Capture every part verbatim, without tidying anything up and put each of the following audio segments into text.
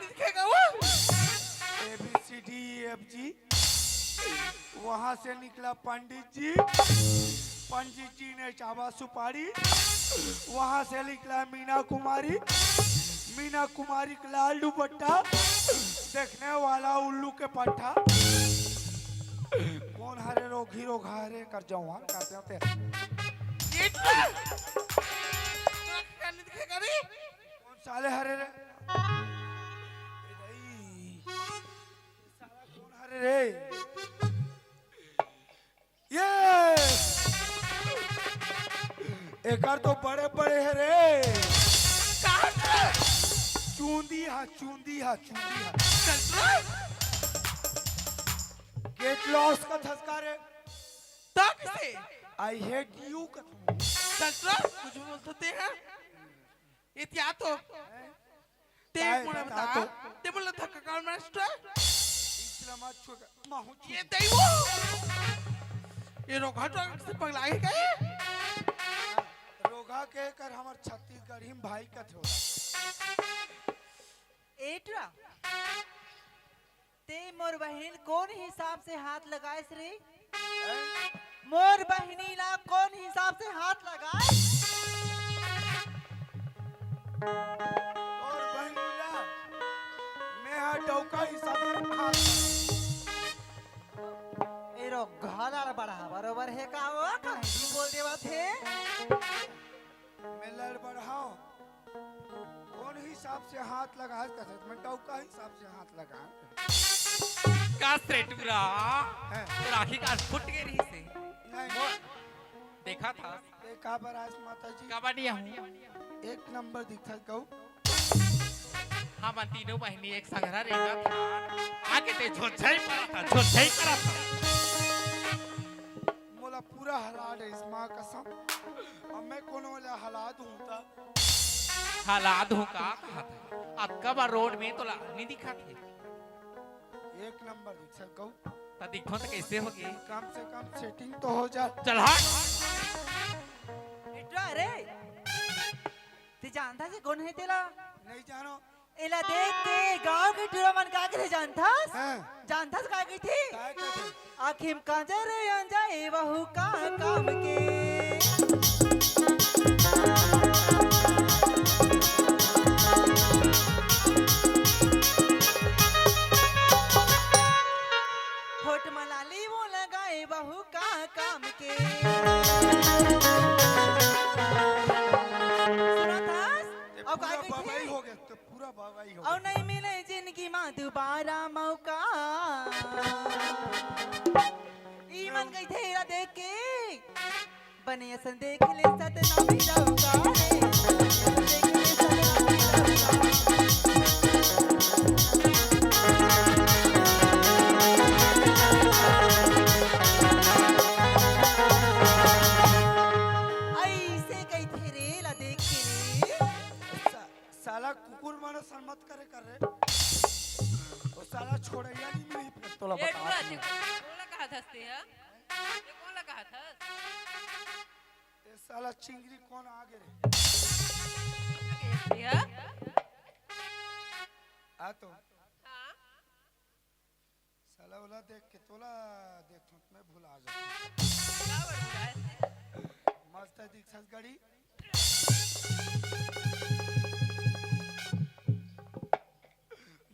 दिखेगा वो। A B C D E F G. वहां से निकला पंडित जी। पंडित जी ने चाबा सुपारी। वहां से निकला मीना कुमारी। मीना कुमारी का लाल दुपट्टा, देखने वाला उल्लू के पट्टा। कौन हरे रोगी रोगा हरे कर जवान करते होते। ये तो करने दिखेगा रे। कौन साले हरे रे? ए भाई, साला कौन हरे रे? ये एकर तो बड़े बड़े हे रे। कहाँ से? चूंदी हा, चूंदी हा, चूंदी हा। चल तो। Get lost का धसका रे। तो किसे? I hate you का। चल तो, कुछ भी बोल सकते हैं। इतिया तो। ते काय मोला बता बता, तो। ते बोला धक्का कान मास्टर। इतना मत छुएगा, माहू छू। ये दई वो। ये रोगा तो से पगला है क्या? रोगा के कर हमर छत्तीसगढ़ी में भाई कथे। एटरा। ते मोर बहिनी ल कोन हिसाब से हाथ लगाएस रे? हैं? मोर बहिनी ला कोन हिसाब से हाथ लगाएस? तोर बहिनी ला मैं हा डौका हिसाब से हाथ लगाएस। ए रो घाला बढ़ा बरोबर हे का वो? कहीं भी बोल देवत हे। मैं लड़ बढ़ाओ। कौन हिसाब से हाथ लगा है? कसरत में डौका हिसाब से हाथ लगा है। का सेटुरा? हैं। तो राखी का फुट गई रही से। नहीं। वो देखा था। देखा बरास माता जी। कबड्डी हूँ। एक नंबर दिखा कहू। हम तीनों बहिनी एक संघरा रेंगा था। आगे ते झोझई पड़ा था, झोझई पड़ा था। मोला पूरा हला डे इस माँ कसम। अब मैं कोनो वाला हला दूँ ता। हला दूँ का कहा था? अतका बार रोड में तोला नहीं दिखा थे। एक नंबर दिख सकऊ। ता दिखो तो कैसे होगी? कम से कम सेटिंग तो हो जा। चल हट। एटरा रे। ते जानता से कौन है तेला? नहीं जानो। एला देख के गांव के टूरा मन का कथे जानथस? हाँ। जानथस का कथे? का कथे? आँखी म काजर अंजा ए बहू का काम के। होठ म लाली वो लगाए बहू का काम के। सुनथस? ते अउ का पूरा कथे? बबाई हो गया, ते पूरा बबाई हो अउ गया। नहीं मिले जिंदगी मा दोबारा मौका। ई मन कथे एला देख के, बने असन देख ले सतनाम जाऊंगा रे, बने असन देख ले सतनाम जाऊंगा। ऐसे कथे रे, एला देख के रे। सा-, साला कुकुर मन असन मत करे कर रे। वो साला छोड़ैया नहीं मिली फिर तोला ए बता टूरा, दूँ। ते कोन ला कहा थस ते, हाँ? ते कोन ला कहा थस? ए साला चिंगरी कोन आगे रे? कोन आगे रे, हाँ? आ तो। हाँ? साला ओला देख के तोला देखथों त मैं भुला जाथों। का बड़का है? मस्त है दीक्षास गाड़ी।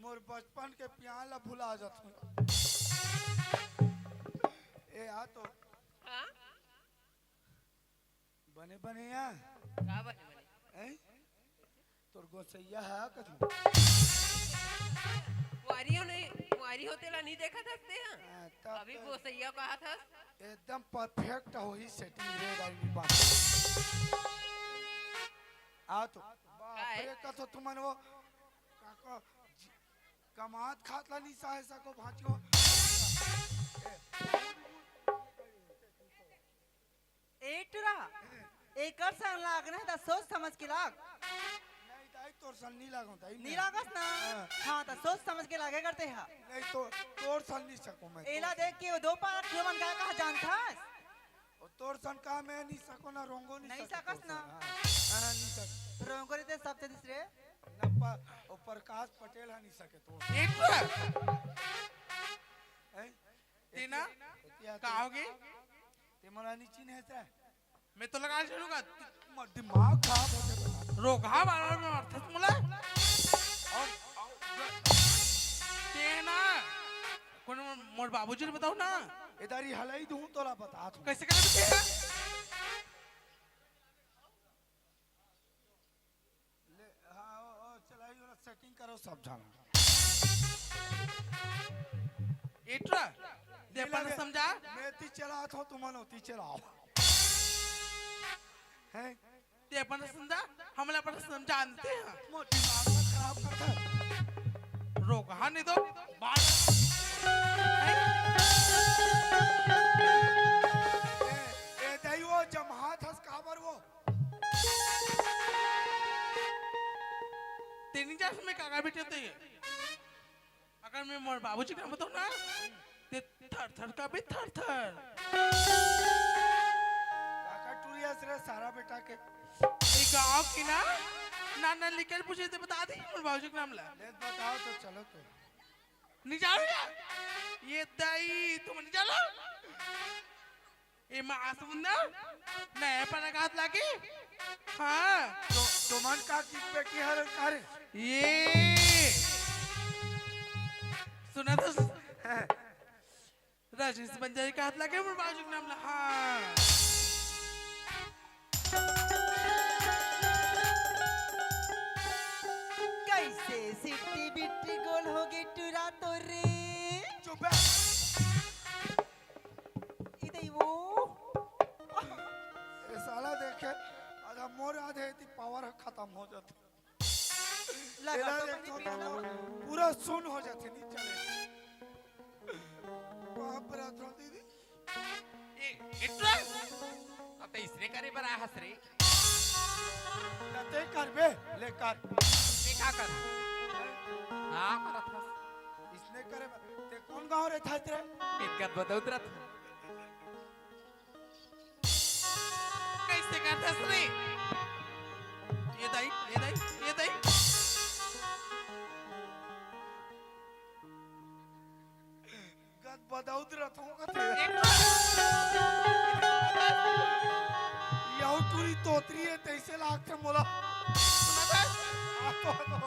मोर बचपन के प्यार ला भुला जाथों। ए आ तो। हाँ? बने बने या। का बने बने? हैं? तोर गोसैया है कछु? कुंवारी हो नहीं, कुंवारी हो तेला नहीं देखा था ते, हाँ? हाँ, तब अभी तो गोसैया कहा था। एकदम परफेक्ट होही सेटिंग रे रानी बात। आ तो, बाप का है? रे, का तो तुमन वो, का को, कमात खात ला नहीं सहे सको भांचो। ए टुरा, एकर संग लागना हे त सोच समझ के लाग। नहीं दाई, तोर संग नहीं लागो दाई, नहीं मैं लागस ना? हाँ। हाँ, त सोच समझ के लागे करते हा। नहीं तो, तोर संग नहीं सको मैं, एला तोर देख के वो दो पाँच मन का कहा जानथस? वो तोर संग का मैं नहीं सको ना, रोंगो नहीं नहीं सको सकस तोर ना? संग, हाँ। हाँ, नहीं सको। रोंगो रे ते सब चीज रे। ना पर, वो प्रकाश पटेल ह नहीं सके तो। एक बार। हैं? तेना? एतिया का तो होगे? ते मोला नहीं चिन्हे से? मैं तो लगा चलूंगा। मोर दिमाग खराब हो गया। रोगहा वाला में अर्थस मोला। और, और, तेना? कौन मोर, मोर बाबूजी ने बताओ ना। इधर ही हलाई दूं तोला बता तू। कैसे कर तेना? ले, हाँ, ओ, ओ, चलाई वाला setting करो सब जाना। एटरा, दे ये अपन लगे, समझा। मैं ती चला था, तुम मनो ती चलाओ। हैं? दे अपन समझा, हमला अपन समझा आनते हैं। मोर दिमाग मत खराब कर दे। रोगहा नहीं तो बात। ए, ए, दई वो जमहा थस काबर वो? तेनी जा में काका बेटे ते। अगर मैं मोर बाबूजी का बताऊं ना, ते थर थर कांपे, थर थर। काका टूरिया से रे सारा बेटा के। ये गांव की ना, ना, ना, लिखल पूछे ते बता दी मोर बाबूजी के नाम ला। ले बताओ तो चलो तो। नहीं जाओ यार। ये दाई, तुम नहीं जानो? ए माँ आसमुंदा, नया परागात लागे? हाँ। तो, तो मन का की बेटी हर करे? ये। सुना तो स-, हैं। राजेश बंजारी का हाथ लागे, मोर बाजू के नाम ला, हाँ। कैसे सिट्टी बिट्टी गोल होगे टुरा तो रे? चुप है। इधर ही वो। ए साला देखे, आधा मोर आधे थी power खत्म हो जाता। लगा एला तो देख मैंने तो पीला। पूरा सुन हो जाते, नहीं चले। बाप रे, तो दीदी। ए, एट्रा? अब तो इसने करे बर आया हस रे। ते करबे, ले कर। ते का कर? हाँ, करत हस। इसने करे बर। ते कौन गांव रे था तेरे? एक गद बदौत रथ। कैसे करथस रे? ये दाई, ये दाई, ये दाई। गद बदौत रथों का थे। एक यहू टूरी तोतरी है, तैसे लागथे मोला। सुना था? आ तो, आ तो।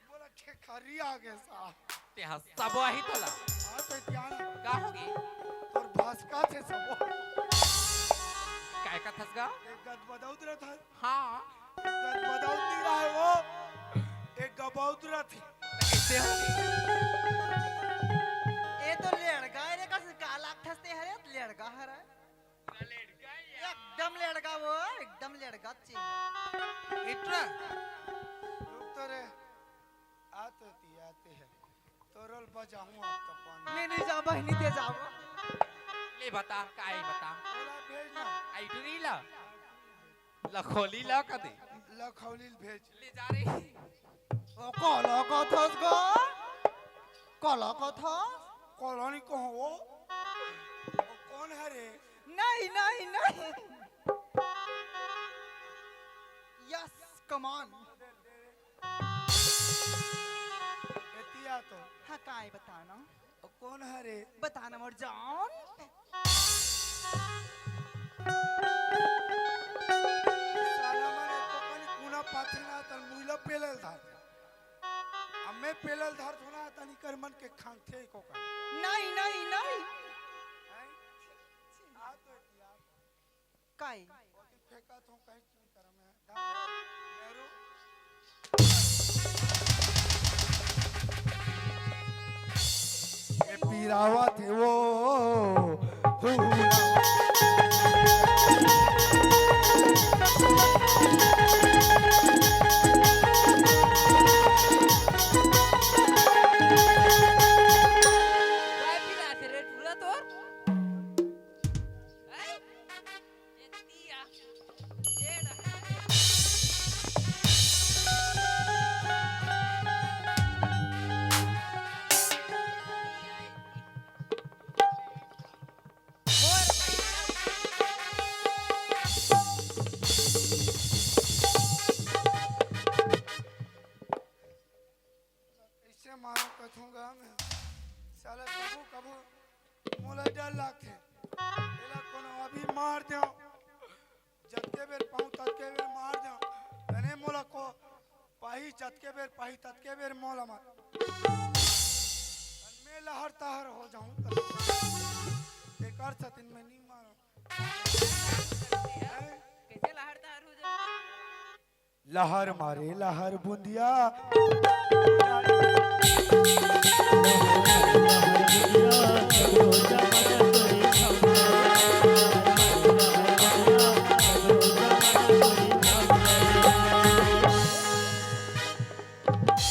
बोला, खेखरी आ गए सा। ते ह सबो आही तोला। हाँ, तो ध्यान। का होगे? तोर भसका थे सबो। काय कथस गा? एक गद बदौत रहत हस। हाँ। एक गद बदौत नहीं रहे वो। एक गबौत रहत थे। कैसे होगे? ए तो लेड़गा रे, कस का लागथस ते हरे, लेड़गा हरे। एकदम लेड़गा वो, एकदम लेड़गा ची। इट्रा। रुक तो रे। आते ती, आते हैं। तोरल बजाऊं आप तो पानी। मैं नहीं जा, बहनी ते जाओ। ले बता, काई बता? बोला भेज ना। आई डू नहीं ला। लखोली ला कदे। लखोली भेज। ले जा रे। ओ कोलो को थोस गो? कोलो को थोस? कोलोनी को हो वो? वो कौन है रे? नहीं, नहीं, नहीं। Yes, come on. एतिया तो। हाँ, काय बताना? ओ कौन हरे? बताना मोर जान। साला मन एको कनी कुना पाथे ना, तन मुइला पेलल धार। अम्मे पेलल धार थोना, तन इकर मन के खांगथे एको कनी। नहीं, नहीं, नहीं। नहीं? आ तो यार। काई? ओती फेंका थो कहीं चुन कर मैं। नेहरू। ए पीरावा थे वो, हुहुला। काय पीरा थे रे टूरा तोर? हैं? मोर होगा मैं। साला कभू कभू मोला डर लागथे। एला कोनो अभी मार देव, जतके बेर पाहूं ततके बेर मार देव। तने मोला को पाही, जतके बेर पाही ततके बेर मोला मार। मैं लहर तहर हो जाहूं। तेकर सतिन मैं नहीं मारो। कैसे लहर तहर हो जाए? लहर मारे लहर बुंदिया।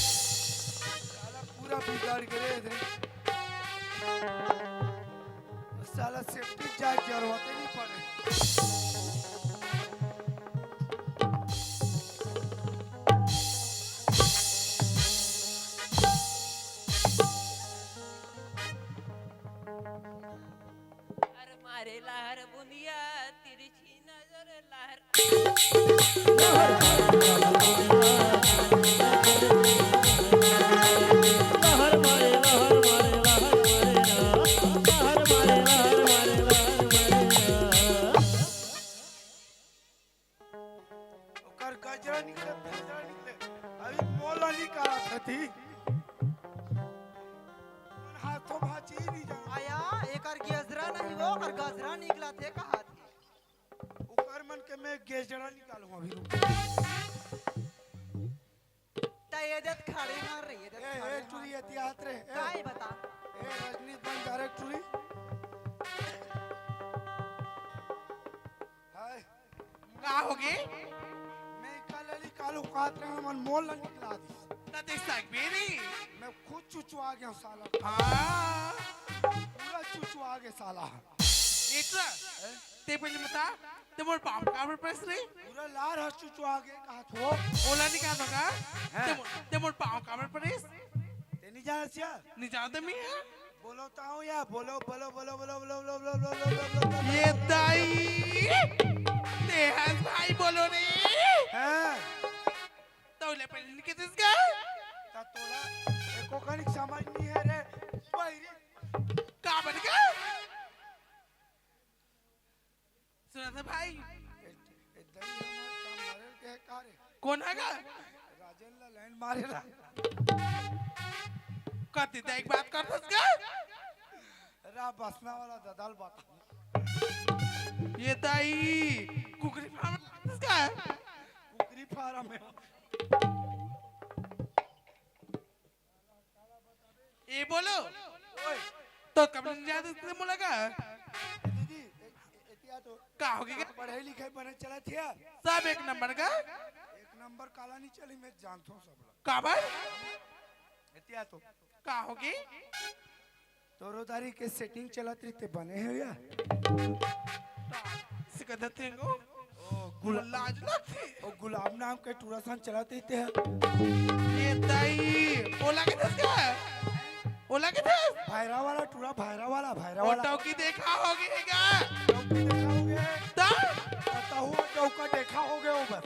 साला पूरा बिगाड़ के रे। साला सेफ्टी जैक जरूरत ही नहीं पड़े। हर मारे लहर बुंदिया, तिरछी नजर लहर। ओकर गजरा निकले, फजरा निकले, अभी मोला निकाला थी। हाथों भाची नहीं जाना। आया, एकर गजरा नहीं वो, ओकर गजरा निकला थे, कहा थे। ओकर मन के मैं गजरा निकालूं अभी, रुक। त ये देख खड़े मार रही है, देख ए, खड़े ए, मार। टूरी, एहतियात रे, ए। काय बता? ए, रजनीश बन जा रे, टूरी। हाय। का होगे? मैं का लली कालू कात रहा, मन मोल ला निकला दी। त देख सकबे रे। मैं खुद चुचुआ गया साला। हाँ। पूरा चुचुआ गया साला। इतना? ए? ते पहले बता, ते मोर पाँव काबर पड़िस रे? पूरा लार हर चुचुआ गया, कहा थो? ओला नहीं कहा था का? हाँ। ते मोर, ते मोर पाँव काबर पड़िस? ते नहीं जाना सिया? नहीं जानते मैं, हाँ? बोलो ताऊ या, बोलो, बोलो, बोलो। ये दाई, ते हंस भाई बोलो रे। हाँ। तौले पहले नहीं कहते इसका? ता तोला एको कनिक समझ नहीं है रे, बहिरी। का बन गया? सुना था भाई? ए, ए, दई हमार काम मारे के है का रे? कौन है का? राजन ला लाइन मारे ला। कति देख बात कर फंस गया? रा बसना वाला ददाल बता। ये दाई कुकरी फार्म किसका है? कुकरी फार्म है। ए बोलो। ओए। तो कब नहीं जाते थे मुलाकात? दीदी, ए, ए, एतिया तो का हो गया? पढ़ाई लिखाई बने चला थे। सब एक नंबर का? एक नंबर काला नहीं चली, मैं जानता हूँ सब लोग। का भाई? एतिया तो का होगी? तोरो दारी के सेटिंग चलत रही ते बने है या? सिकंदर तेंगो। ओ गुला-, लाज लगती। ओ गुलाब नाम के टूरा सन चलत रही ते। ये दाई, ओला के दस का? ओला के दस? भैरा वाला टूरा, भैरा वाला, भैरा ओ वाला। टौकी देखा होगी का? टौकी देखा होगे? ता? ता हुआ टौका देखा होगे वो बस।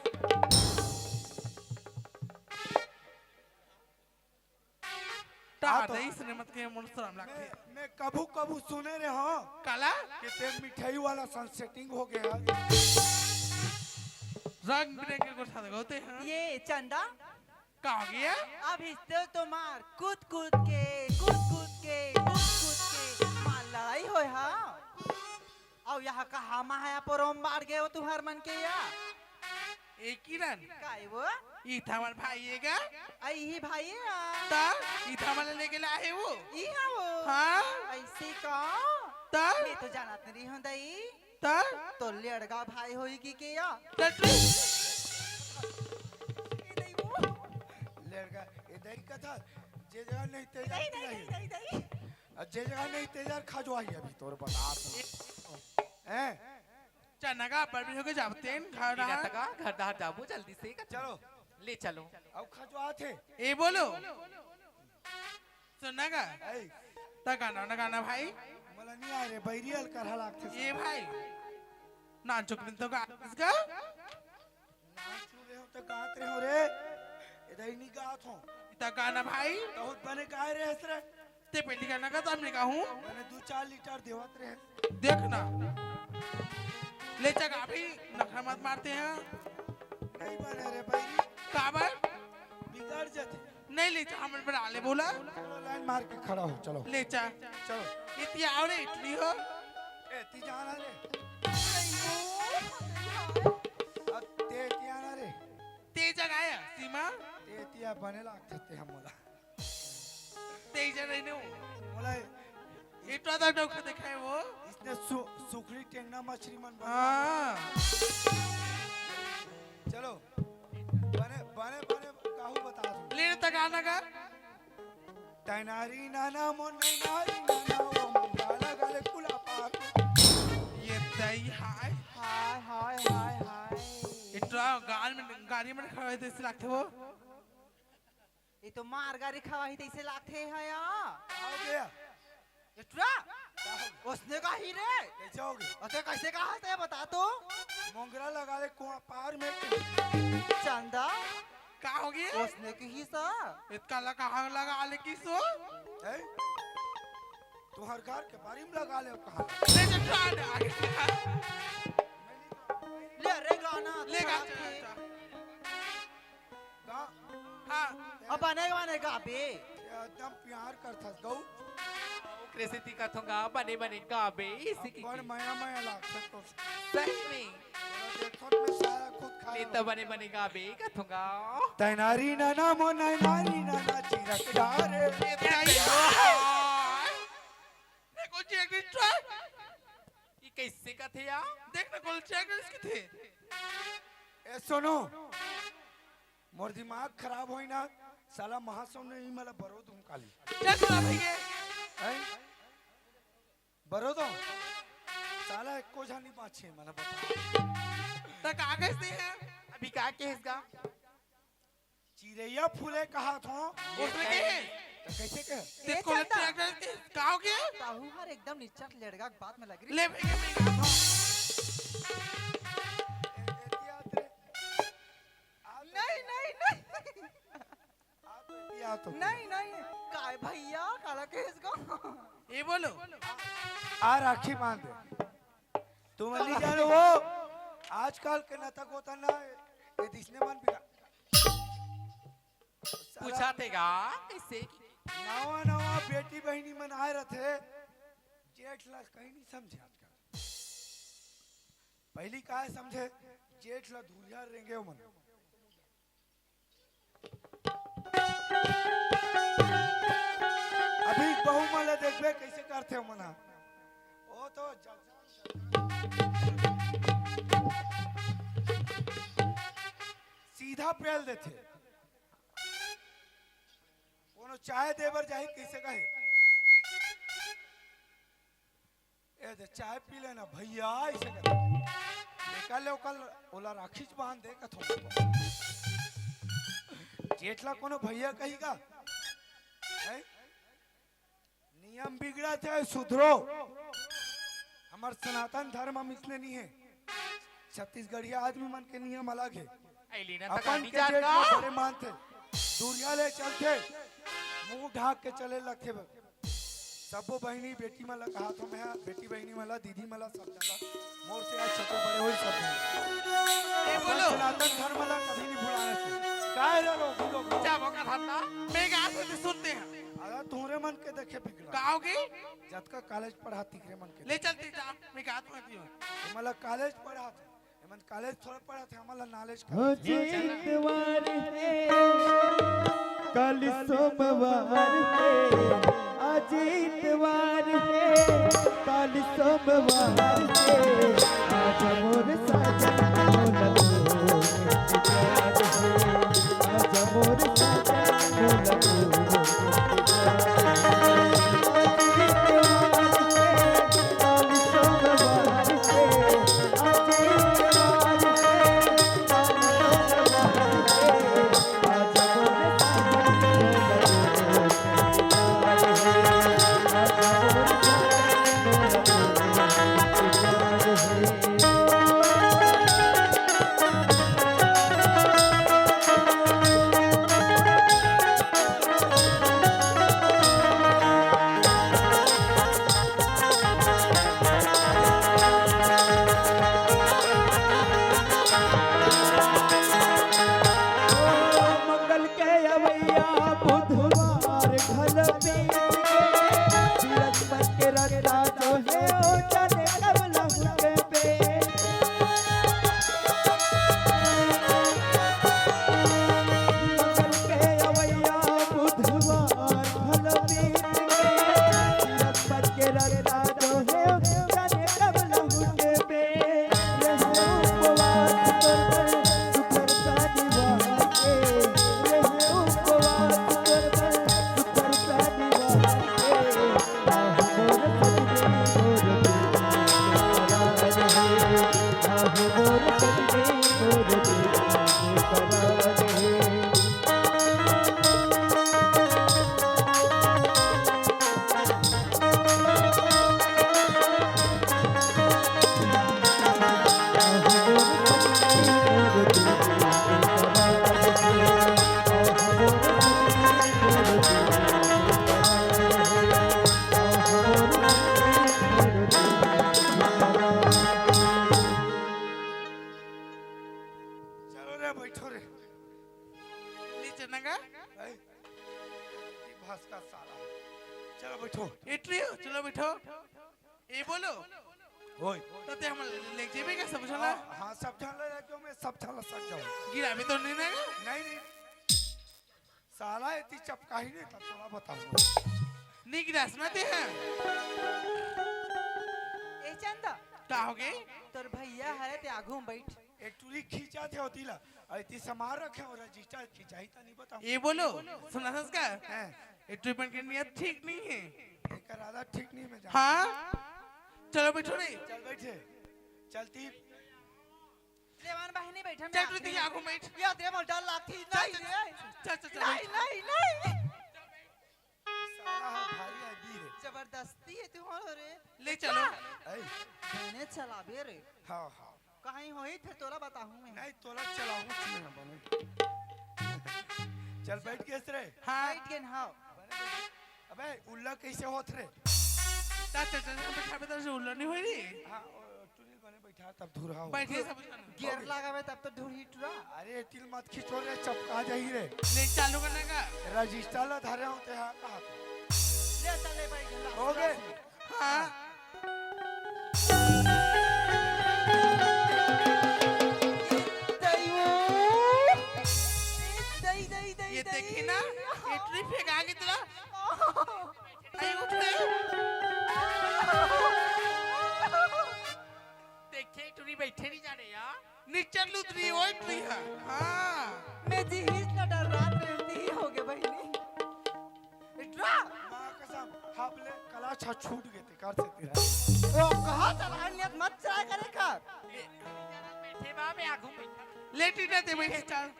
हाँ, तो टाटा, इसने मत के मोर शरम लगथे। मैं, मैं कभू कभू सुने रे हंव काला? कि ते मिठाई वाला सन सेटिंग हो गया। रंग बिरंग के गोठा लगाते हैं। ये चंदा? का हो गया? अभी तो तुम्हार कूद कूद के, कूद कूद के, कूद कूद के मार लड़ाई होय हा। अउ यहाँ कहाँ माया परोम बाढ़ गए हो तुम्हार मन के या? ए किरण, काय वो? ई था हमार भाई है का? आई ही भाई है। ता? ई था हमारे लेके लाए वो? ई हाँ वो? हाँ? ऐसे का? ता? मैं तो जानत नहीं हूँ दई। ता? तो लड़का भाई होई की के या? टटली। ए दई वो। लड़का, ए दई का था? जे जगह नहीं तेज दई, दई, नहीं। दई, दई, दई। अब जे जगह नहीं तेज यार खजवाई अभी तोर बता तू। हैं? चना का पर भी होके जाबतेन घर इधर डहर। तक आ, घर डहर जाबो जल्दी से। चलो। ले चलो। अब खजवा थे। ए बोलो। सुनना का? ऐ। ता गाना ना गाना भाई। मला नहीं आ रे, बैरियल कर हलाक थे। ए भाई। नाचो दिन तो गा इसका। नाच रहे हो तो गात रहे हो रे। ए दाई, नी गात हों। इतना गाना भाई। बहुत बने गाय रहे हस रे। ते पहली गाना का सामने का हूँ। मैंने दो चार लीटर देवत रहे। देख ना। ले चल अभी, नखरा मत मारते हैं। नहीं बने रे भाई। काबर? बिगड़ जाते। नहीं ले चल, हमन बना ले बोला। चलो लाइन मार के खड़ा हो, चलो। ले चल। चलो। इतनी आओ रे, इतनी हो। ए, ती जाना रे। अब ते ती आना रे। ते जगाया, सीमा। ते तिया बने लागथे ते हमला। ते ही जगह नहीं हूँ। बोला, इतना तो डोखा दिखाए वो। इसने सु-, सुखड़ी टेंगना मछली मन बना। हाँ। चलो, बने, बने, बने, काहू बता दो। ले तक आना का। तैनारी नाना मोन नैनारी नाना, वो मुंगाला गाले कुला पार। ये दई हाय। हाय, हाय, हाय, हाय। इतना गाल में, गाड़ी में खड़ा है, तो इसे लगते हो? ये तो मार गारी खवाही तइसे लागथे ह या। का हो गया? एटरा? का हो गया? ओसने कही रे। कैसे हो गया? अते कैसे कहा ते बता तो। मोंगरा लगा ले कुआं पार में। चंदा। का हो गया? ओसने कही सा। इतका लगा, लगा ले किसो? हैं? तुहर घर के बारी में लगा ले कहा। ले जा, जा, जा, आगे। ले रे गाना, ले गा, अच्छा, जा, लगथे। जा। गा। हाँ। अब बने बने गाबे। एकदम प्यार करथस गऊ। ओकरे सेती कथों गा, बने बने गाबे, इसी की बड़ की। मया मया लागथे तो। सच में। तोरा देखत में सारा खुद खा नहीं लो। तो बने बने गाबे, कथों गा। तैनारी नाना मो नैनारी नाना चिरक डारे। ये तो नहीं हो। देखो, चेक दिस ट्राई। ये कैसे कथे यार? देख ना, कौन चेक दिस कथे। ए, सुनो। मोर दिमाग खराब होई ना, साला महासव ने ही मला बरो दूं काली। चल, चल, भैया। हैं? बरो दो। साला एको झन नहीं बाँचे, मला बता। त का कहिस ते ह? अभी का कहिस गा? चिरैया फूले कहाथों। ओसने कहे? त कैसे कहे? ते ए कौन चंदा। ट्रैक्टर के का हो गया? ताहू हर एकदम निच्चट लेड़गा के बात में लग रही। ले भैया, मैं गाता हूँ। ए, ए, दिया ते। नहीं, नहीं, नहीं। आ तो, आ तो। नहीं, नहीं। काय भैया, काला केस को? ये बोलो। आ राखी बांध दे। तुम नहीं जानो वो, आजकल के नतक होता ना, ये दिसने मन बिगा-, साला पूछा थे गा, कैसे? नवा, नवा बेटी बहिनी मन आए रहते, जेठ ला कहीं नहीं समझे आजकल। पहली का है समझे, जेठ ला धुरिया रेंगे मन। अभी बहू मन ला देखबे कैसे करथे ओमन ह। ओ तो ज-, सीधा पेल देथे। कोनो चाय दे बर जाही कैसे कहे? ए दे, चाय पी लेना भैया, ऐसे कर। निकाल ले ओकर, ओला राखीच बांध दे, कथो। जेठ ला कोनो भैया कही का? हैं? नियम बिगड़ा चाहे सुधरो, हमर सनातन धर्म हम इसने नहीं है। छत्तीसगढ़िया आदमी मन के नियम अलग है। ऐ लीना तक अपन आनी के जान जेठ का? ला बड़े मानथे, दूरिया ले चलथे, मुंह ढाक के चले लगथे। सबो बहिनी, बेटी मन ला कहाथों मैं, बेटी बहिनी मन ला, दीदी मन ला, सब झन ला, मोर से आज छोटे बड़े होई सब झन। ए, अपन बोलो। सनातन धर्म ला कभी नहीं भुलाना चाहिए। काहे रे लोग, लोग? जा, वो का था ना? मैं गा से सुनते हैं। अरे, तोरे मन के देखे बिगड़ा। का होगी? जतका कॉलेज पढ़ा, तिकरे मन के ले देखे। चलते जा, मैं गा तो दियो। मतलब कॉलेज पढ़ा था। एमन कॉलेज थोड़ा पढ़त हे, हमन ला नॉलेज का। आज इतवार हे, काली सोमवार हे, आज इतवार हे, काली सोमवार हे, आज मोर साजन मोला तोर इंतजार हे, आज मोर साजन मोला तोर इंतजार हे, आज इतवार हे, काली सोमवार हे, फंस का साला। चलो बैठो। ए टुरी हो, चलो बैठो। ए बोलो। होय। त ते हमन ल लेके जेबे का सब झन ला? हाँ, हाँ, सब झन ला लेके जाहूँ मैं, सब झन ला सक जाहूँ। गिराबे तो नहीं ना? नहीं, नहीं। साला एती चपकाही नहीं त तोला बताहूँ। नहीं गिरास ना ते ह। ए चंदा। का होगे? तोर भैया हरे, ते आगू में बैठ। ए टुरी खींचा थे होती ला। अरे ती समार रखे हो रजिस्टर खिंचाई त नहीं बताऊं। ए बोलो, सुनत हस का? हैं। ए ट्रीटमेंट के नियत ठीक नहीं है। एकर आदत ठीक नहीं मैं जानता। हाँ? चलो बैठो रे। चल बैठे। चलती। जवान बहिनी बैठन चल ना। तू ती आगू बैठ। या दे मोर डर लागती। चल, नहीं चल, रे। चल, चल, चल, नहीं, बैठ। नहीं, नहीं। साला हा भारी आदमी रे। जबरदस्ती है तू हो रे। ले चलो। ऐ। मैंने चलाबे रे। हाँ, हाँ। कहीं होई थे तोला बताहूँ मैं। नहीं, तोला चलाहूँ मैं बने। चल बैठ गेस रे। हाँ। बैठ गेन हाँ। अबे उल्ला कैसे होत रे? ता चल चल बैठा बे तो उल्ला नहीं होई रे। हाँ, ओ, टुरी ल बने बैठा तब धुरहा हो। बैठे सब जन। गियर लगावे तब तो ढूढ़ी टुरा। अरे तिल मत खींचो रे, चपका जाही रे। ले चालू करना का? रजिस्टर ला धरे होते हैं कहा। ले चल ले बैठ गेन। हो गए? हाँ। दई वो। दई, दई, दई, ये दई। देखी ना, ये ट्रिप फेंक आगे तुला। अरे उठ रे। देखे टुरी बैठे नहीं जाने यार। निचर लुतरी ओए टुरी है। हाँ। मैं जी हिच ना डर रात में ती ही हो गए बहिनी। इट्रा। माँ कसम, हाबले कला छा छूट गए थे, कर सकती है। ओ, कहाँ चला नियत मत चला करे कर। ए, बैठे बा, मैं आगू में। लेटी ना ते बैठे चल।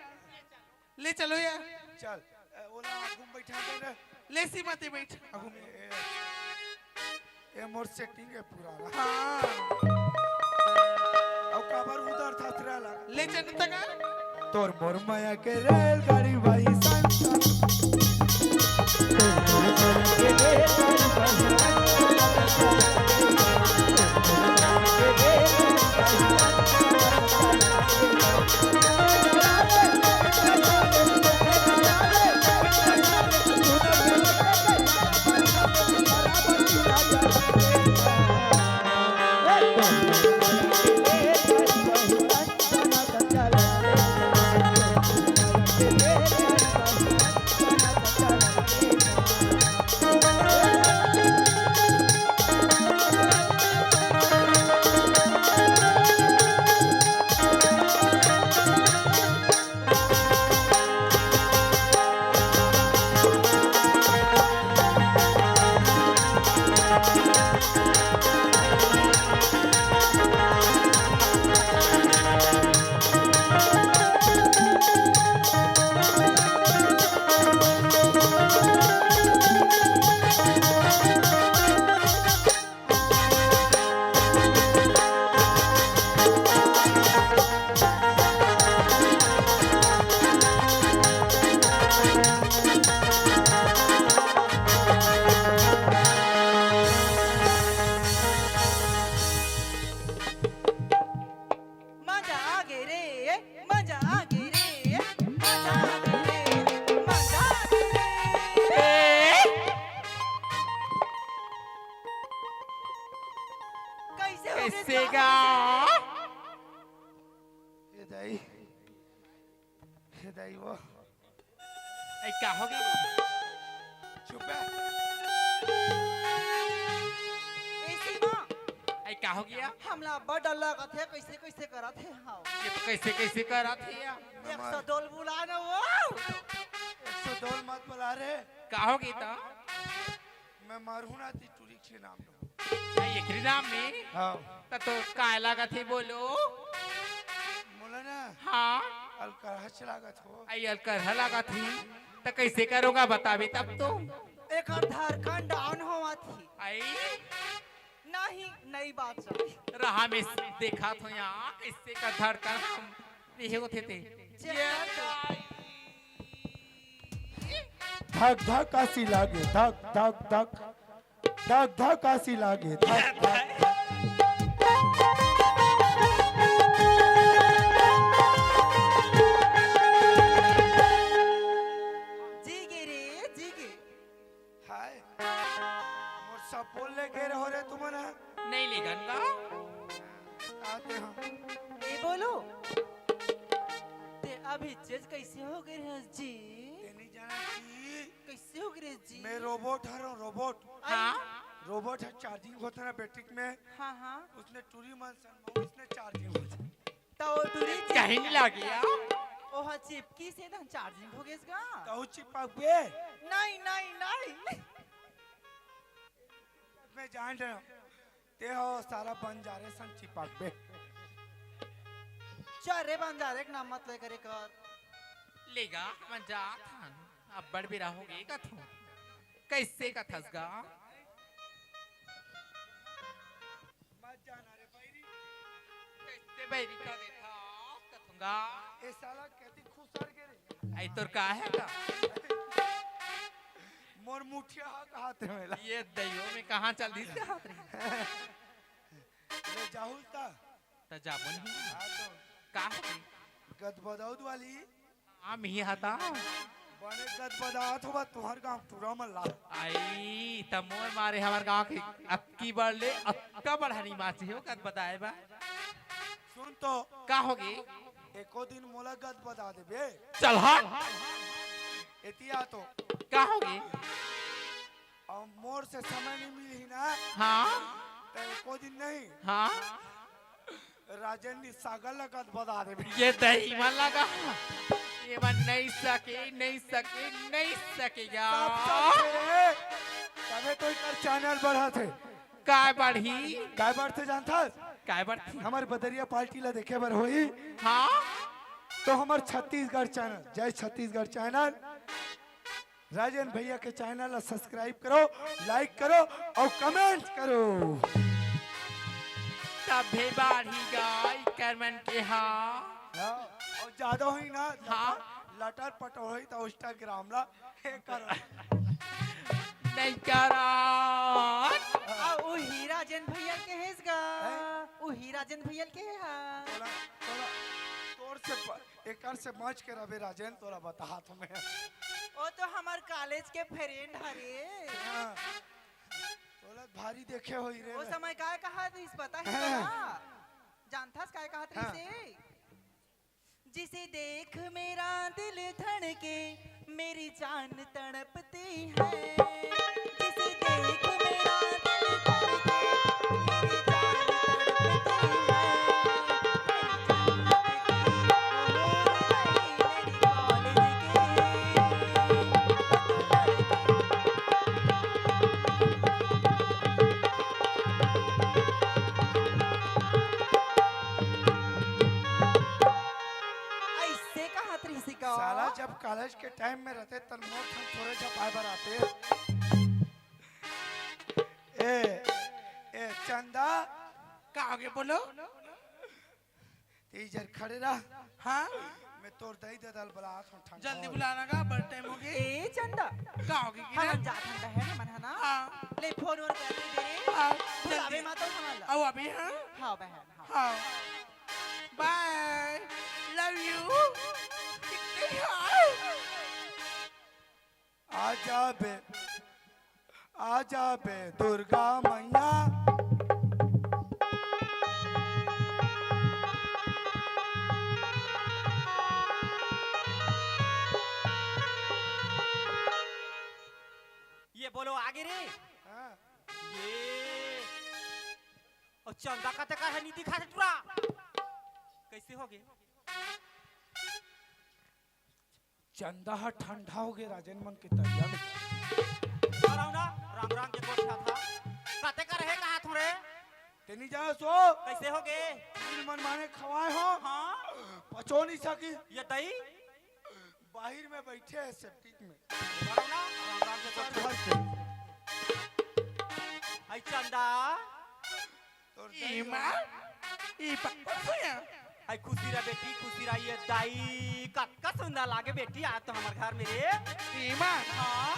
ले चलो यार। चल, ए, ओला आगू में बैठा दे रे। ले सीमा ते बैठ। आगू में। ए, ए, ए मोर सेटिंग है पुराना। हाँ। अब काबर उधर था तेरा ला। ले चल तक। तोर मोर माया के रेलगाड़ी भाई संग। मजा आ गे रे, मजा आ गे रे, मजा आ गे रे, मजा आ गे रे। ए? कैसे हो गए कैसे साहब? गा? ए दाई, ए दाई वो। ए, का हो गया? चुप बे। ए, सीमा। ए, का हो गया? हमला अब्बड़ डर लगत हे, कैसे, कैसे करत हे, हाँ। ये तो कैसे, कैसे करत हे यार? एक सौ दो ल बुला ना वो। एक सौ दो ल मत बुला रे। का हो गया तो? मैं मरहूँ ना ती टुरी के नाम लो। अच्छा, एकरे नाम में? हाँ। त तो काय लागत हे बोलो? मोला ना हाँ। अलकरहा च लागत हो। आई अलकरहा लागत हे, त कैसे करोगा बताबे तब तो। एकर धड़कन डाउन होवत हे। आई? नहीं, नहीं बात चल। रहा में देखत हो यहाँ, कैसे का धड़कन हम ये होथे ते। चल। ये धक धक आसी लागे, धक धक धक। धक धक आसी लागे, धक धक धक। जीगे रे, जीगे। आए। मोर सब बोल ले गे रहो रे तुमन ह। नहीं लेगन गा। आते हम। ए बोलो, ते अभी चेज कैसे हो गए हस जी? ते नहीं जाना कि कैसे हो गए जी? मैं रोबोट हरों, रोबोट। हाँ। रोबोट ह, चार्जिंग होता ना बैटरी में, हाँ हाँ। उसने टूरी मन सन में उसने चार्जिंग हो जाए। तो दूरी कहीं नहीं लागी यार। ओह चिपकी से धन चार्जिंग हो गए गा। कहू चिपक बे। नहीं नहीं नहीं। मैं जान रहा हूँ, ते हो सारा बंजारे सन चिपक बे। चल रे बंजारे के नाम मत ले करे कर। लेगा, मैं जात हन। अब्बड़ बेरा हो गए कथू। कैसे कथस गा? मत जाना रे बैरी। कैसे बैरी का देथा? कथूंगा। ए साला कहती खुसर के रे। आई तोर का है का? मोर मुठिया हा कहात रे मेला। ये दैयो में कहाँ चल दी से हाथ रे? ले जाहू ता। त जाबो नहीं। हाँ तो का हो गई? गदबदाउद वाली। हाँ, मिही हता। बने गदबदात हो बा तुहर गांव टूरा मन ला। आई, त मोर मारे हमर गांव के अक्की बढ़ ले, अक्का बढ़ानी माची हो, कद बताए बा। सुन तो, का होगे? एको दिन मोला गदबदा देबे। चल हा। एतिया तो का होगे? अब मोर से समय नहीं मिली ना, हाँ, तो एको दिन नहीं, हाँ। राजेंद्र सागर ला गदबदा देबे। ये दही मन लगा। ये मन नहीं सके, नहीं सके, नहीं सकेगा। सब चलते, तबे तो इकर चैनल बढ़त हे। काय बढ़ी? काय बढ़ते जानथस? काय बढ़ी? हमर बदरिया पार्टी ला देखे बर होई, हाँ। तो हमर छत्तीसगढ़ चैनल, जय छत्तीसगढ़ चैनल, राजेंद्र भैया के चैनल ला सब्सक्राइब करो, लाइक करो और कमेंट करो। तभे बाढ़ी गाय करमन के हाँ। हाँ, और ज्यादा होई ना, हाँ। लटर पटर होई तो इंस्टाग्राम ला हैक करो। नहीं करा। आ, उ हीरा जैन भैया के हेस गा। हैं? उ हीरा जैन भैया के हे हा। तोरा, तोरा, तोर से प-, एकर से बच के रहबे राजेंद्र, तोरा बताहत हमें। ओ तो हमर कॉलेज के फ्रेंड हरे। हाँ। तोला भारी देखे होई रे। ओ समय काय कहा रहिस पता हे हाँ। ना? जानथस काय कहत हाँ। रहिस? जिसे देख मेरा दिल धड़के, मेरी जान तड़पती है। जिसे देख मेरा दिल धड़के, मेरी जान तड़पती है। मेरी जन्नत की वो हूर नहीं, मेरी कॉलेज की वो लड़की। ऐसे कहत रहिस का? साला जब कॉलेज के टाइम में रहते तन मोर ठन थोरे झपाए बर आते। ए, ए चंदा, का होगे बोलो? ते इधर खड़े रह। हाँ। मैं तोर दाई ददा ल बुलात हूँ ठंडा जल्दी हो। बुलाना का, बड़ टाइम होगे। ए चंदा, का होगे हम किरण? जात हन बहन मन है ना। हाँ। ले फोन और कर दे रे। हाँ, बुलावे जल्दी। मत उठा ला। आओ अभी, हाँ। हाँ बहन, हाँ। हाँ। बाय। लव यू। आजा बे, आजा बे दुर्गा मैया। ये बोलो आगे रे। हाँ। ये। और चंदा कते का है नीति खा टुरा। कैसे होगे? चंदा ह ठंडा होगे राजेन मन के तरिया में। राम राम के गोठिया था। कते का रहे कहा थोड़े? तेनी जाना सो। कैसे होगे? दिल मन माने खवाए हो। हाँ। पचो नहीं सकी। ये दही? बाहर में बैठे हैं सेप्टिक में। राम राम के सर गोठिया। भर के। आई चंदा। तोर ई माँ, ई पापा सोया। आई खुशी रह बेटी, खुशी रह। ये दाई कतका सुंदर लागे बेटी, आज तो हमार घर में रे। ई माँ, हाँ।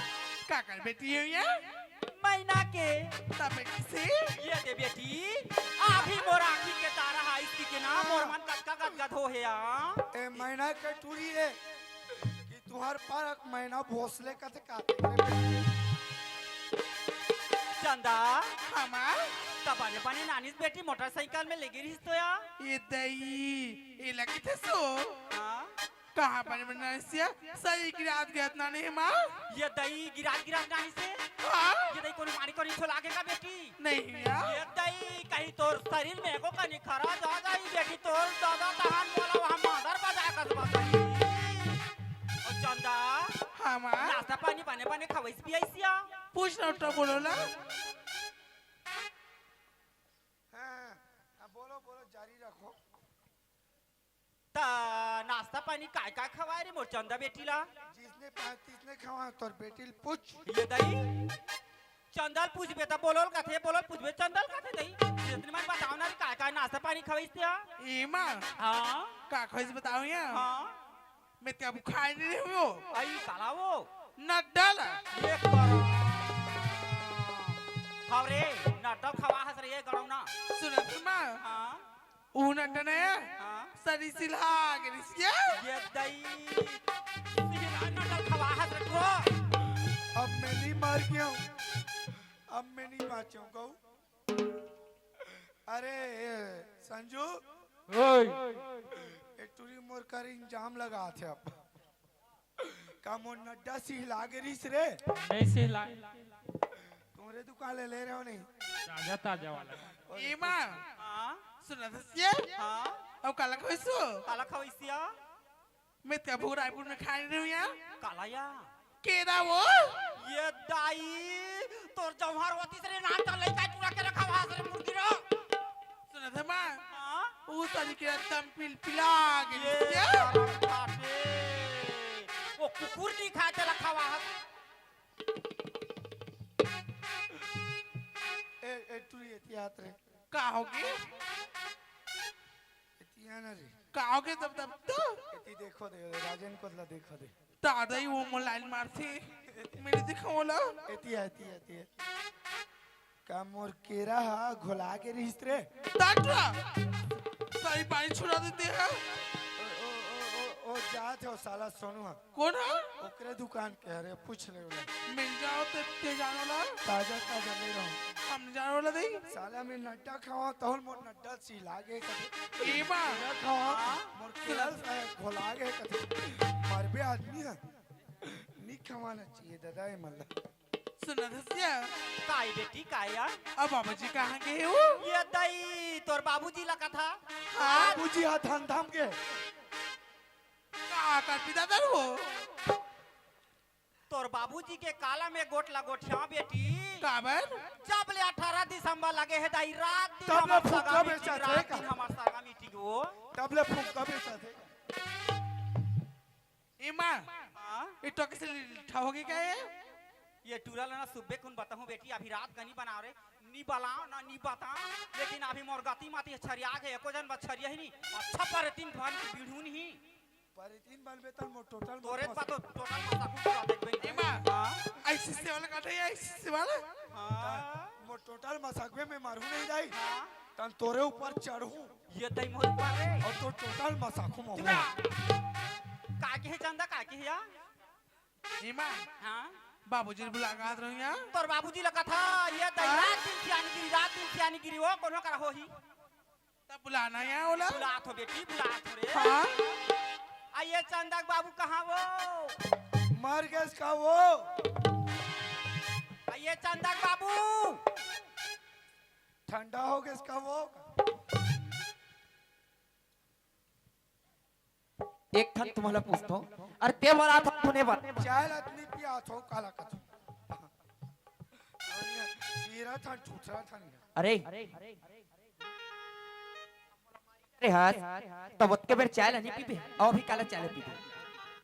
काकर बेटी हो ये? मैना के। तब से? ये दे बेटी, अभी मोर आँखी के तारा हा इसकी के ना, मोर मन कतका गदगद हो हे आ। ए मैना के टूरी है कि तुहार पारक मैना भोसले का ते का। हाँ? हमार? त बने बने नानिस बेटी मोटरसाइकिल में लेगे रहिस तो या? ए दई, ए लगे थे सो? हाँ? कहाँ बने बने नानिस या? सही गिरात गिरात नानी हे माँ? ये दई गिरात गिरात नानिस हे? हाँ? ये दई कोनो मारी कोनी छोला के का बेटी? नहीं या? ये दई कहीं तोर शरीर में एको कनी खरा जा जाई बेटी तोर दादा तहान बोला वहाँ मादर बजा कर बजाई। ओ चंदा, हाँ माँ? नाश्ता पानी बने बने खवैस पियैस या? पूछ ना उठा बोलो ना। हाँ, हाँ, बोलो, बोलो, जारी रखो। त नाश्ता पानी काय काय खवाए रे मोर चंदा बेटी ला? जिसने पाए तिसने खवाए, तोर बेटी ल पूछ। ये दई, चंदा ल पूछबे त बोलो ल कथे, बोलो ल पूछबे चंदा ल कथे दई। जितने मन बताओ ना रे काय काय नाश्ता पानी खवैस ते? ए माँ, हाँ? का खवैस बताओ या? हाँ? मैं ते अब खाए नहीं रही हूँ। आई साला वो। नड्डा ला। ये करो। हाँ रे, नड्डा खवा हस रे ये गड़ौना। सुनत माँ। हाँ? ऊ नड्डा ने हाँ? सरी सिलहा के रिसिया। ये दई। सिलहा नड्डा खवा हस रे को। अब मैं नहीं मार के आऊँ, अब मैं नहीं बाँचूँ कहूँ। अरे, ए, संजू। ओए। ए टूरी मोर कर इंजाम लगा थे अब। का मोर नड्डा सिहला गे रिस रे? नहीं सिहला। तुम्हरे दुकान ले ले रहे हो नहीं? ताजा ताजा वाला। ए माँ, हाँ? सुनत हस या? हाँ? अब काला खवैसो? काला खवैस या? मैं ते अभी रायपुर में खाए रही हूँ या। काला या? केरा वो? ये दाई, तोर जौहर होती से रे नान त लइका चुरा के रखा वहाँ से रे मुर्गी रो। सुनत हे माँ? हाँ? ऊ सरी के एकदम पिलपिला गे ये रिसिया। गरम खाते। वो कुकुर नहीं खाते रखा वहाँ। ए, ए, तू ये तियात रे। का होगे? एती आना रे। का होगे तब, तब तो? एती देखो दे, राजन कोतला देखो दे। दादा ही वो मोर लाइन मारथे। मेरे दिखाओ ला। एती आ, एती आ, एती आ। का मोर केरा हा घोला के रिहिस रे? डॉक्टर! सही पानी छुड़ा देते हैं। ओ, ओ, ओ, ओ, ओ, जात हो साला सोनू हा। कौन है? ओकरे दुकान के हरे, पूछ ले ओला। मिल जाओ तो ते जानो ना। ताजा ताजा ले रहो। हम जानो ना दे। साला मैं नड्डा खावा तहल मोर नड्डा सिला गे कथे। ए बा। नड्डा खावा हाँ? मोर केरल से घोला गे कथे। मरबे आदमी है। नी खवाना चाहिए दादा ये मल्ला। सुना दसिया। काय बेटी काय या? अब बाबूजी कहाँ गए हो? ये दई तोर बाबूजी ला कथा। हाँ? बाबूजी हा धान धाम के। का करती दादा वो? तोर बाबूजी के काला में गोठ ला गोठिया बेटी। काबर? जब ले अठारह दिसंबर लगे हे दाई, रात दिन तब ले हमर फुग्गा सगा बेचत meeting, हे रात का? दिन हमर सगा meeting वो। तब ले फुग्गा बेचत हे का? ए माँ, हाँ? ये टोके से ठा होगे क्या ये? ये टूरा ला ना सुबे कुन बताऊं बेटी, अभी रात का नी बनाओ रे, नी बलाओ ना नी बताओ, लेकिन अभी मोर गति माती छरिया के एको जन बछरिया ही नी, अच्छा पर तीन भन की बीढ़ू नहीं। पर तीन बन बेतन मोर टोटल तोरे मोर पा तो टोटल मसाखू पूरा देख बे। ए माँ, हाँ? ऐसी से वाला काटे या ऐसी से वाला? हाँ। मोर टोटल मसाखुए में मारू नहीं जाई। हाँ। तन तोरे ऊपर चढ़ू। ये दई मोर ऊपर रे। और तो टोटल मसाखू में चुप रह। का के है चंदा, का के है या? ए माँ, हाँ? बाबूजी ने बुला के हाथ रहो या? तोर बाबूजी लगा था, ये दई हाँ? रात दिन सियानी गिरी, रात दिन सियानी गिरी, वो कोनो कर होही? तब बुलाना या ओला? बुलात हो बेटी, बुलात हो रे। हाँ? आ ये चंदा के बाबू कहाँ वो? मर गए इसका वो। आ ये चंदा के बाबू। ठंडा हो गया इसका वो। एक ठन तुम्हाला पूछतो, अरे ते वाला था पुणे बर। चाय ला इतनी पिया थो काला कथो। सीरा था, ठूठरा था नहीं। अरे, अरे हाथ, तब ओतके बेर चाय ला नहीं पीबे, अउ अभी काला चाय ला पीबे।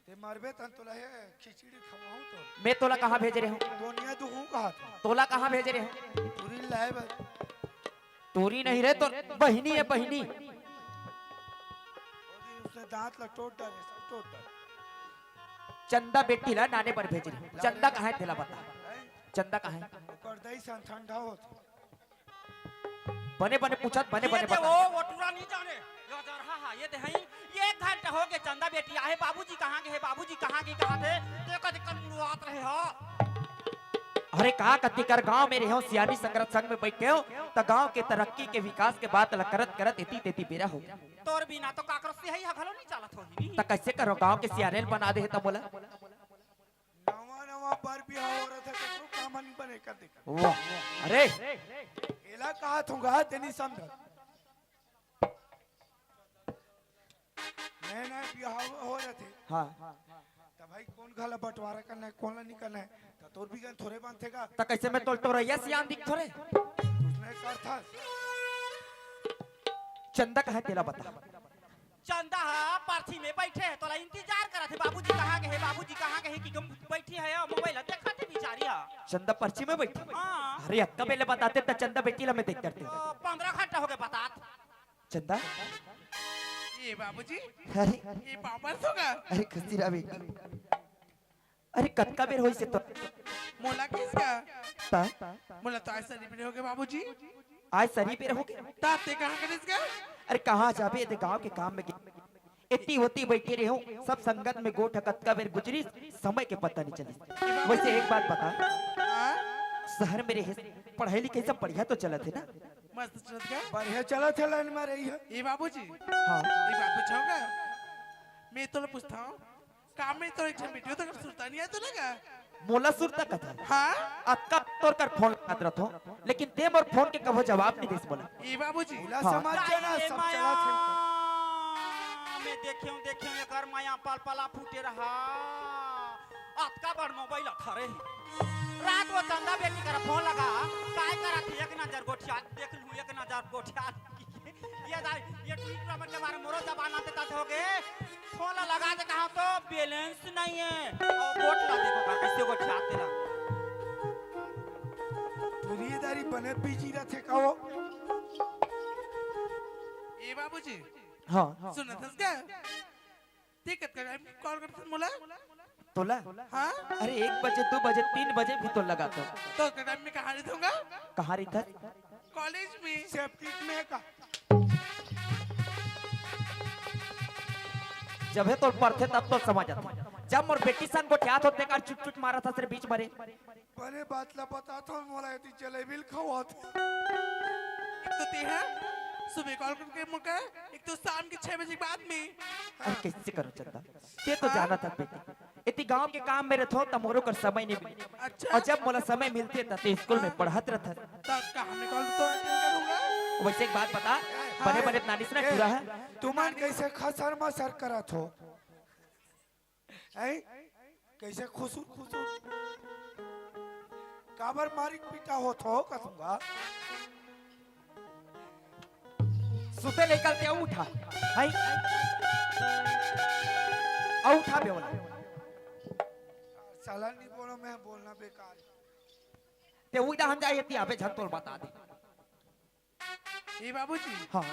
ते मरबे तन तोला हे खिचड़ी खवाऊं तो। मैं तोला कहाँ भेजे रहे हूँ? दुनिया दुहूं कहा था। तोला कहाँ भेजे रहे हूँ? पूरी लाए बस। टूरी नहीं रे, तोर बहिनी है, बहिनी। वो दिन उसने दांत ला टोट डाले, सब टोट डाले। चंदा बेटी ला नाने बर भेज रही। चंदा कहाँ है तेला बता। हैं? चंदा कहाँ है? ओकर दई सन ठंडा होत। बने बने पूछत, बने ये बने दे बता। वो, वो टूरा नहीं जाने। यो जर, हाँ, हाँ, ये दे हैं। ये एक घंटा हो गए, चंदा बेटी आहे, बाबूजी कहाँ गए, बाबूजी कहाँ गए, कहाँ थे? देखो, देखो, मुड़वात रहे हो। अरे का कति कर गांव में रेहेंव, सियानी संगत संग में बइठे हों, त गांव के तरक्की के विकास के बात ल करत करत एती तेती बेरा हो गे। तोर बिना तो काकरो सिहाई ह घलो नइ चलत होही नी। त कइसे करों, गांव के सियाने ल बना दे हे त मोला। नवा नवा बर बिहाव हो रथे, तेकरो काम नइ बने कर देख। वाह, अरे। एला कहाथों गा, तें नइ समझत। नया नया बिहाव हो रथे। हाँ। त भाई कोन घर ला बंटवारा करना हे, कोन ला नइ करना हे, त तोर बिगन थोरे बनथे गा। त कइसे मैं तोला टोरइया सियान दिखथों रे? तइसने करथस। चंदा कहाँ हे तेला बता। चंदा ह परछी में बइठे हे, तोला इंतजार करत हे, बाबूजी कहाँ गे हे, बाबूजी कहाँ गे हे, कि बइठी हे अउ मोबाइल देखत हे बिचारी ह। चंदा परछी में बइठे? हाँ। अरे अतका बेर ले बताते त चंदा बेटी ला मैं देख करते। ओ, पंद्रह घंटा हो गे बतात। चंदा? ए बाबूजी। अरे। ए पापड़ सोगा। अरे खुशी रह बेटी। अरे कतका बेर होइस हे तो? मोला किस का? ता? मोला तो आज सरी बेर हो गे बाबूजी। आज सरी बेर हो गे? ता तें कहाँ गे रिहिस गा? अरे कहाँ जाबे, एदे गांव के काम में गे। एती ओती बइठे रेहेंव, सब संगत में गोठ कतका बेर गुजरिस, समय के पता नइ चलिस। वइसे एक बात बता, हाँ? शहर में रेहे, पढ़ाई लिखाई सब बढ़िया तो चलत हे ना? मस्त चलत हे। बढ़िया चलत हे, लाइन में रही हे। ए बाबूजी। हाँ। ए बात पूछों गा? मैं तोला पूछथों, का मैं तोर एक झन बेटी हों त सुरता नइ आय तोला गा? मोला सुरता कथस? हाँ। अतका तोर कर फोन लगात रथों, लेकिन तें मोर फोन के कभू जवाब नइ देस मोला। ए बाबूजी। मोला हाँ। समझ जाना, ए सब माया, चलत हे। मैं देखेंव, देखेंव, एकर माया पलपला फूटे रहा। अतका बड़ मोबाइल धरे हे। रात वो चंदा बेटी करा फोन लगा, काय करत हे, एक नजर गोठिया देख लूं, एक नजर गोठिया। ये दाई, ये ट्वीट नंबर के बारे में मोरो जबान आते तक हो गे। फोन ला लगा दे कहा तो बैलेंस नइ हे। अउ गोठ ला देखो का कइसे गोठियाथे ला। टुरी दारी बने बिजी रथे का वो। ए बाबूजी। हाँ। सुनत हस का? तें कतका टाइम कॉल करथस मोला? तोला? हाँ? अरे एक बजे, दू बजे, तीन बजे भी तोला लगाथों। त कतका टाइम में कहाँ रहिथों गा? कहाँ रहिथस? कॉलेज में। सेफ्टी में का? जब हे तोर परथे तब तो समझ आथे। जब मोर बेटी संग गोठियाथों तेकर चुट चुट मारथस रे बीच में रे। बने बात ला बताथों, मोला एती जलेबी ल खवाथे। एक तो तें हा सुबह कॉल करके मोला, एक तो शाम के छह बजे के बाद में। अरे कइसे करों चंदा, तें तो जानथस बेटी, एती गांव के काम में रथों त मोरो कर समय नइ मिले। अच्छा। अउ जब मोला समय मिलथे त तें स्कूल में पढ़त रथस। त कहाँ मैं कॉल तो अटेंड करूंगा? वइसे एक बात बता, हाँ। बने बने नानी से ना ए, टुरा हे। तुमन कइसे खसर मसर करत हो? हैं? कइसे खुसुर खुसुर? काबर मारिक पीटा होत हो कथों गा? सुते ले कल ते उठा। हैं? अउ उठा बे ओला। साला नइ बोलों, मैं बोलना बेकार। ते उइदा हम जाए एती आबे झन तोला बता दें। ए बाबूजी। हाँ।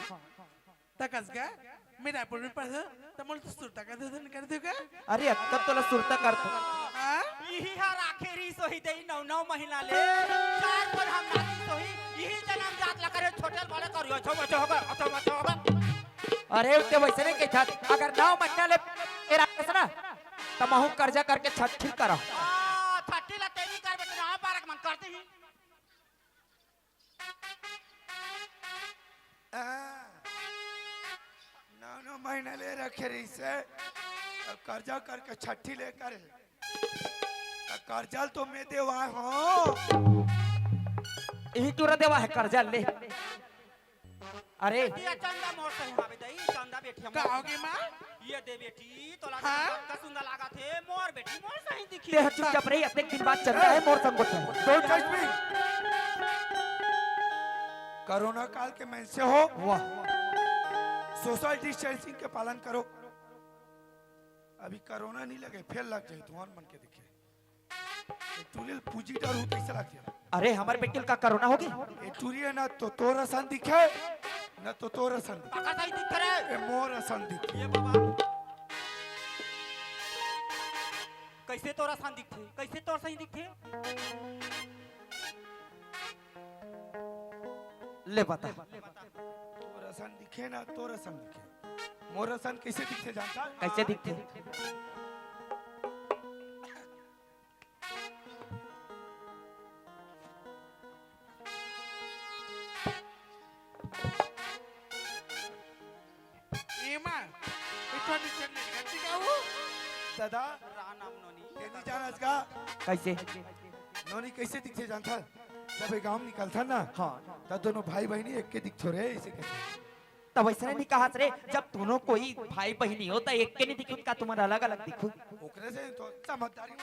त कस गा, मैं रायपुर में पढ़ों, त मोला तो सुरता कर दे, कर दे गा। अरे, अब तक तोला सुरता करथों। हाँ? इही हर आखिरी सोही देई नौ, नौ महीना ले। चार पर हम नाती सोही, इही जन्म जात ला करे, छोटे बड़े करियो, अच्छा, अच्छा होगा, अच्छा, अच्छा होगा। अरे, ते वइसे नइ कहिथस, अगर नौ महीना ले ए राकेश ना, त महूं कर्जा करके छट्ठी करा। आ, छट्ठी ला तेरी कर बेटे, ना पारक मन करती ही। आ, नौ, नौ महीना ले रखे रहिस हे, अब कर्जा करके छट्ठी लेकर हे। त कर्जा ल तो मैं देवाय हों। इही टुरा देवाय हे कर्जा ले। अरे। ये चंदा मोर सही हावे दई, चंदा बेटी हम। का होगे माँ? ये दे बेटी। तोला हाँ? कतका सुंदर लागत हे, मोर बेटी, मोर सही दिखही। तें ह चुपचाप रही, अतेक दिन बाद चंदा हे, मोर संग गोठिया। Don't touch me। कोरोना काल के मनसे हो। वाह। Social distancing के पालन करो। अभी कोरोना नइ लगे, फेर लग जाही तुमन मन के देखे। ए टुरी ल पूजी डरहूं तइसे लागथे। अरे, हमर बेटी ल का कोरोना होगे? ए टुरी ह ना तो तोर असन दिखे, ना तो तोर असन दिखे। काकर सही दिखथे रे? ए मोर असन दिखे। ए बाबा। कइसे तोर असन दिखथे? कइसे तोर सही दिखथे? ले बता। तोर असन दिखे ना, तोर असन दिखे। मोर असन कइसे दिखथे जानथस? कइसे दिखथे? दादा, राम नाम नोनी। ते नहीं जानस का? कैसे? नोनी कैसे दिखथे जानथस? जब ये गांव निकलथन ना, हाँ। त दोनों भाई बहिनी एक के दिखथो रे, ऐसे कहथे। तब ऐसे नहीं कहा रे, जब दोनों कोई भाई बहिनी हो त एक के नहीं दिखो, का तुमन अलग-अलग दिखो? ओकरे से तो समझदारी।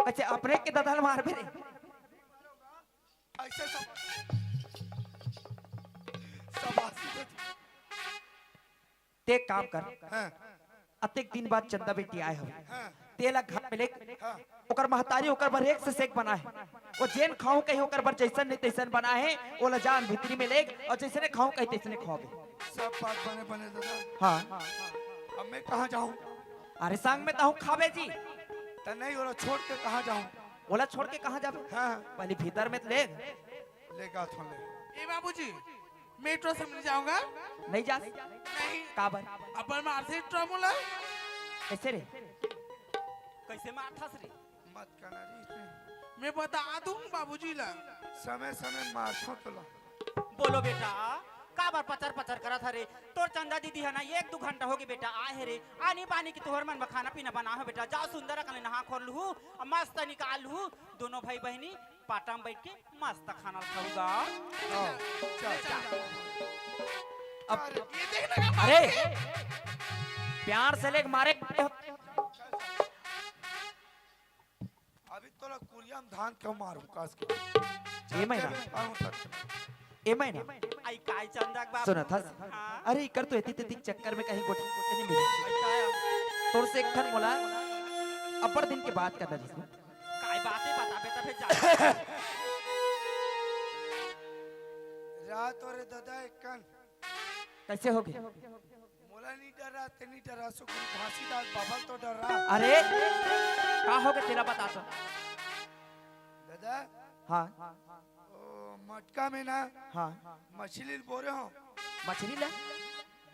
अच्छा, अपने के ददा ल मारबे रे। ऐसे सब, सब आशीष। ते एक काम कर, हाँ। अतेक दिन बाद चंदा बेटी आए हवे, हाँ। तेला घर में ले, हाँ। ओकर महतारी ओकर बर एक से सेक बनाए हे। वो जेन खाऊं कही ओकर बर जैसन नहीं तैसन बनाए हे, ओला जान भीतरी में ले, और जैसने खाऊं कही तैसने खवाबे। सब बात बने बने दादा। हाँ। अब मैं कहाँ जाऊं? अरे संग में तहूं खाबे जी। त नहीं, ओला छोड़ के कहाँ जाऊं? ओला छोड़ के कहाँ जाबे? हाँ। पहले भीतर में ले। ले गा थों ले। ए बाबूजी, मैं तो समझ जाऊंगा। नहीं जा। नहीं। काबर? अपन मारथे तो मोला। कैसे रे? कैसे मारथस रे? मत करना रे इसमें। मैं बता दूं बाबूजी ला। समय समय मारथों तोला। बोलो बेटा, काबर पचर पचर करत हरे? तोर चंदा दीदी है ना, एक दो घंटा होगे बेटा, आए हे रे। आनी बानी की तोहर मन में खाना पीना बना हो बेटा, जाओ सुंदर अकन ले नहा खोर लूहू, और मस्त निकाल लूहू, दोनों भाई बहिनी पाटा में बैठ के मस्त खाना खाऊंगा। आओ, चल। अब अरे, ये देखना का अरे, बात है। प्यार से लेके मारे। अभी तोला कुरिया में धान क्यों मारूं कास के? ए मैना। ए मैना। आई काय चंदा के बाप। सुनत हस? हाँ। अरे, इकर तो एती तेती चक्कर में कहीं गोटी गोटी नहीं मिली। अच्छा है। तोर से एक ठन मोला अब्बड़ दिन के बात करना रहिस। काय बात है, बता बेटा, फिर जा। रात और दादा एक कन। कैसे होगे? मोला नहीं डर रहा, ते नहीं डर रहा, सो गुरु घासीदास बाबा तो डर रहा। अरे, का होगे तेला बता तो। दादा। हाँ। ओ, मटका में ना। हाँ। मछली बोरे हो। मछली ला?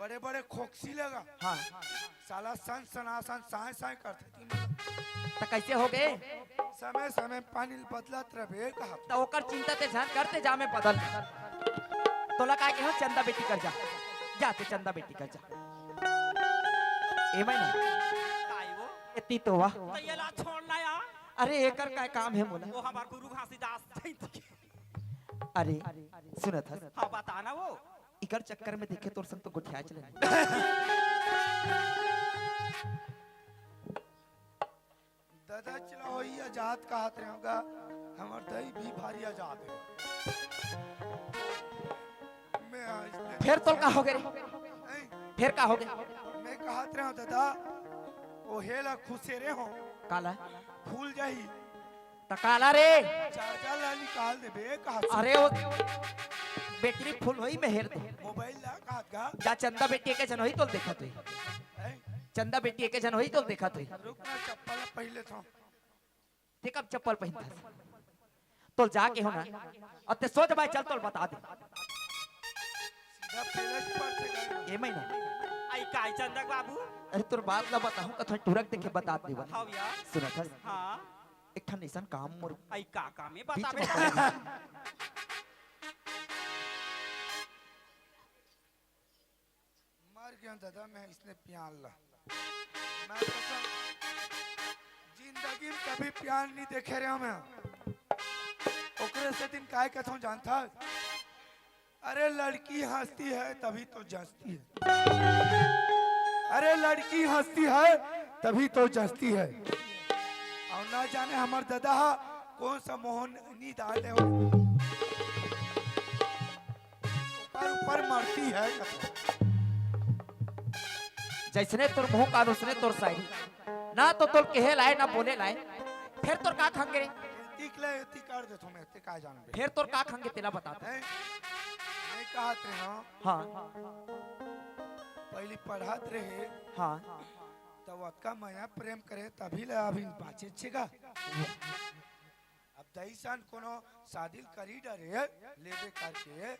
बड़े-बड़े खोकसी लगा। हाँ। साला सन सनासन साय साय करथे। त कैसे होगे? समय समय पानी ल बदलत रहे कहा। त ओकर चिंता ते झन करते जा में बदल। तोला काय के हो चंदा बेटी कर जा। जा ते चंदा बेटी कर जा। ए मैना। काय वो? एती तो वाह। त ये ला छोड़ ना यार। अरे एकर काय काम है मोला? वो हमार गुरु घासीदास जयंती के। अरे सुनत हस? हाँ बता ना वो। इकर चक्कर में देखे तोर संग तो गोठिया चले। दादा चला होई आजाद कहत रहे होगा, हमर दई भी भारी आजाद है। मैं आज ले फिर तोल का होगे रे? नहीं। फिर का होगे? मैं कहत रहे हूँ दादा, ओ हेला खुशे रे हो। काला? फूल जाही। त काला रे? चार्जर ला निकाल देबे, कहा से? अरे वो बैटरी फुल होई, में हेर दे। मोबाइल ला कहा गा? जा चंदा बेटी एके झन होई तोल देखत होई। हैं? चंदा बेटी एके झन होई तोल देखत होई। रुक ना, चप्पल ला पहले तो। ते कब चप्पल पहिनथस? तोल जाके हो ना। और ते सोच भाई चल तोल बता दे। सीधा पैलेस पर से गए। ए मैना। आई काय चंदा के बाबू? अरे तोर बात ला बताहूं, कथों टुरक देखे बता दे बा। हाँ भैया। सुनत हस? हाँ। एक ठन अइसन काम मोर आई का काम है? बीच बता में बेटा। मर गया दादा मैं इसने प्यार ला। मैं कसम, जिंदगी में कभी प्यार नहीं देखे रहे मैं। ओकरे से दिन काय कथों जानता? अरे लड़की हंसती है तभी तो जंचती है। अरे लड़की हंसती है तभी तो जंचती है। और ना जाने हमार दादा हा कौन सा मोहन नींद आले हो। ऊपर ऊपर मरती है। जैसने तोर मुंह कान उसने तोर शायरी। ना तो तोल कहे लाए, ना बोले लाए। फिर तोर का खंगे रे? एती ले, एती कर दे तुम्हें, ते का जानबे? फिर तोर का खंगे तेला बता दे। हैं? मैं कहत रहे हूँ, हाँ। पहली पढ़त रहे, हाँ। तब अतका मया प्रेम करे, तभी ले अभी बाचे छेगा। अब दईसन कोनो शादी करी डरे, लेबे करके,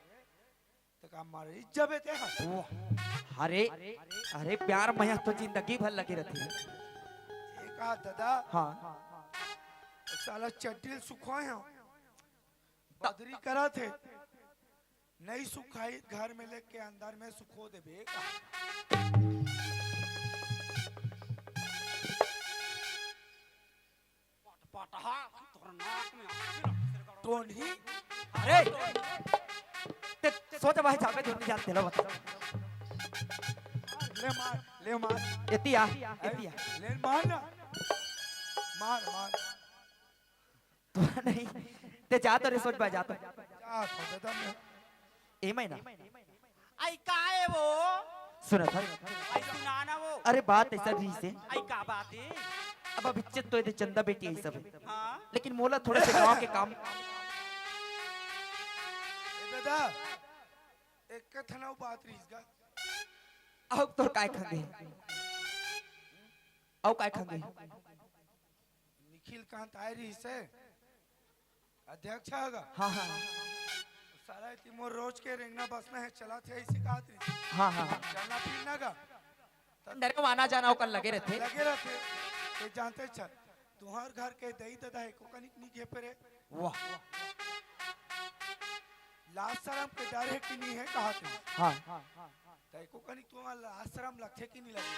त का मरी जबे ते हा? वाह। अरे, अरे प्यार मया तो जिंदगी भर लगे रहती है। एक आ दादा। हाँ। साला चड्डी ल सुखवाए हो। बदरी करा थे। नहीं सुखाई घर में लेके अंदर में सुखो देबे का? पटपटहा, खतरनाक में आके ना, सिर गड़बड़। टोनी। अरे, ते सोच भाई जाबे धुन नहीं जानते लो बता। ले मार, ले मार। एतिया, एतिया। ले मार ना। मार, मार। तो नहीं, ते जा तो रे सोच भाई जा तो। जा तो दे दम। ए महीना। आई का है वो? सुना था। आई सुना ना वो। अरे बात ऐसा रही से। आई का बात है? अब अब इज्जत तो ये चंदा बेटी आई सब है। हाँ। लेकिन मोला थोड़ा से गांव के काम। ए दादा, एक कथनव बात रहीस गा। अब तोर काय खंगे? अउ काय खंगे? निखिल कांत आय रहीस हे, अध्यक्ष हे गा। हाँ, हाँ। साला एती मोर रोज के रेंगना बसना हे, चलत हे, अइसे कहत रहीस। हाँ, हाँ। चलना फिरना गा। त नरक में आना जाना ओकर लगे रहिथे। लगे रहिथे। ते जानते छ, तुंहर घर के दई ददा एको कनिक नी घेपे रे। वाह। लाज सरम के डर हे कि नी हे कहत रहीस। हाँ। त एको कनिक तुंहर लाज सरम लगथे कि नी लगे?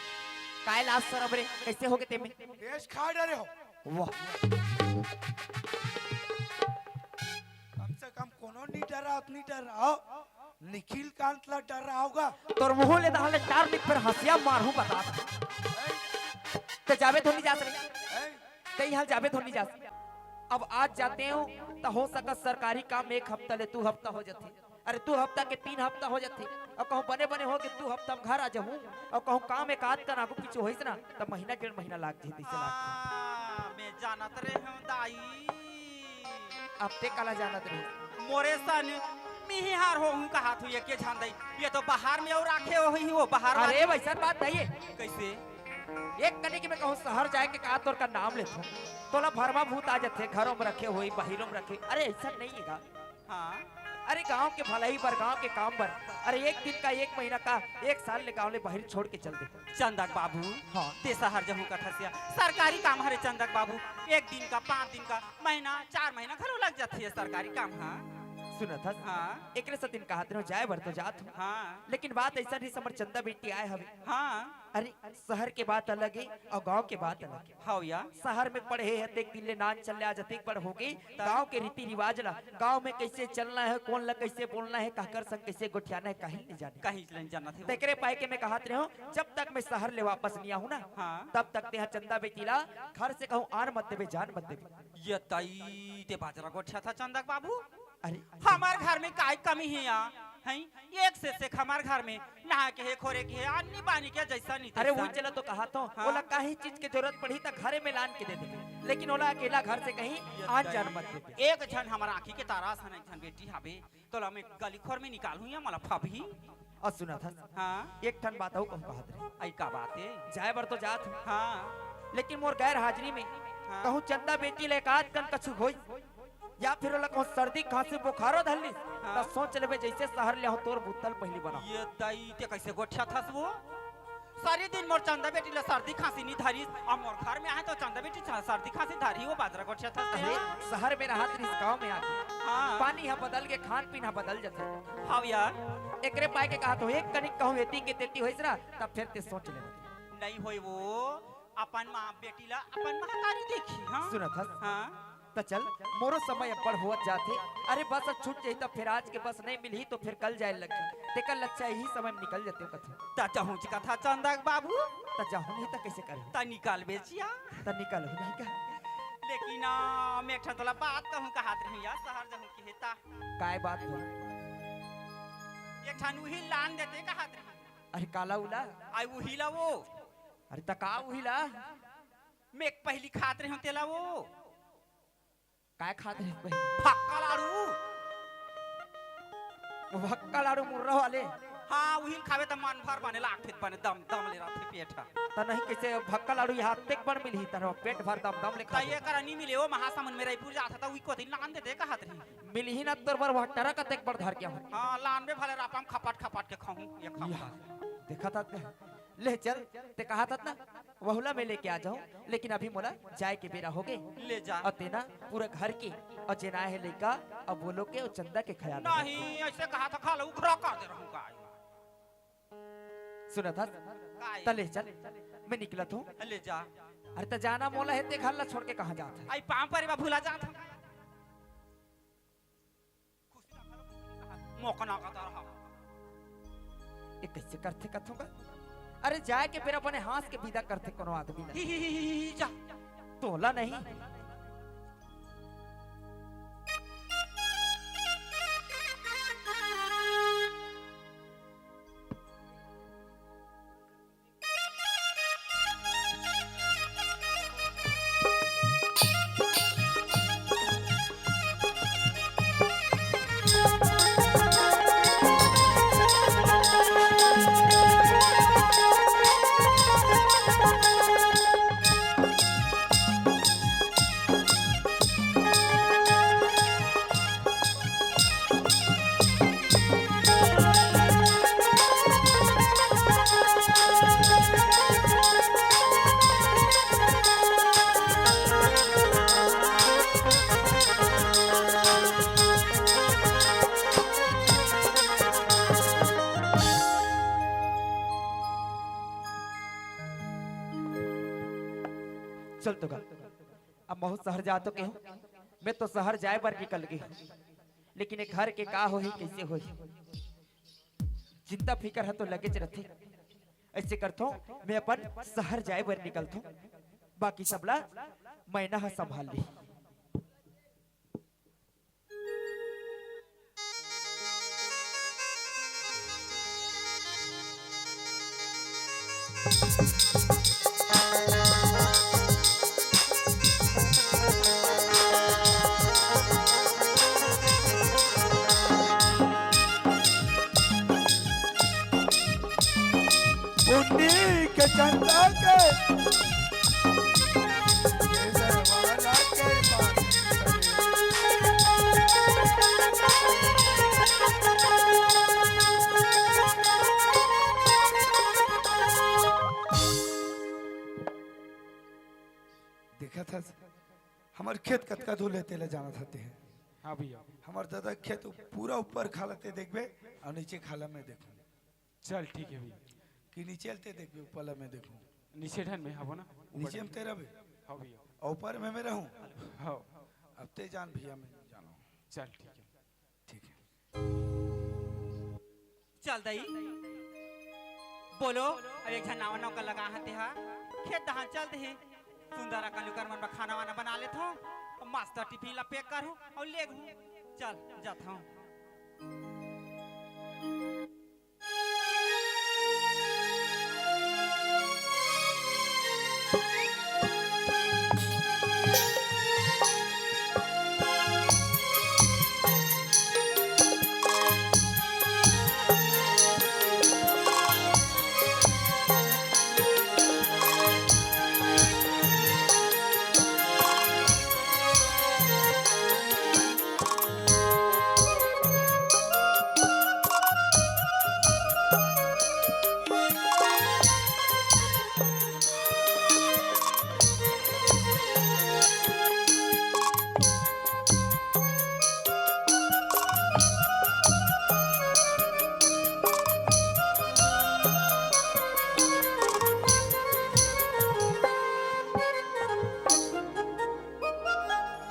काय लाज सरम रे? कइसे होगे तेमे? देश खा डरे हो। वाह। कम से कम कोनो नी डराव, नी डराव। निखिल कांत ला डराव गा। तोर मुंह ले दहाले चार निक फेर हंसिया मारहूं बता। ए, ते जाबे धुन नी जास रे। ए, ते इहां जाबे धुन नी जास। अब आज जातेंव, त हो सकत सरकारी काम एक हफ्ता ले दू हफ्ता हो जाथे। अरे, दू हफ्ता के तीन हफ्ता हो जाथे। अउ कहूं बने बने होगे दू हफ्ता में घर आ जाहूं, अउ कहूं काम एक आध कन आगू पीछू होइस ना, त महीना डेढ़ महीना लाग जाही, तइसे लागथे। आ, मैं जानत रहेंव दाई। अब ते काला जानत रहे? मोरे सन मिहिहार होहूं कहत हूं, एके झन दाई। ये तो बाहर में अउ राखे होही वो बाहर वाले। अरे, वइसन बात नहीं हे। कइसे? एक कनिक में कहूं शहर जाए के का तोर का नाम लेथों, तोला भरमा भूत आ जाथे, घरों में रखे होही, बाहिरों में रखे। अरे, अइसन नहीं हे गा। हाँ। अरे, गांव के भलाई बर, गांव के काम बर, अरे, एक दिन का, एक महीना का, एक साल ले गांव ले बाहिर छोड़ के चल दे। चंदक बाबू, हाँ। ते शहर जहूं कथस या, सरकारी काम हरे चंदक बाबू, एक दिन का, पांच दिन का, महीना, चार महीना घलो लग जाथे ये सरकारी काम, हाँ। सुनत हस? हाँ। एकरे सेती कहत रहेंव, जाए बर तो जात हूं। हाँ। लेकिन बात अइसन हे, हमर चंदा बेटी आय हवे। हाँ। अरे, शहर के बात अलग हे अउ गांव के बात अलग हे। हव या। शहर में पढ़े हे, अतेक दिन ले नान चल ले, आज अतेक बड़ होगे। गांव के रीति रिवाज ला, गांव में कइसे चलना हे, कोन ला कइसे बोलना हे, काकर संग कइसे गोठियाना हे, कहीं नहीं जाने। कहीं नहीं जानत हे। तेकरे पाय के मैं कहत रहेंव, जब तक मैं शहर ले वापस नहीं आहूं ना, हाँ। तब तक तेहा चंदा बेटी ला घर से कहूं आन मत देबे, जान मत देबे। ये तई ते बाजरा गोठियाथस चंदक बाबू। अरे। हमर घर में काय कमी हे या? हैं? एक से सेक हमर घर में नहा के हे, खोरे के हे, अन्नी बानी के जइसा नहीं अरे, तइसा। वो चला तो कहत हों, हाँ। ओला काहीं चीज के जरूरत पड़ही त घरे में लान के दे देबे, लेकिन ओला अकेला घर से कहीं ये आन जान तई। मत देबे। एक झन हमर आँखी के तारा असन एक झन बेटी हावे, तोला मैं गली खोर में निकालहूं या मोला फबही। अउ सुनत हस? हाँ। एक ठन बात अउ कहूं कहत रहेंव। अई का बात हे? जाए बर तो जात हूं। हाँ। लेकिन मोर गैर हाजिरी में हाँ। कहूं चंदा बेटी ले एक आध कन कछु होइस, या फिर ओला कहूं सर्दी, खांसी, बुखारो धर लिस, हाँ। त सोच लेबे जइसे शहर ले आहूं तोर बुत्तल पहिली बनाहूं। ये तई ते कइसे गोठियाथस वो? सारी दिन मोर चंदा बेटी ला सर्दी, खांसी नी धरिस, अउ मोर घर में आहे तो चंदा बेटी ला सर्दी, खांसी धरही वो बाजरा गोठियाथस ते। अरे, शहर में रहत रहिस, गांव में आके। हाँ। पानी ह बदल गे, खान पीन ह बदल जाथे। हव या। एकरे पाय के कहत हों, एक कनिक कहूं एती के तेती होइस ना, तब फेर ते सोच लेबे। नहीं होय वो, अपन माँ बेटी ला अपन महतारी देखही, हाँ? सुनत हस? हाँ। त चल, मोरो समय अब्बड़ होवत जाथे। अरे बस अब छूट जाही त फेर आज के बस नहीं मिलही त फेर कल जाए लगही। तेकर लच्छा इही समय में निकल जातेंव कथों। त जहूं च कथस चंदक बाबू। त जहूं नहीं त कइसे करहूं? त निकल बेचिया। त निकल हो नहीं का? लेकिन, आ, मैं एक ठन तोला बात कहूं कहत रहेंव या, शहर जहूं के हे त। काय बात हे? एक ठन उही लान देते कहत रहेंव। अरे काला उला? अई उही ला वो। अरे त का उही ला? मैं पहिली खात रहेंव तेला वो। काय खात रहे पहिली? फक्का लाड़ू। वो भक्का लाड़ू मुर्रा वाले? हाँ, उही ल खाबे त मन भर बने लागथे, बने दम दम ले रहिथे पेट ह। त नहीं कइसे भक्का लाड़ू इहां अतेक बड़ मिलही, त पेट भर दम दम ले त खाबे। ये करा नी मिले, वो महासमुंद में रइपुर जात हंव त उही कोती लान देते कहत रही। मिलही ना तोर बर, वो ट्रक अतेक बड़ धर के आहूं। हाँ, लानबे भले रापा म खपट खपट के खाहूं, ये खाहूं। देखत हस? ले चल, ते कहा था ना, वहुला में लेके आ जाऊं, लेकिन अभी मोला जाए के बेरा हो गए। ले जा। और तेना पूरा घर के और जेना है लइका और बोलो के और चंदा के ख्याल रखे। नहीं, ऐसे कहा था, खा लो, उखरा कर दे रहूं का। सुना था? काय? त ले चल, मैं निकलत हूँ। ले जा। अरे त जाना मोला है, ते घर ला छोड़ के कहाँ जात है? आई पाँव परे बा, भुला जात है। खुशी रखा लो, खुशी रखा। मौका ना का तारा। ये कैसे करथे कथों का? अरे जाए के बेरा बने हाँस के विदा करथे कोनो आदमी ही, नहीं। ही, ही, ही, ही, जा। तोला नहीं। चल तो गा, अब महूँ शहर जा तो के हूँ, मैं तो शहर जाए बर निकल गई हूँ, लेकिन ये घर के का होही, कैसे होही, चिंता फिकर ह तो लगेच रथे। ऐसे करथों, मैं अपन शहर जाए बर निकलथों, बाकी सबला मैना ह संभाल ली। पुन्नी के चंदा के केसर वाला के पानी करे। देखा था हमर खेत कतका दूर ले तेला जाना था ते। हाँ भैया। हमर दादा खेत पूरा ऊपर खाला ते देखबे और नीचे खाला मैं देखूं। चल ठीक है भैया। कि नीचे ते देखबे, ऊपर ला मैं देखूं। नीचे ढन में हबो ना? नीचे में तेरा भी? हाँ भैया। और ऊपर में मैं रहूं? हाँ। अब ते जान भैया, मैं जानो। चल ठीक है। ठीक है। चल दई, बोलो, अब एक झन नावा नौकर लगा हते हा, खेत दहान चल दे। सुंदर अकन ओकर मन बर खाना वाना बना लेथों, और मस्त टिफिन ला पैक करहूं और ले घूम। चल, जाथों।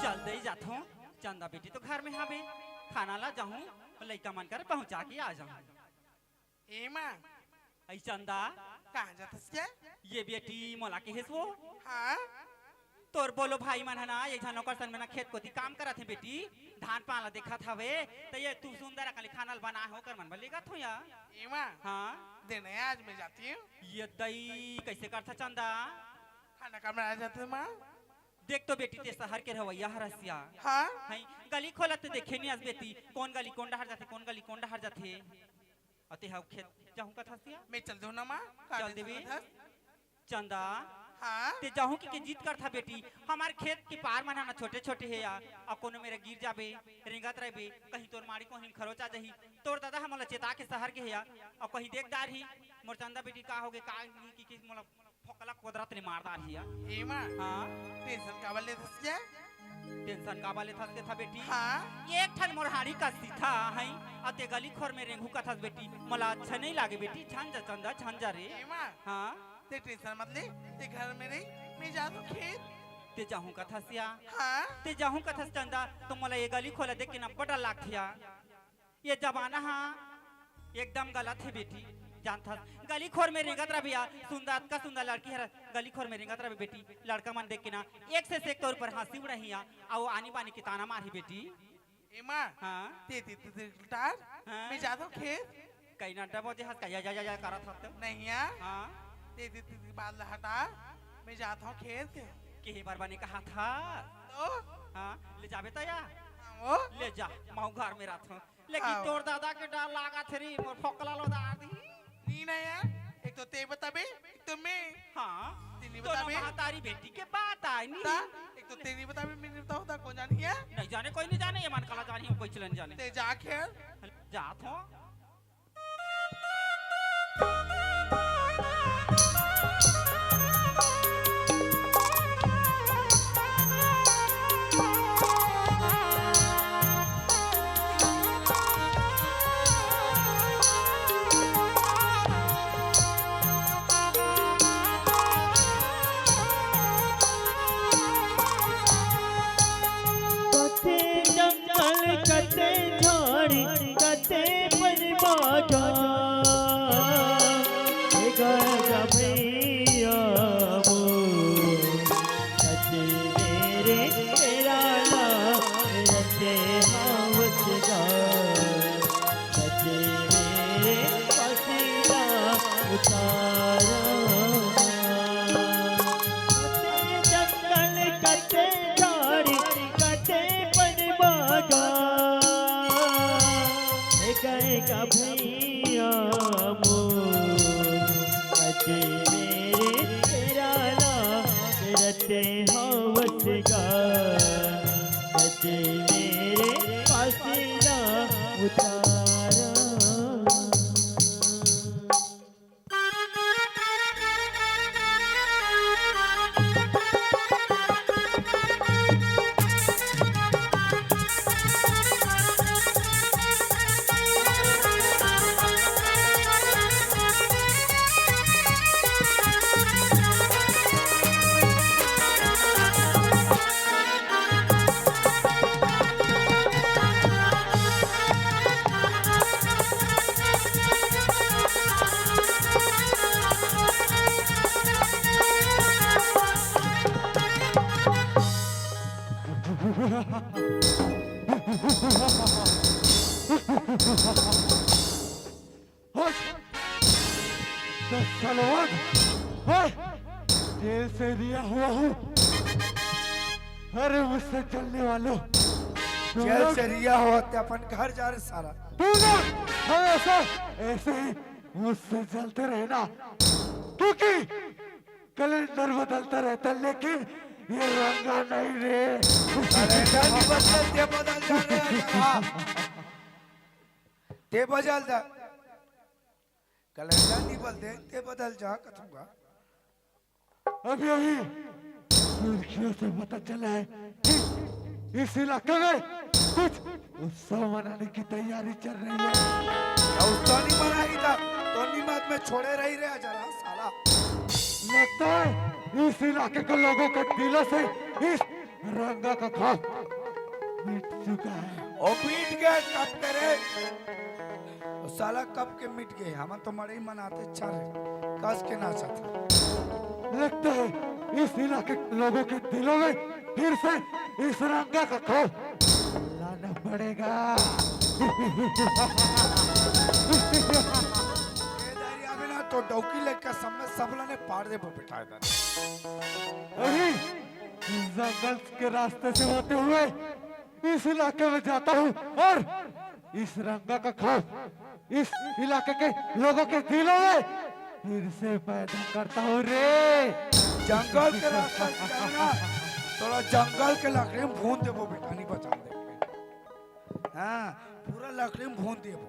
चल दे जाथों, चंदा बेटी तो घर में हवे, खाना ला जाहूं, लइका मन कर पहुंचा के आ जाहूं। ए माँ। ऐ चंदा। कहाँ जाथस के? ये बेटी मोला कहेस वो। हाँ? तोर बोलो भाई मन ह ना, एक झन ओकर संग में ना खेत कोती काम करत हे बेटी, धान पान ला देखत हवे, त ये तू सुंदर अकन ले खाना ल बना हो कर मन बर लेगत हो या। ए माँ। हाँ? दे ना, आज मैं जाती हूँ। ये दई कैसे करथा चंदा? खाना कमरा आ जाते माँ। देख तो बेटी, ते शहर के रहवैया हरस या। हाँ? हैं, गली खोला ते देखे नहीं अस बेटी, कौन गली कौन डहर जाथे, कौन गली कौन डहर जाथे। अते हव खेत जाहूं कथस या? मैं चल दूं ना माँ, का चल देबे। चंदा, हाँ? ते जाहूं कि के जिद करथा बेटी, हमार खेत के पार मन ह ना छोटे-छोटे हे या, अउ कोनो मेरा गिर जाबे, रेंगत रहिबे, कहीं तोर माड़ी कोहिन खरोच आ जाही, तोर दादा ह मोला चेता के सहर गे हे या, अउ कहीं देख डारही, मोर चंदा बेटी का होगे, का कि, कि मोला फोकला कोदरत ले मार डारही या। ए माँ, हाँ? टेंशन काबर लेथस के? टेंशन काबर लेथस के था बेटी? हाँ? एक ठन मोर हाड़ी का सीथा हई, अउ ते गली खोर में रेंगहू कथस बेटी, मोला अच्छा नहीं लागे बेटी, झन जा चंदा, झन जा रे। ए माँ, हाँ? ते टेंशन मत ले, ते घर में रही, मैं जाथों खेत। ते जाहूं कथस या? हाँ? ते जाहूं कथस चंदा, तो मोला ये गली खोर ला देख के ना बड़ा लागथे या। ये जमाना हा एकदम गलत हे बेटी, जानथस? गली खोर में रेंगत रहिबे या, सुंदर, अतका सुंदर लड़की हर गली खोर में रेंगत रहिबे बेटी, लड़का मन देख के ना एक से एक तोर ऊपर हंसी उड़ाही या, अउ आनी बानी के ताना मारही बेटी। ए माँ, हाँ? ते, ते, ते, ते, टार, हाँ? मैं जाथों खेत। कहीं ना डबो जे हंस का या, या, या, या करत हस तो। नहीं या? हाँ? ते, ते, ते, ते, बात ला हटा, मैं जाथों खेत के। के बार बने कहा था? तो? हाँ, ले जाबे त या? हाँ, वो? ले जा, मैं घर में रहथों। लेकिन हाँ। तोर दादा के डर लागथे रे, मोर फोकला ला डार दिही। नी ना या, एक तो ते बताबे, एक तो मैं। हाँ, ते नी तो ना बताबे। महतारी बेटी के बात आय नी। ता, एक तो ते नी बताबे, मैं नी बताहूं, ता कोन जानही या? नहीं जाने, कोई नहीं जाने, ये मन काला जानही, कोई चलन जाने। ते जा खेल। जाथों। कते जंगल, कते झाड़ी, कते पन बाजा, ए गंगा भैया मोर, कते मेरे तेरा ला, रते हावत गा। कते मेरे पासी ला उतारा। कते जंगल, कते झाड़ी, कते पन बाजा, ए गंगा भैया मोर, कते मेरे तेरा ला, रते हावत गा। कते मेरे पासी ला उतारा। हट! दस सालों बाद, हाँ, जेल से रिहा हुआ हूँ। अरे मुझसे जलने वालों, तुम जेल लोग से रिहा हुआ ते अपन घर जा रे सारा। तू ना, हम ऐसे, ऐसे ही मुझसे जलते रहना, क्योंकि कैलेंडर बदलता रहता है, लेकिन ये रंगा नहीं रे। कैलेंडर नहीं बदलते, बदल जा रहे हैं। हाँ। ते बदल जा। कैलेंडर नहीं बदलते, ते बदल जा, कथूंगा। अभी अभी सुर्खियों से पता चला है कि इस इलाके में कुछ उत्सव मनाने की तैयारी चल रही है। क्या उत्सव नहीं मनाई था? तो निमत में छोड़े रही रे जरा साला। लगता है इस इलाके के लोगों के दिलों से इस रंगा का खौफ मिट चुका है। ओ मिट गया कब तेरे? ओ साला कब के मिट गए? हम तो मड़ई मनाते चल रहे, कस के नाचत। लगता है इस इलाके के लोगों के दिलों में फिर से इस रंगा का खौफ लाना पड़ेगा। केदारी अबे ना तो डौकी लेकर सब में सब लाने पाड़ दे पर बिठाए था। अरे, जंगल के रास्ते से होते हुए इस इलाके में जाता हूँ और इस रंगा का खौफ इस इलाके के लोगों के दिलों में फिर से पैदा करता हूँ रे। जंगल के रास्ता से जाना, तोला जंगल के लकड़ी में भून देबो बेटा, नहीं बचा दे। हाँ, पूरा लकड़ी में भून देबो।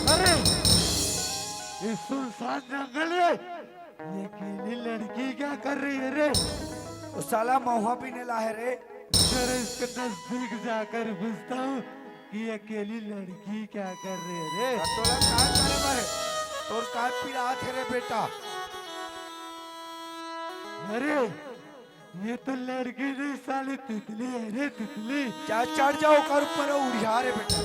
अरे, इस सुनसान जंगल में ये अकेली लड़की क्या कर रही है रे? वो साला महुआ पीने ला है रे। जरा इसके नजदीक जाकर पूछता हूँ कि ये अकेली लड़की क्या कर रही है रे? तोला काय करे बर? तोर काय पीरा थे रे बेटा? अरे, ये तो लड़की नहीं, साली तितली है रे, तितली। जा, चढ़ जा ओकर ऊपर, उड़िया रे बेटा।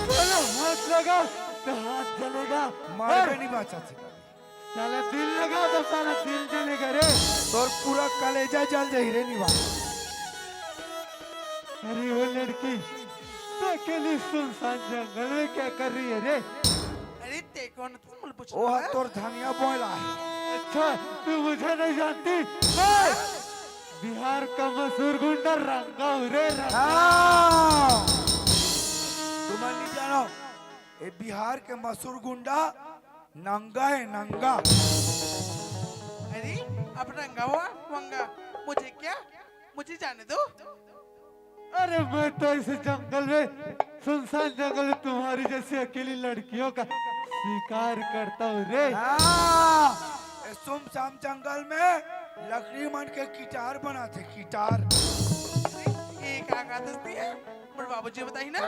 साला हाथ लगा तो हाथ जलेगा। मार और नहीं बाचा से। साला दिल लगा तो साला दिल जलेगा रे। तोर पूरा कलेजा जल जाही रे निवा। अरे वो लड़की, तू अकेली सुनसान जंगल में क्या कर रही है रे? अरे ते कौन, तू मुझे पूछ ओ रहा है? तोर धनिया बोला है। अच्छा, तू मुझे नहीं जानती? मैं बिहार का मशहूर गुंडा रंगा हूँ रे, रंगा। हाँ। तुम नहीं जानो, ये बिहार के मशहूर गुंडा नंगा है, नंगा। अरे, अब नंगा हुआ, वंगा, मुझे क्या? मुझे जाने दो। अरे, मैं तो इस जंगल में, सुनसान जंगल में तुम्हारी जैसी अकेली लड़कियों का शिकार करता हूँ रे। हाँ, ये सुमसान जंगल में लकड़ी मन के गिटार बनाथे, गिटार। ये का कहत हस ते? मोर बाबूजी बताही ना,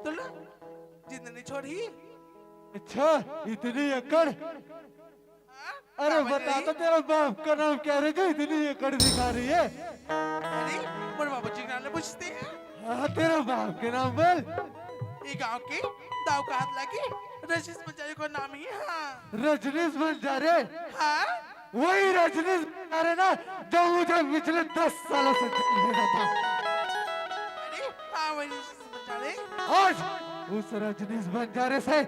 तो ला, जिंदा नहीं छोड़ही। अच्छा, इतनी अकड़? हाँ? अरे, बता तो, तेरा बाप का नाम क्या रे, जो इतनी अकड़ दिखा रही है? अरे, मोर बाबूजी के नाम ले पूछते हैं। हाँ, तेरा बाप के नाम बोल। ये गांव के दाव का हाथ लागे रजनीश बंजारे को नाम ही, हाँ। रजनीश बंजारे? हाँ। वही रजनीश बंजारे ना, जो मुझे पिछले दस सालों से जेल भेजा था। अरे, हाँ, वही रजनीश बंजारे। आज उस रजनीश बंजारे से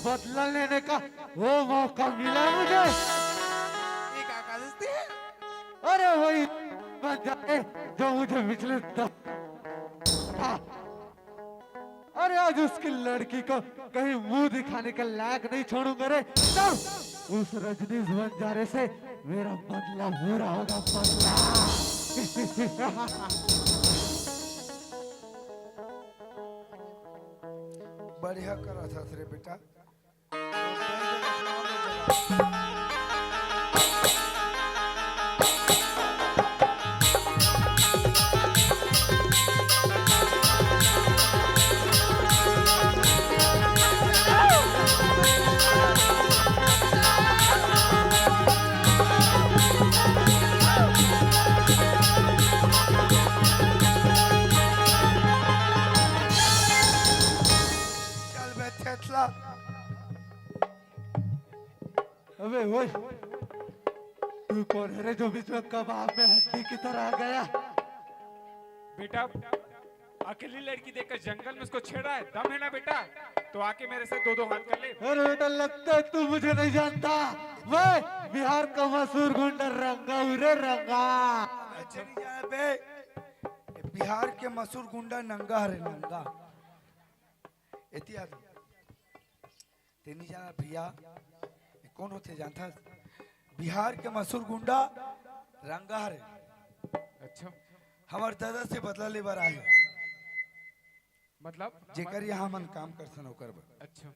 बदला लेने का वो मौका मिला मुझे। ये का, का दोस्ती है? अरे वही बंजारे जो मुझे पिछले दस था। अरे आज उसकी लड़की को कहीं मुंह दिखाने के लायक नहीं छोड़ूंगा रे। तब उस रजनीश बंजारे से मेरा बदला पूरा होगा, बदला। बढ़िया करा था रे बेटा। चल बे थेथला। अबे ओए, तू कौन है रे जो बीच में कबाब में हड्डी की तरह आ गया? बेटा, अकेली लड़की देखकर जंगल में उसको छेड़ा है, दम है ना बेटा? तो आके मेरे से दो दो हाथ कर ले। अरे बेटा, लगता है तू मुझे नहीं जानता। मैं बिहार का मशहूर गुंडा रंगा हूँ रे, रंगा। अच्छा नहीं जाना बे, ये बिहार के मशहूर गुंडा नंगा हरे, नंगा। एती आ तू। ते नहीं जाना भैया, ये कौन होथे जानथस? बिहार के मशहूर गुंडा रंगा हरे। अच्छा। हमर दादा से बदला लेबर आए। मतलब? जेकर यहाँ हमन काम करथन ओकर बर। अच्छा।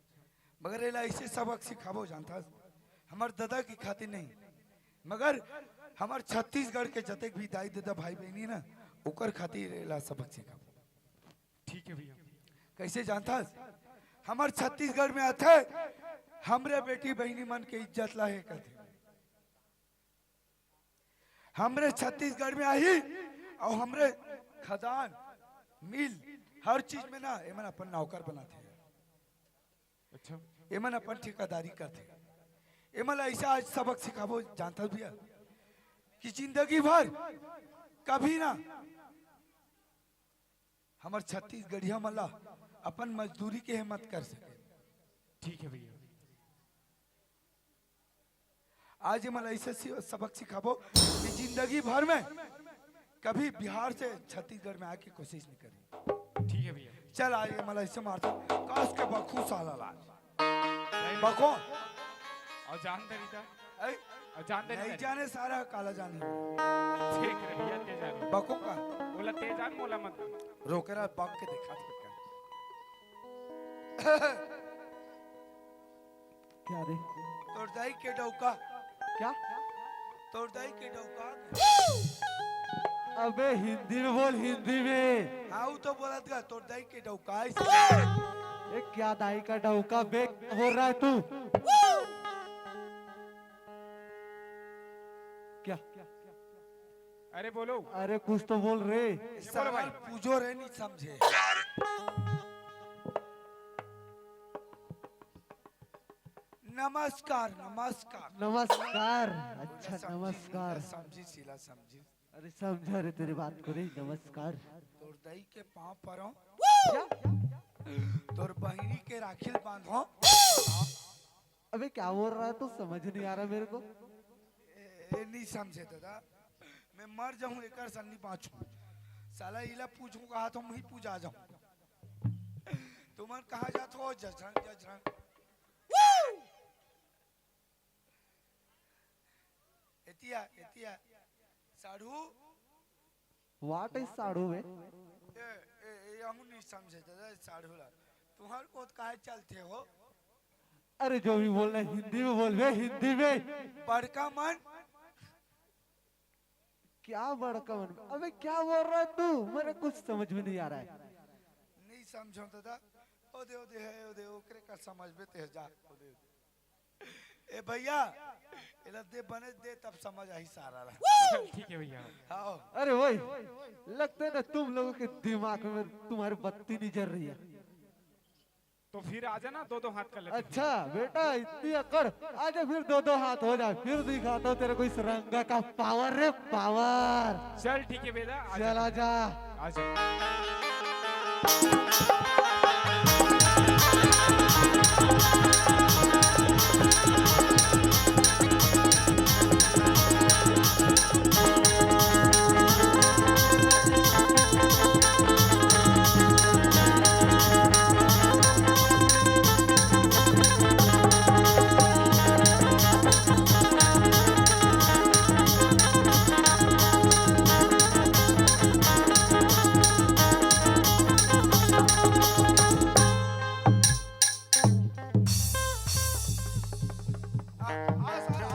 मगर एला ऐसे सबक सिखाबो जानथस, हमर दादा की खातिर नहीं, मगर हमर छत्तीसगढ़ के जतेक भी दाई ददा भाई बहिनी ना, ओकर खातिर एला सबक सिखाबो। ठीक है भैया। कैसे जानथस? हमर छत्तीसगढ़ में आथे, हमरे बेटी बहिनी मन के इज्जत ला हे कथे। हमरे छत्तीसगढ़ में आही अउ हमरे खदान, मिल, हर चीज में ना एमन अपन नौकर बनाथे। अच्छा। एमन अपन ठेकेदारी करथे। एमन ला ऐसा आज सबक सिखाबो, जानथस भैया, कि जिंदगी भर कभी ना हमर छत्तीसगढ़िया मन ला अपन मजदूरी के हिम्मत कर सके। ठीक है भैया। आज एमन ला ऐसे सि-, सबक सिखाबो कि जिंदगी भर में कभी बिहार से छत्तीसगढ़ में आके कोशिश नहीं करी। ठीक है भैया। चल, आज एमन ला ऐसे मारथन, कस के बखू साला ला आज। नहीं। बको। अउ जान दे रीता। ऐ? अउ जान दे नहीं रीता। जाने सारा काला जाने। ठीक रे भैया, ते जान। बको का? बोला ते जान, मोला मत। रोके रहा, बक के देखा था। क्या रे? तोर दाई के डौका। क्या? तोर दाई के डौका। अबे हिंदी में बोल, हिंदी में। हाँ, वो तो बोलत गा, तोर दाई के डौका ऐसे। ए, क्या दाई का डौका बे, बोल रहा है तू? क्या? अरे बोलो। अरे कुछ तो बोल रे। ये बोलो भाई। सवाल पूछो रे, नहीं समझे। नमस्कार, नमस्कार। नमस्कार। अच्छा, समझी, नमस्कार। समझी, शीला, समझी। अरे समझा रे तेरी बात को रे, नमस्कार। तोर दाई के पाँव परो। क्या? तोर बहिनी के राखिल बांधो। अबे क्या बोल रहा है तू, समझ नहीं आ रहा मेरे को। ए, ए, नहीं समझे दादा, मैं मर जाऊं एकर सन नहीं बांचूं। साला इला पूछूं कहा तो मैं ही पूजा जाऊं। तुमन कहाँ जात हो? जजरंग, जजरंग। एतिया, एतिया। साढ़ू। What is साढ़ू बे? ए, ए, ए, हमू नहीं समझे दादा, साढ़ू ला। तुम्हार को काहे चलते हो? अरे जो भी बोल रहे हिंदी में बोल बे, हिंदी में। बड़का मन। क्या बड़का मन? अबे क्या बोल रहा है तू? मेरे कुछ समझ में नहीं आ रहा है। नहीं समझो दादा। ओ दे, ओ दे है, ओ दे, ओकरे का समझ में ते जा, ओ दे, ओ दे। ए भैया, एला दे बने दे, तब समझ आही सारा ला। चल, ठीक है भैया। हाँ। अरे वही, लगता है ना तुम लोगों के दिमाग में तुम्हारी बत्ती नहीं जल रही है। तो फिर आ जाना, दो दो हाथ कर लेते हैं। अच्छा बेटा, इतनी अकड़, आजा फिर दो दो हाथ हो जाए, फिर दिखाता हूँ तेरे को इस रंगा का power रे, power। चल ठीक है बेटा, आजा। चल आजा। आजा। आ, आ सारा।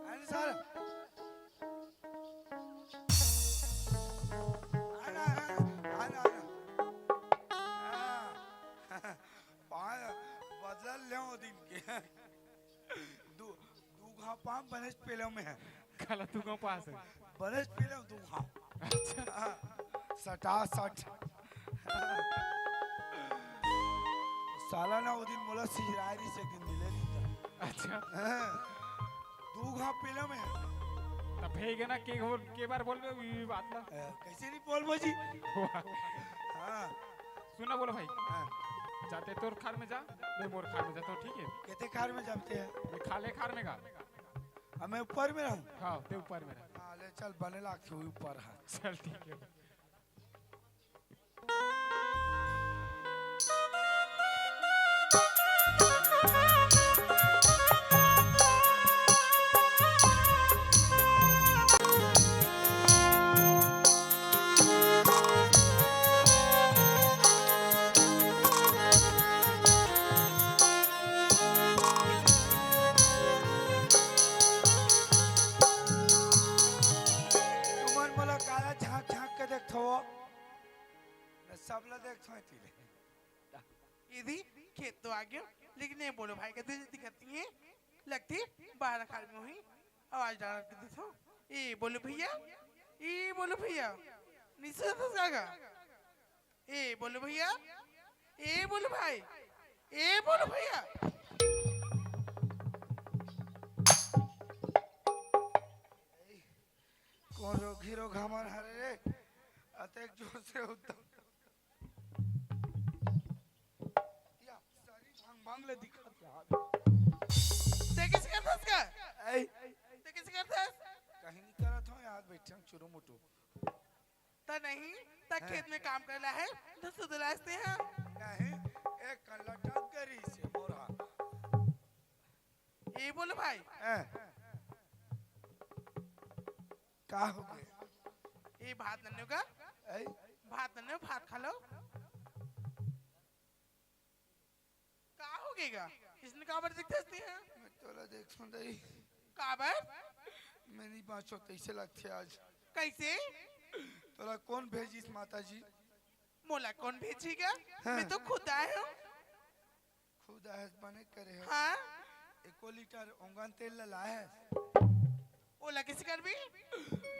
आ सारा। आना, आना, आना, आना। हाँ। पाँव बदल ले ओ दिन के। दू, दू घाव पाँव बनेच पेलो में है। काला दू घाव पास है। बनेच पेलो दू घाव। अच्छा। हाँ, सटा सट। साला ना ओ दिन मोला सिहराय रहिस एक दिन मिले नहीं था। अच्छा। हाँ, दू घाव पेलो में है। तब भेगे ना के, के बार बोलबे ई बात ला। अ, कैसे नहीं बोलबो जी? वाह। हाँ। सुन ना बोलो भाई। हाँ। जाते तोर खार में जा, मैं मोर खार में जाता हूँ, ठीक है? कहते खार में जाते हैं? मैं खाले खार में गा। हाँ, मैं ऊपर में रहूँ? हाँ, ते ऊपर में रह। हाँ, ले चल, बने लागथे ऊपर, हाँ। चल, ठीक है। तुमन मोला काला झांक झांक के देखथो? मैं सबला देखथो एती ले। दीदी, खेत तो आ गयो, लेकिन ये बोलो भाई का तुझे दिक्कत नहीं है? लगती बारह खाल में हुई, आवाज डाल के देखो। ए बोलो भैया, ए बोलो भैया, निशा तो जागा। ए बोलो भैया, ए बोलो भाई, ए बोलो भैया। कौन रोगी रोग हमर हरे रे? अतेक जोर से उत्तम। या, सारी भांग भांग ले दिखत यार। ते किसे करथस का? ऐ, ते किसे करथस? कहीं नहीं करत हो यार, बैठे हम चुरू मुटू। त नहीं, त हाँ। खेत में काम करला है, त सुधलास्ते हैं। नहीं, एक कल्ला टप गरी से मोरा। ए बोलो भाई। हैं? का हो गया? ए भात नन्यो का? ऐ? भात नन्यो, भात खा लो। का हो गया? इसने काबर दिखते हंसती हैं? मैं तोला देख सुन रही। काबर? मैं नहीं बाँचो, तैसे लगते आज। कैसे? तोला कौन भेजिस माता जी? मोला कौन भेजी का? हाँ। मैं तो खुद आए हूँ। खुद आए हस, बने करे हस। हाँ। एको लीटर ओंगन तेल ला लाए हस। ओला किसे करबी?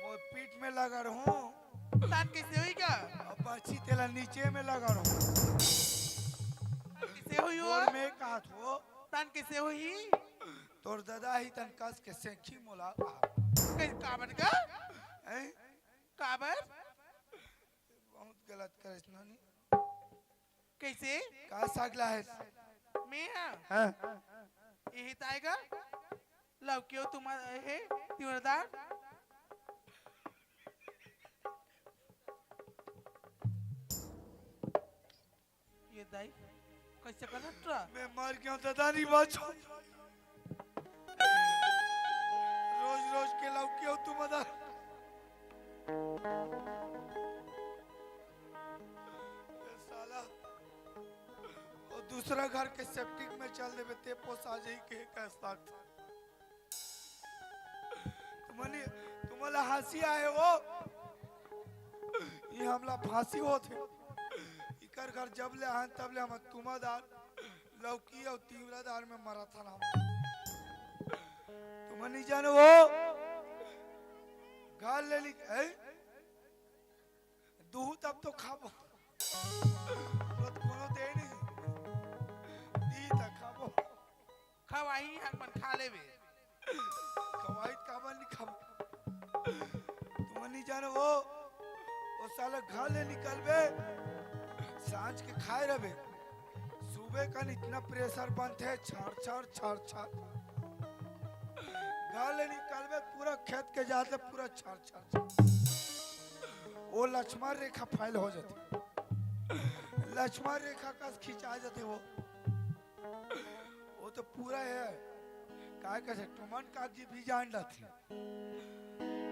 मोर पीठ में लगड़ हूँ। तान किसे हुई का? अब बाछी तेला नीचे में लगड़ हूँ। किसे हुई हो? और मैं कहा थो। तान किसे हुई? तोर दादा ही तन कस के सेंखी मोला। कैसे काबर का? हैं? काबर? बहुत गलत करे नानी। कैसे? का साग ला है? मैं हाँ। हाँ। यही ताएगा। लौकियो तुम हे तिवरदार। ये दाई, कैसे करत रहा? मैं मर गया दादा, नहीं बाँचो। रोज रोज के लौकियो तुम अदा। ये साला, वो दूसरा घर के सेप्टिक में चल देवे, ते पोसा जाई के का साथ। तुमनी, तुमला हंसी आए वो, ये हमला फांसी होत हे। इकर घर जब ले आन, तब ले हम तुमादार, लौकी और तीवरादार में मरा था ना। तुमनी जानो वो, गाल ले ली, ए? दूहू तब तो खाबो। हमरा तो कोनो दे नहीं। दी त खाबो। खवाई हर मन खा लेबे। खवाई त काबर नहीं खाबो। तुम नहीं जानो वो, वो साला घर ले निकलबे, सांझ के खाए रहबे। सुबह कन इतना प्रेशर बनथे, छार छार, छार छार। घर ले निकलबे, पूरा खेत के जाते, पूरा छार छार, छार। वो लक्ष्मण रेखा फेल हो जाथे। लक्ष्मण रेखा कस खिंचा जाथे वो। वो तो पूरा है। काय कसे तुमन कागजी भी जान डाथे।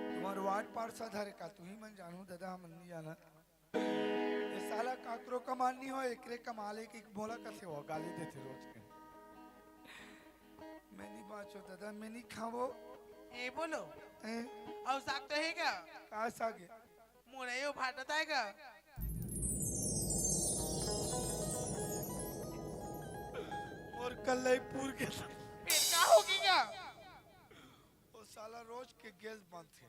तुम्हार वार्ड पार्षद हरे का, तुही मन जानू दादा, हमन नहीं जाना। ये साला काकरो कमाल नहीं हो, एकरे कमाल है कि बोला कसे हो, गाली देथे रोज के। मैं नहीं बाँचो दादा, मैं नहीं खावो। ए बोलो। ए? और साग तो है क्या? का साग है? मोरयो भाटा ताय का? मोर कलईपुर के पेट का हो गया? वो साला रोज के गैस बनथे।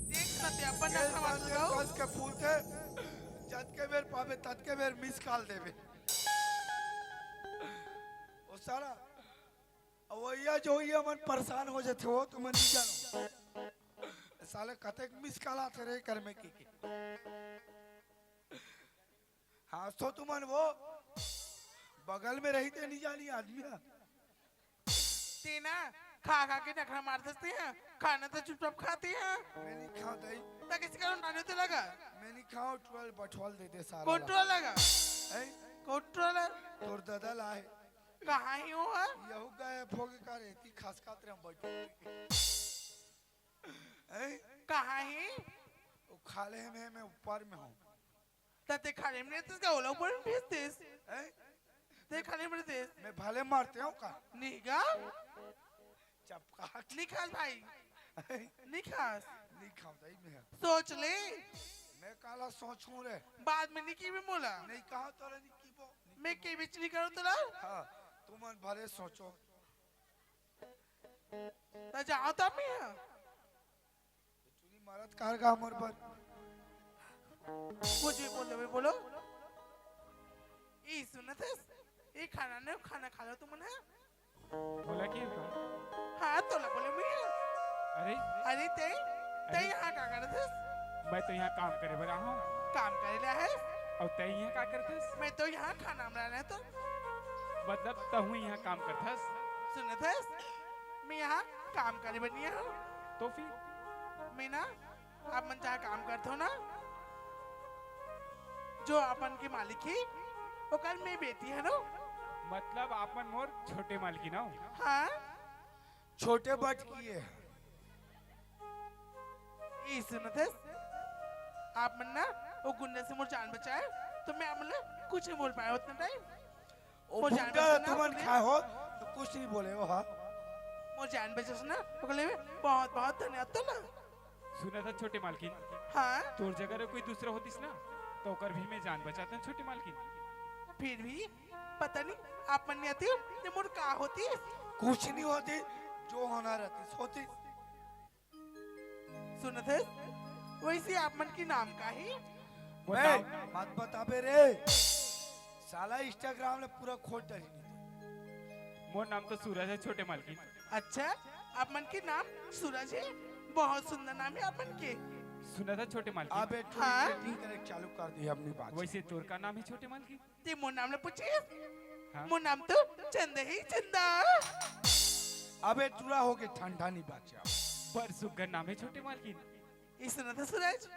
देख ना ते अपन गैस नखरा बनथे, मत लगाओ। कस के फूलथे, जतके बेर पाबे, ततके बेर मिस कॉल देबे। वो साला अवैया जो ये मन परेशान हो जाथे, वो तुमन नहीं जानो। साले कतेक मिस कॉल आथे रे कर में की, की। हाँ, सो तुमन वो बगल में रही ते नहीं जानी आदमी ना। ते ना खा खा के नखरा मार देते हैं, खाना तो चुपचाप खाते हैं। मैं नहीं खाओ दाई। तो किसी का नाने तो लगा? मैं नहीं खाओ, ट्रोल बठोल दे दे साला। कौन ट्रोल लगा? हैं? कौन ट्रोल है? तोर दादा ला है। कहाँ ही हो, हाँ? यहू गए फोगे का रेती खसकात रहे हम बैठे। हैं? कहाँ ही? वो खाले में, मैं ऊपर में हूँ। त ते खाले में रहतेस का? ओला ऊपर में भेजतेस? हैं? ते खाले में रहतेस? मैं भले मारते हूँ का? नहीं का? चपका। नहीं खास भाई। हैं? नहीं खास। नहीं खाओ दाई मैं। सोच ले। मैं काला सोचूं रे। बाद में नहीं की भी मोला। नहीं कहा तो रे नहीं की वो। मैं के बीच नहीं करूँ तोला। हाँ, तुमन भले सोचो। त जाओ तब मैं। चुरी मारत कार का हमर पर। कुछ भी बोल दे, बोलो। ए सुनत हस, ए खाना ने खाना खा लो तुमन ह। बोला कि का? हाँ, तोला बोले मैं। अरे, अरे ते, ते अरे। यहाँ का करत हस? मैं तो यहाँ काम करे बर आया हूँ। काम करे ला हस? और तै यहाँ का करत हस? मैं तो यहाँ खाना बना रहा तो। मतलब तहूँ यहाँ काम करत हस? सुनत हस, मैं यहाँ काम करे बर नहीं आया हूँ। तो फिर? मैं ना, आप मन जहाँ काम करत हो ना, जो अपन के मालिक ही, ओकर मैं बेटी हरव। मतलब आप मन मोर छोटे मालकिन हो? हाँ। छोटे बटकी हे। ई सुनत हस, आप मन ना वो गुंडा से मोर जान बचाए, तो मैं आप मन ला कुछ नहीं बोल पाया उतना टाइम। ओ मोर जान गुंडा बचाना तुमन आपने। खाए हो, तो कुछ नहीं बोले हो, हाँ? मोर जान बचास ना, ओकर लिए बहुत, बहुत धन्यवाद तोला। सुनत हस छोटे मालकिन, हाँ? तोर जगह रे कोई दूसरा होतिस ना, तो ओकर भी मैं जान बचातेंव छोटे मालकिन। फिर भी पता नहीं, आप मन नहीं आते हो, तो मोर का होतिस? कुछ नहीं होतिस, जो होना रहतिस, होतिस। सुनत हस, वैसे आप मन के नाम का ही? मोर ए, नाम मत बताबे रे। साला Instagram ले पूरा खोज डाली नहीं। मोर नाम तो सूरज हे छोटे मालकिन। अच्छा, आप मन के नाम सूरज हे? बहुत सुंदर नाम हे आप मन के। सुनत हस छोटे मालकिन। अबे तू हाँ? Editing करे चालू कर दी अपनी बात। वैसे तोर का नाम हे छोटे मालकिन? ते मोर नाम ला पूछिस? हाँ? मोर नाम तो चंदा ही चंदा। अबे टूरा होके ठंडा नहीं बाचा। पर सुग्घर नाम हे छोटे मालकिन। ई सुनत हस सूरज,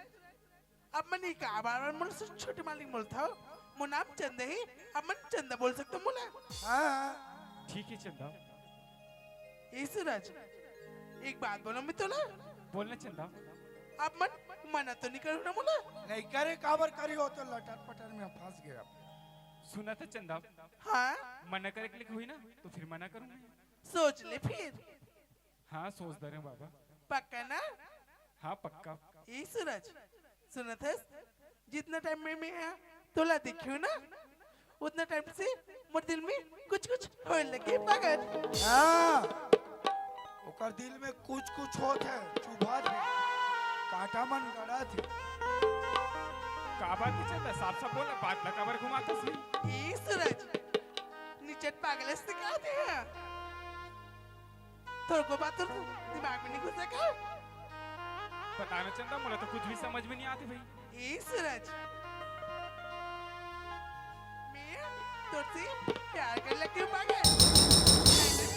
आप मन ही का बार-बार मोला सु-, छोटे मालकिन बोलत हो? मोर नाम चंदा ही, आप मन चंदा बोल सकत हो मोला। हाँ। ठीक हे चंदा। ए सूरज, एक बात बोलंव मैं तोला। बोल ना चंदा। आप मन मना तो नहीं करहू ना मोला? नहीं करे, काबर करिहू, तो लटर पटर में फंस गया। सुनत हस चंदा। हाँ? मना करे के लिए होही ना, तो फिर मना करूँ मैं। सोच ले फिर। हाँ, सोच डारेंव बाबा। पक्का ना? हाँ, पक्का। ए सूरज, सुनत हस? जितना टाइम में मैं हा तोला देखियो ना, उतना टाइम से मोर दिल में कुछ कुछ होए लगे पागल। हाँ, ओकर दिल में कुछ कुछ होत हे, चुभत हे, कांटा मन गड़त हे। का बात हे चंदा? साफ साफ बोल, बात ला काबर घुमात हस? ए सूरज, निचट पागल से का दे हा? थोड़को बात तो दिमाग में नहीं घुसे का? पता ना चंदा, मोला तो कुछ भी समझ में नहीं आती भाई। ए सूरज, मैं तोर से प्यार करे लगे हूँ पागल।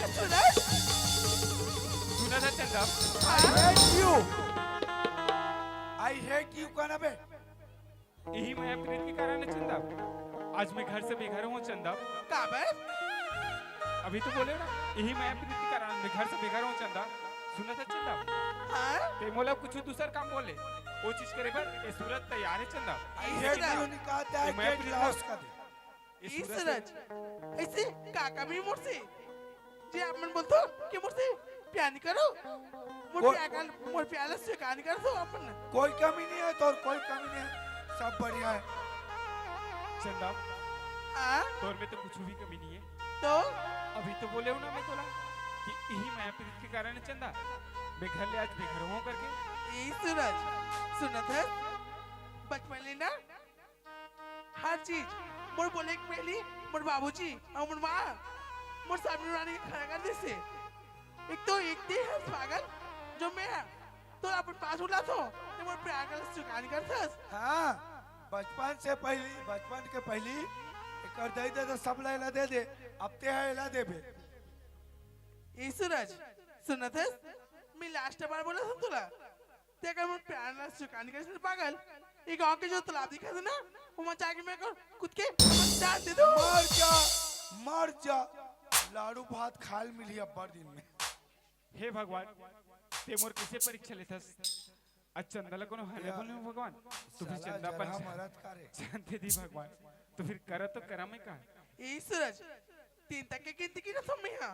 सूरज, सुनत हस चंदा? I hate you। I hate you कहना बे। यही माया प्रीत के कारण हे चंदा, आज मैं घर से बेघर हूँ चंदा। काबर? अभी तो बोले ना, यही माया प्रीत के कारण मैं घर से बेघर हूँ चंदा। सुनत हस चंदा? हाँ? ते मोला कुछ दूसर काम बोले, वो चीज करे बर ये सूरज तैयार हे चंदा। I hate you नहीं कहता है, ये माया get प्रीत lost कर दे। ये ई सूरज से सूरज, ऐसे का कमी मोर से? जे आप मन बोलत हो कि मोर से प्यार नहीं करो, मोर कोई प्यार का, मोर प्यार ला स्वीकार नहीं करत हो आप मन। कोई कमी नहीं है तोर, कोई कमी नहीं है, सब बढ़िया है। चंदा, हाँ? तोर में तो कुछ भी कमी नहीं है। तो? अभी तो बोले हूँ ना मैं तोला कि यही माया प्रीत के कारण हे चंदा, मैं घर ले आज बेघर हूँ करके। ए सूरज, सुनत हस? बचपन ले ना हर चीज मोर बोले के पहली मोर बाबूजी और मोर माँ मोर सामने में आने के खड़ा कर देथे। एक तो एक दे हस पागल, जो मैं हा तोला अपन पास बुलाथों, ते मोर प्यार ला स्वीकार नहीं करथस। हाँ, बचपन से पहली, बचपन के पहली एकर दई दे तो सब ला एला दे दे, अब ते हा एला देबे। ए सूरज, सुनत हस? मैं last बार बोलत हूँ तोला, ते अगर मोर प्यार ला स्वीकार नहीं करे पागल, ये गांव के जो तालाब दिखत हे ना, ओमा जाके मैं अगर कूद के अपन जान दे दूँ। मर जा, मर जा, लाड़ू भात खाए ल मिलही अब्बड़ दिन में। हे भगवान, ते मोर कैसे परीक्षा लेथस? आज चंदा ला कोनो हले या, बोले भगवान, तो फिर साला चंदा जरहा अपन मरत का रे? जानते दी भगवान, तो फिर करा तो करा मैं का? ए सूरज, तीन तक के गिनती गिनत हूँ मैं हा।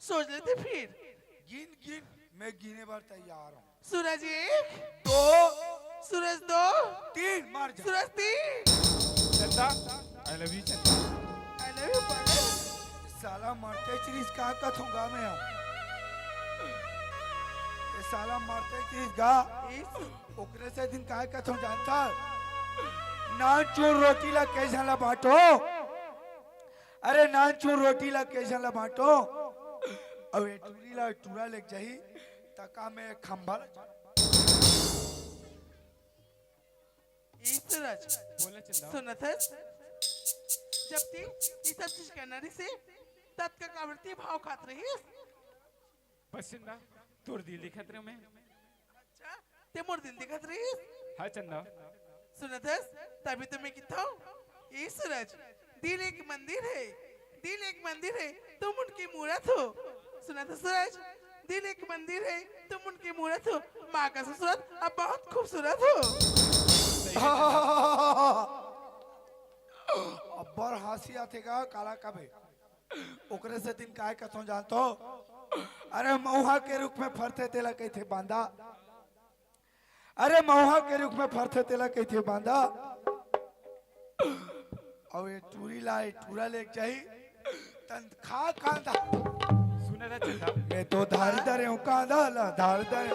सोच लेते फिर। गिन, गिन, मैं गिने बर तैयार हूँ। सूरज एक। दो। सूरज दो। तीन, मर जा। सूरज तीन। चंदा, I love you Chanda. I love you पागल। साला मरते चिरिस का कथूंगा मैं। ये साला मरते चिरिस गा। इस ओकरे से दिन काय कथों जानता? नान चूर रोटी ला कई झन ला बांटो, अरे नानचुन रोटी ला कइसन ला बांटो, अउ ए टूरी ला टूरा लेके जाही, त का मैं खंभा ला ए सूरज, बोला चंदा। सुनत हस? जब ते ई सब चीज करना रहिसे, तब का काबर ते भाव खात रहिस? बस चंदा, तोर दिल देखत रहे मैं। अच्छा, ते मोर दिल देखत रहिस? हाँ चंदा। सुनत हस? तभी तो मैं किथों, ए सूरज, दिल एक मंदिर हे, दिल एक मंदिर हे, तुम उनकी मूरत हो। सुनत हस सूरज, दिल एक मंदिर हे, तुम उनकी मूरत हो। माँ का सूरत अब बहुत खूबसूरत हो। अब्बड़ हाँसी आथे गा, काला कबे। ओकरे सेती काय कथों जानथो? अरे मउहा के रुख में फरथे तेला कहिथे बांदा। अरे मउहा के रुख में फरथे तेला कहिथे बांदा। अउ ए टूरी ला ए टूरा लेके जाही, तंद खा कांदा। सुनत हस चंदा। मैं तो धार धरे हूँ कांदा ला, धार धरे।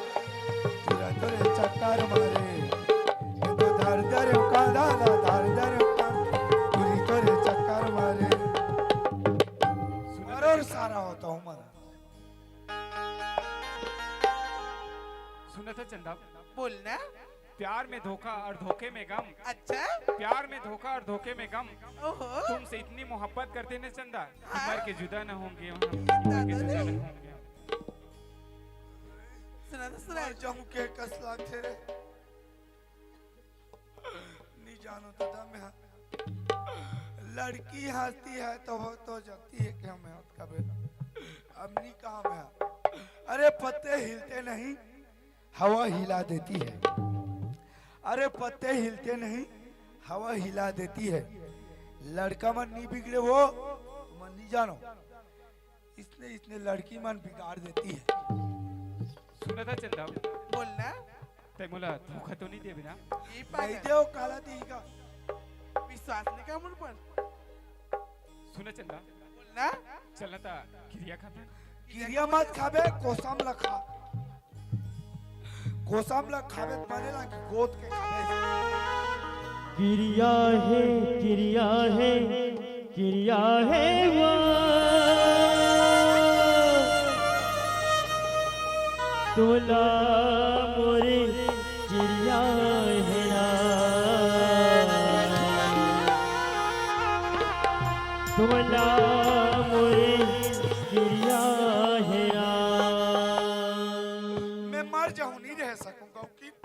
टूरा तोरे चक्कर मारे। मैं तो धार धरे हूँ कांदा ला, धार धरे हूँ कांदा। टूरी तोरे चक्कर मारे। सुनत हस मरोर सारा होता हूँ मना। सुनत हस चंदा। बोलना। प्यार में धोखा और धोखे में गम। अच्छा। प्यार में धोखा और धोखे में गम। ओहो। तुमसे इतनी मोहब्बत करते न चंदा, कि हाँ। मर के जुदा न होंगे हम, मर के जुदा न होंगे हम। सुनत हस सूरज। मर जाऊं के कस लागथे रे। नी जानो दादा मैं। लड़की हंसती है तो वो तो जलती है कि हम हाथ का बेटा। अब नी कहा मैं। अरे पत्ते हिलते नहीं, हवा हिला देती है। अरे पत्ते हिलते नहीं, हवा हिला देती है। लड़का मन नी बिगड़े वो, मन नी जानो। इसने इसने लड़की मन बिगाड़ देती है। सुनत हस चंदा। बोलना। ते मोला धोखा तो नी देबे ना? ए पागल। नहीं देव काला दी का। विश्वास नहीं का मोर पर। सुन चंदा। बोलना। चलना ता किरिया खाबे। किरिया मत खाबे, कोसम ला खा। कोसम ला खाबे त बने ला कि गोद के खाबे। किरिया हे, किरिया हे, किरिया हे वो। तोला मोरे किरिया हे ना। तोला मोरे किरिया हे ना। मैं मर जाऊं, नहीं रह सकूंगा, ओके?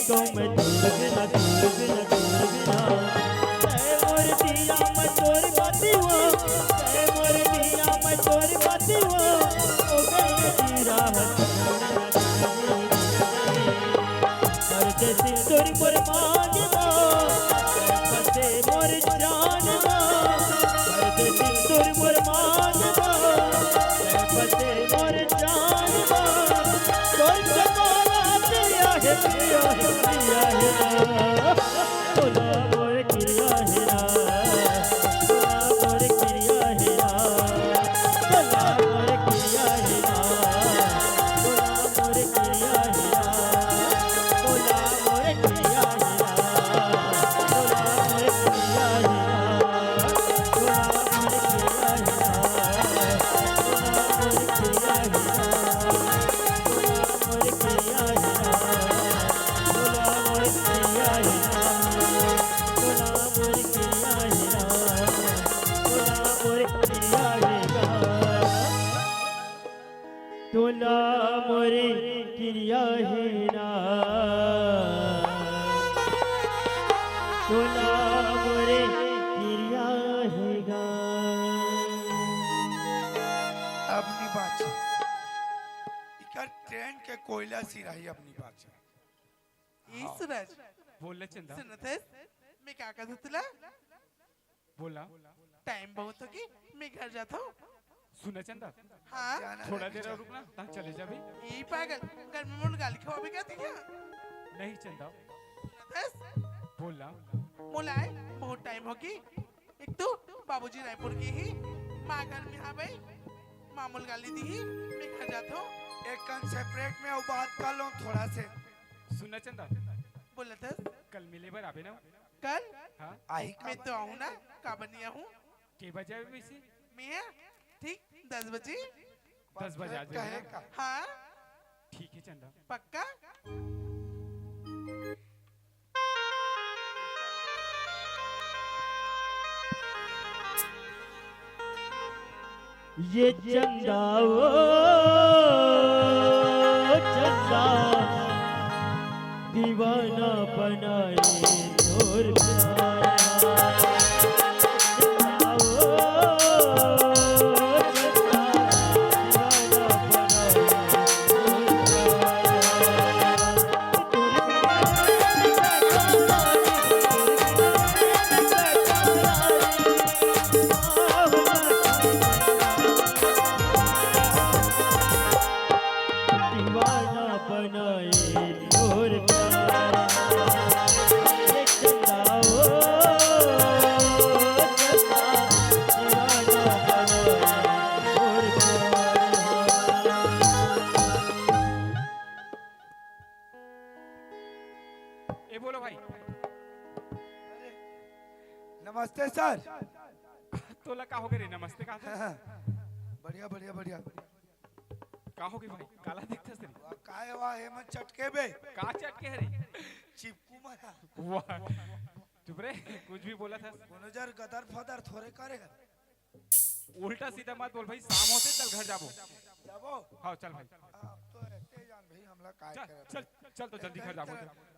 कहूँ मैं तोर बिना, तोर बिना, तोर बिना। तै मोर जिया मैं तोर बाती हो, तै मोर जिया मैं तोर बाती हो। ओ गए जी राह परदेसी तोर मोर मांग मा, बसे मोर जान मा। परदेसी तोर मोर मांग मा, बसे मोर जान मा। तोर जमाना पिया हे, पिया हे, पिया हे ना। तोला मोर किरिया हे ना, तोला मोर किरिया हे ना, तोला मोर किरिया हे ना, तोला मोर किरिया हे ना, तोला मोर किरिया हे ना, तोला मोर किरिया हे ना, तोला मोर किरिया हे ना, तोला मोर किरिया हे ना। तोला मोरे किरिया हे ना, तोला मोरे किरिया हे गा। अब नी बाँचे। इकर ट्रेन के कोयला सिराही अब नी बाँचे। ई हाँ। सूरज, बोल ले चंदा। सुनत हस? मैं का कहत हूँ तुला? बोला। टाइम बहुत होगे, मैं घर जात हूँ। सुना चंदा, हाँ? जाना थोड़ा नहीं देर और चाहता। रुकना, तहाँ चले जाबे। ई पागल, घर में मोला गाली खवाबे का तैं? नहीं चंदा। सुनत हस? बोला। मोला आए बहुत टाइम होगे। एक तो बाबूजी रायपुर गे हे, माँ घर में हवे, माँ मोला गाली दिही, मैं घर जात हूँ। एक कन सेपरेट में अउ बात कर लो थोड़ा से। सुना चंदा, बोलत हस? कल मिले बर आबे ना? कल? हाँ। आही मैं तो आहूँ ना, काबर नी आहूँ? के बजे आबे वैसे? मैं ठीक दस बजे। दस बजे आ जाबे कहे ना? का? हाँ। ठीक है चंदा। पक्का? ये चंदा, ओ चंदा, दीवाना बनाए तोर प्यार। चंदा, ओ चंदा, दीवाना बनाए तोर प्यार। दीवाना बनाए तोर प्यार। एक चंदा ओ चंदा, दीवाना बनाए तोर प्यार। ए बोलो भाई। अरे, नमस्ते सर। तोला का होगे रे? नमस्ते का? बढ़िया, बढ़िया, बढ़िया। का होगे भाई? काला देखथस रे? वाह, काय वाह, हे मन चटके बे। का चटके हे रे? चिपकू मना। वाह। चुप रे, कुछ भी बोलत हस। कोनो जर गदर फदर थोरे करे हर। उल्टा सीधा मत बोल भाई, शाम होते चल घर जाबो। जाबो? हाँ, चल भाई। अब तो रहते जान भाई, हमला काय चल, करे चल, भाई? चल तो जल्दी घर जाबो।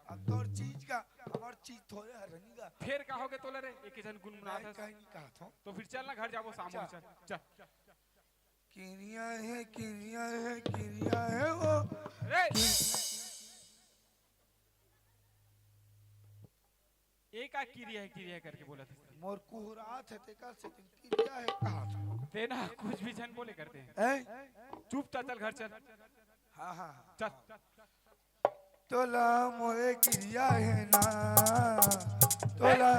अब तोर चीज का, हमर चीज थोरे हर नहीं का। फेर का होगे तोला रे? एक जन गुनगुनात नहीं, हस। कहीं नहीं कहा था। तो फिर चल ना घर जाबो, शाम हो चल। चल, चल। किरिया हे, किरिया हे, किरिया हे वो। रे! ए का किरिया हे, किरिया हे करके बोलत हस? मोर कुहरात हे, तेकर से किरिया हे कहा था। ते ना कुछ भी झन बोले करते हैं। हैं? चुपचाप चल घर चल। हाँ, हाँ, हाँ। चल। तोला मोरे किरिया हे ना, तोला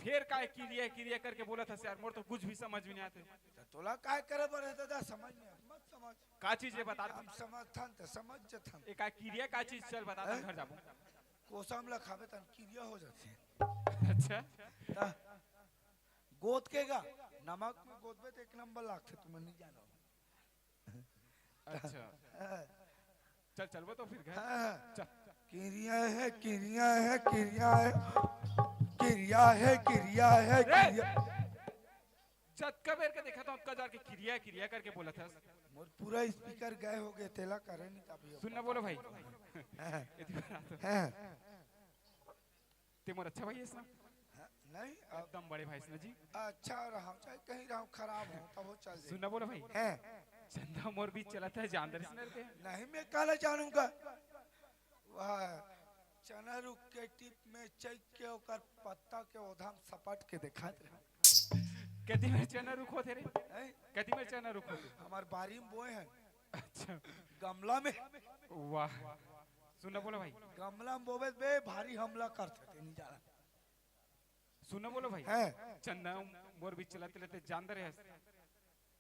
फेर काय किरिया, किरिया करके बोलत हस यार, मोर तो कुछ भी समझ में नहीं आते। त तोला काय करे बर हे दादा, समझ में आत, मत समझ। का चीज हे बता? हम समझथन त समझ जथन। ए का किरिया का चीज, चल बता, हैं? घर जाबो। कोसम ला खाबे तन किरिया हो जाथे। अच्छा। त गोद के गा, नमक में गोदबे त एक नंबर लागथे, तुमन नहीं जानो। अच्छा। चल, चलबो तो फिर घर। हाँ। चल। किरिया हे, किरिया हे, किरिया हे, किरिया हे, किरिया हे, रे! किरिया। जतका बेर के देखत हूँ, ओतका जार के किरिया, किरिया करके बोलत हस। मोर पूरा स्पीकर गए होगे, तेला करे नहीं तब ये। सुन ना, बोलो भाई। हाँ। एती बर आत हों। हाँ। ते मोर अच्छा भाई हस ना? हाँ, नहीं, अब एकदम बड़े भाई हस ना जी। अच्छा रहा, चाहे कहीं रहा, खराब हो, तब वो चल जाए। सुन ना बोला भाई। हैं? चंदा मोर बीच चलत हे, जानत हस ना रे ते? नहीं, मैं काला जानूंगा। वह चना रुख के टीप में चइक के ओकर पत्ता के ओधा में सपट के देखात रहा। कती मेर चना रुख होथे रे? हैं? कती मेर चना रुख होथे? हमार बारी में बोए हन। अच्छा। गमला में। वाह। सुन ना बोला भाई। गमला में बोबे बे, भारी हमला करथे, ते नहीं जाना। सुन ना बोला भाई। हैं? चंदा मोर बीच चलत ले ते जानत हस।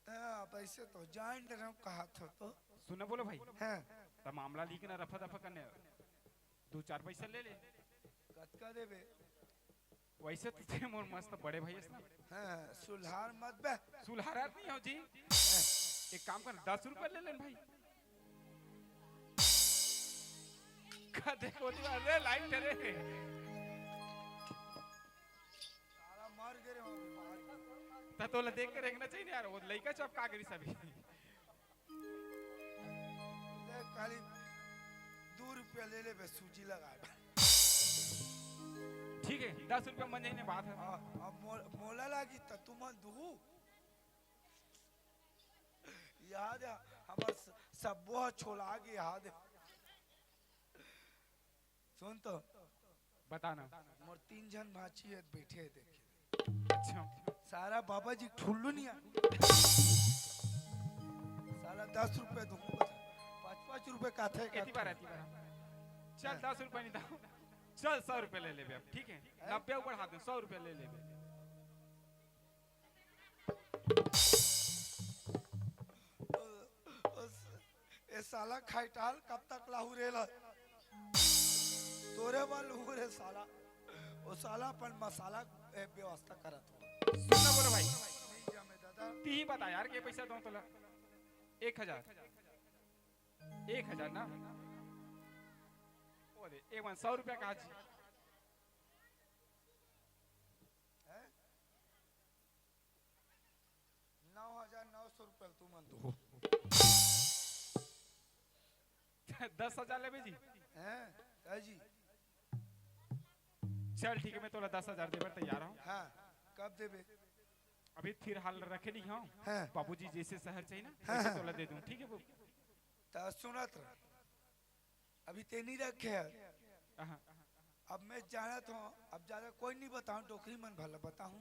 हाँ, वैसे तो जान रहा हूँ, कहा था तो। सुन ना बोला भाई। हैं? त मामला लीक ना रफा दफा करने। दू चार पैसा ले ले। कतका देबे? वैसे तो ते मोर मस्त बड़े भाई हस ना। हाँ, सुलहार मत बे। सुलहार नहीं हो जी। एक काम कर, दस रुपया ले लेन भाई। का देखो जी, अरे लाइन करे। साला मर गे रे, हो बाहर। त तोला देख के रेंगना चाहिए ना यार, वो लइका चुप का करिस अभी। ले, खाली दू रुपया ले लेबे, सूजी लगाए बर। ठीक है, दस रुपया मन जाही ना बात हे। हाँ, अब मोल-, मोला लागी त तुमन दुहू। याद हे, हमर स-, सब्बो ह छोला गे, याद हे। सुन तो। बता ना। मोर तीन झन भांची हे, बैठे हे, देखे। अच्छा। सारा बाबा जी ठुल्लू नहीं आ। साला दस रुपया दूंगा, पाँच पाँच रुपया का थे, एती बार, एती बार। चल, हाँ। दस रुपया नहीं था। चल, सौ रुपया ले लेबे अब, ठीक है? हैं? नब्बे ऊपर हाथ दे, सौ रुपया ले लेबे। ओ, ओ, ए साला खैटाल कब तक लाहुरेला? तोरे बर लहू रे साला। ओ साला अपन मसाला, ए, व्यवस्था करत हो। सुन ना बोला भाई। नहीं जामे दादा। ती ही बता यार, के पैसा दो तोला? एक हजार। एक हजार ना? ओ दे, एक बार सौ रुपया का जी। हैं? नौ हजार नौ सौ रुपया तुमन तो। दस हजार लेबे जी। हैं? का जी? चल ठीक है, मैं तोला दस हजार देबर तैयार हूँ। हाँ, कब देबे? अभी फिलहाल रखे नहीं हूँ। हाँ। बाबूजी जैसे शहर चाहिए ना, हाँ, वैसे हाँ। तोला दे दूँ, ठीक है वो? त सुनत रह। अभी ते नहीं रखे है। हाँ। अब मैं जानत हूँ, अब ज्यादा कोई नहीं बताऊँ, डोकरी मन भला बताऊँ।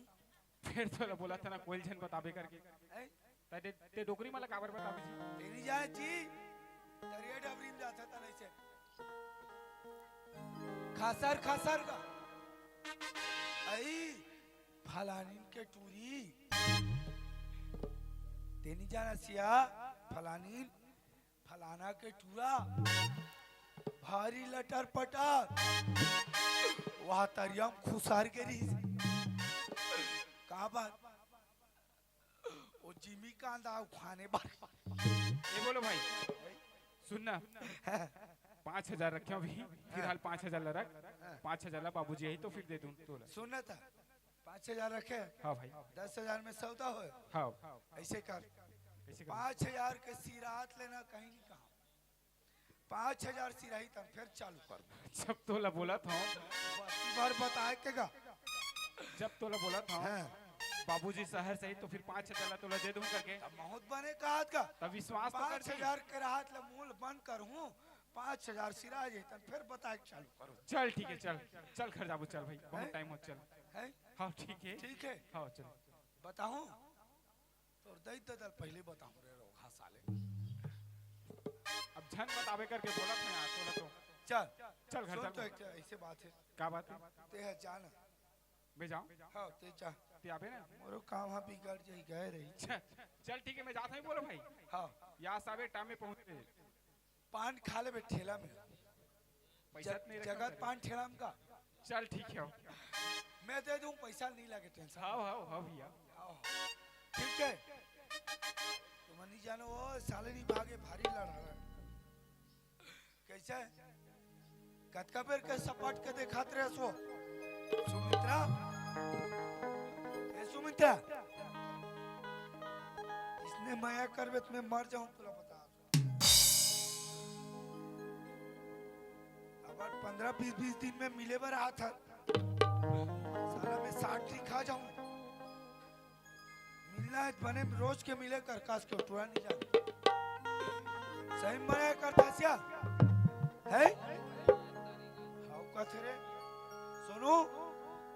फिर तो बोला था ना, कोई झन बताबे करके। हैं? ते, ते डोकरी मन ला काबर बताबे जी? ते नहीं जाने जी, दरिया डबरी में जाता था नहीं से। खासर, खासर का। आई, फलानीन के टूरी। ते नहीं जाना सिया, फलानीन फलाना के टूरा भारी लटर पटर, वह तरिया में खुसर गे रहिस। का बात? वो जिमी कांदा उखाने बर। ये बोलो भाई, सुन ना, पाँच हजार रखे हो अभी, फिलहाल पाँच हजार ला रख, पाँच हजार ला बाबूजी आई तो फिर दे दूँ तोला। सुन ना था, पाँच हजार रखे, हाँ भाई। दस हजार में सौदा हो। हाँ। ऐसे कर, ऐसे कर। पाँच हजार के सिरात लेना कहीं नहीं कहा। पाँच हजार सिराही तब फिर चालू कर। जब तोला बोला था। बस, बार बताए के गा। जब तोला बोला था। हाँ। बाबूजी शहर से ही तो फिर पाँच हजार ला तोला दे दूँ करके। तब बहुत बने कहा था। तब विश्वास तो कर पाँच हजार के राहत ला मूल बंद कर हूँ। पाँच हजार सिरा जाए तब फिर बताए के चालू करो। चल ठीक है, चल। चल घर जाबो, चल भाई, बहुत हैं? टाइम हो, चल। हैं? हाँ, ठीक है। ठीक है। हाँ, चल। बताऊं? तोर दई ददल पहले बताऊं रे रोगहा साले। अब झन बताबे करके बोलत हे यार, तोला तो। चल। चल घर सुन चल। तो एक ऐसे बात है। का बात है? ते ह जान। मैं जाऊं? हाँ, ते जा। ते आबे ना? मोरो काम हा बिगड़ जाई, गए रही। चल, चल ठीक है, मैं जात हूँ, बोलो भाई। हाँ। या साबे टाइम में पहुंच गए। पान खा लेबे ठेला में। पैसा जग-, नहीं रखा जगत था। पान ठेला में का? चल ठीक है। मैं दे दूं, पैसा नहीं लगे, टेंशन। हाँ, हाँ, हाँ भैया। हाँ। ठीक है। तुम नहीं जानो, वो साले नहीं भागे, भारी लड़ा रहा। कैसे? कतका बेर के सपाट के देखात रहे सो? सुमित्रा? ए सुमित्रा? इसने मया करबे तो मैं मर जाऊं, तुला बता। पर पंद्रह बीस, बीस दिन में मिले बर आत हस। साला मैं साठ ठी खा जाहूं। मिलना हे त बने रोज के मिले कर, कास के टुरा नहीं जाने। सही मया करथस या? हे? हाउ कथे रे। सोनू,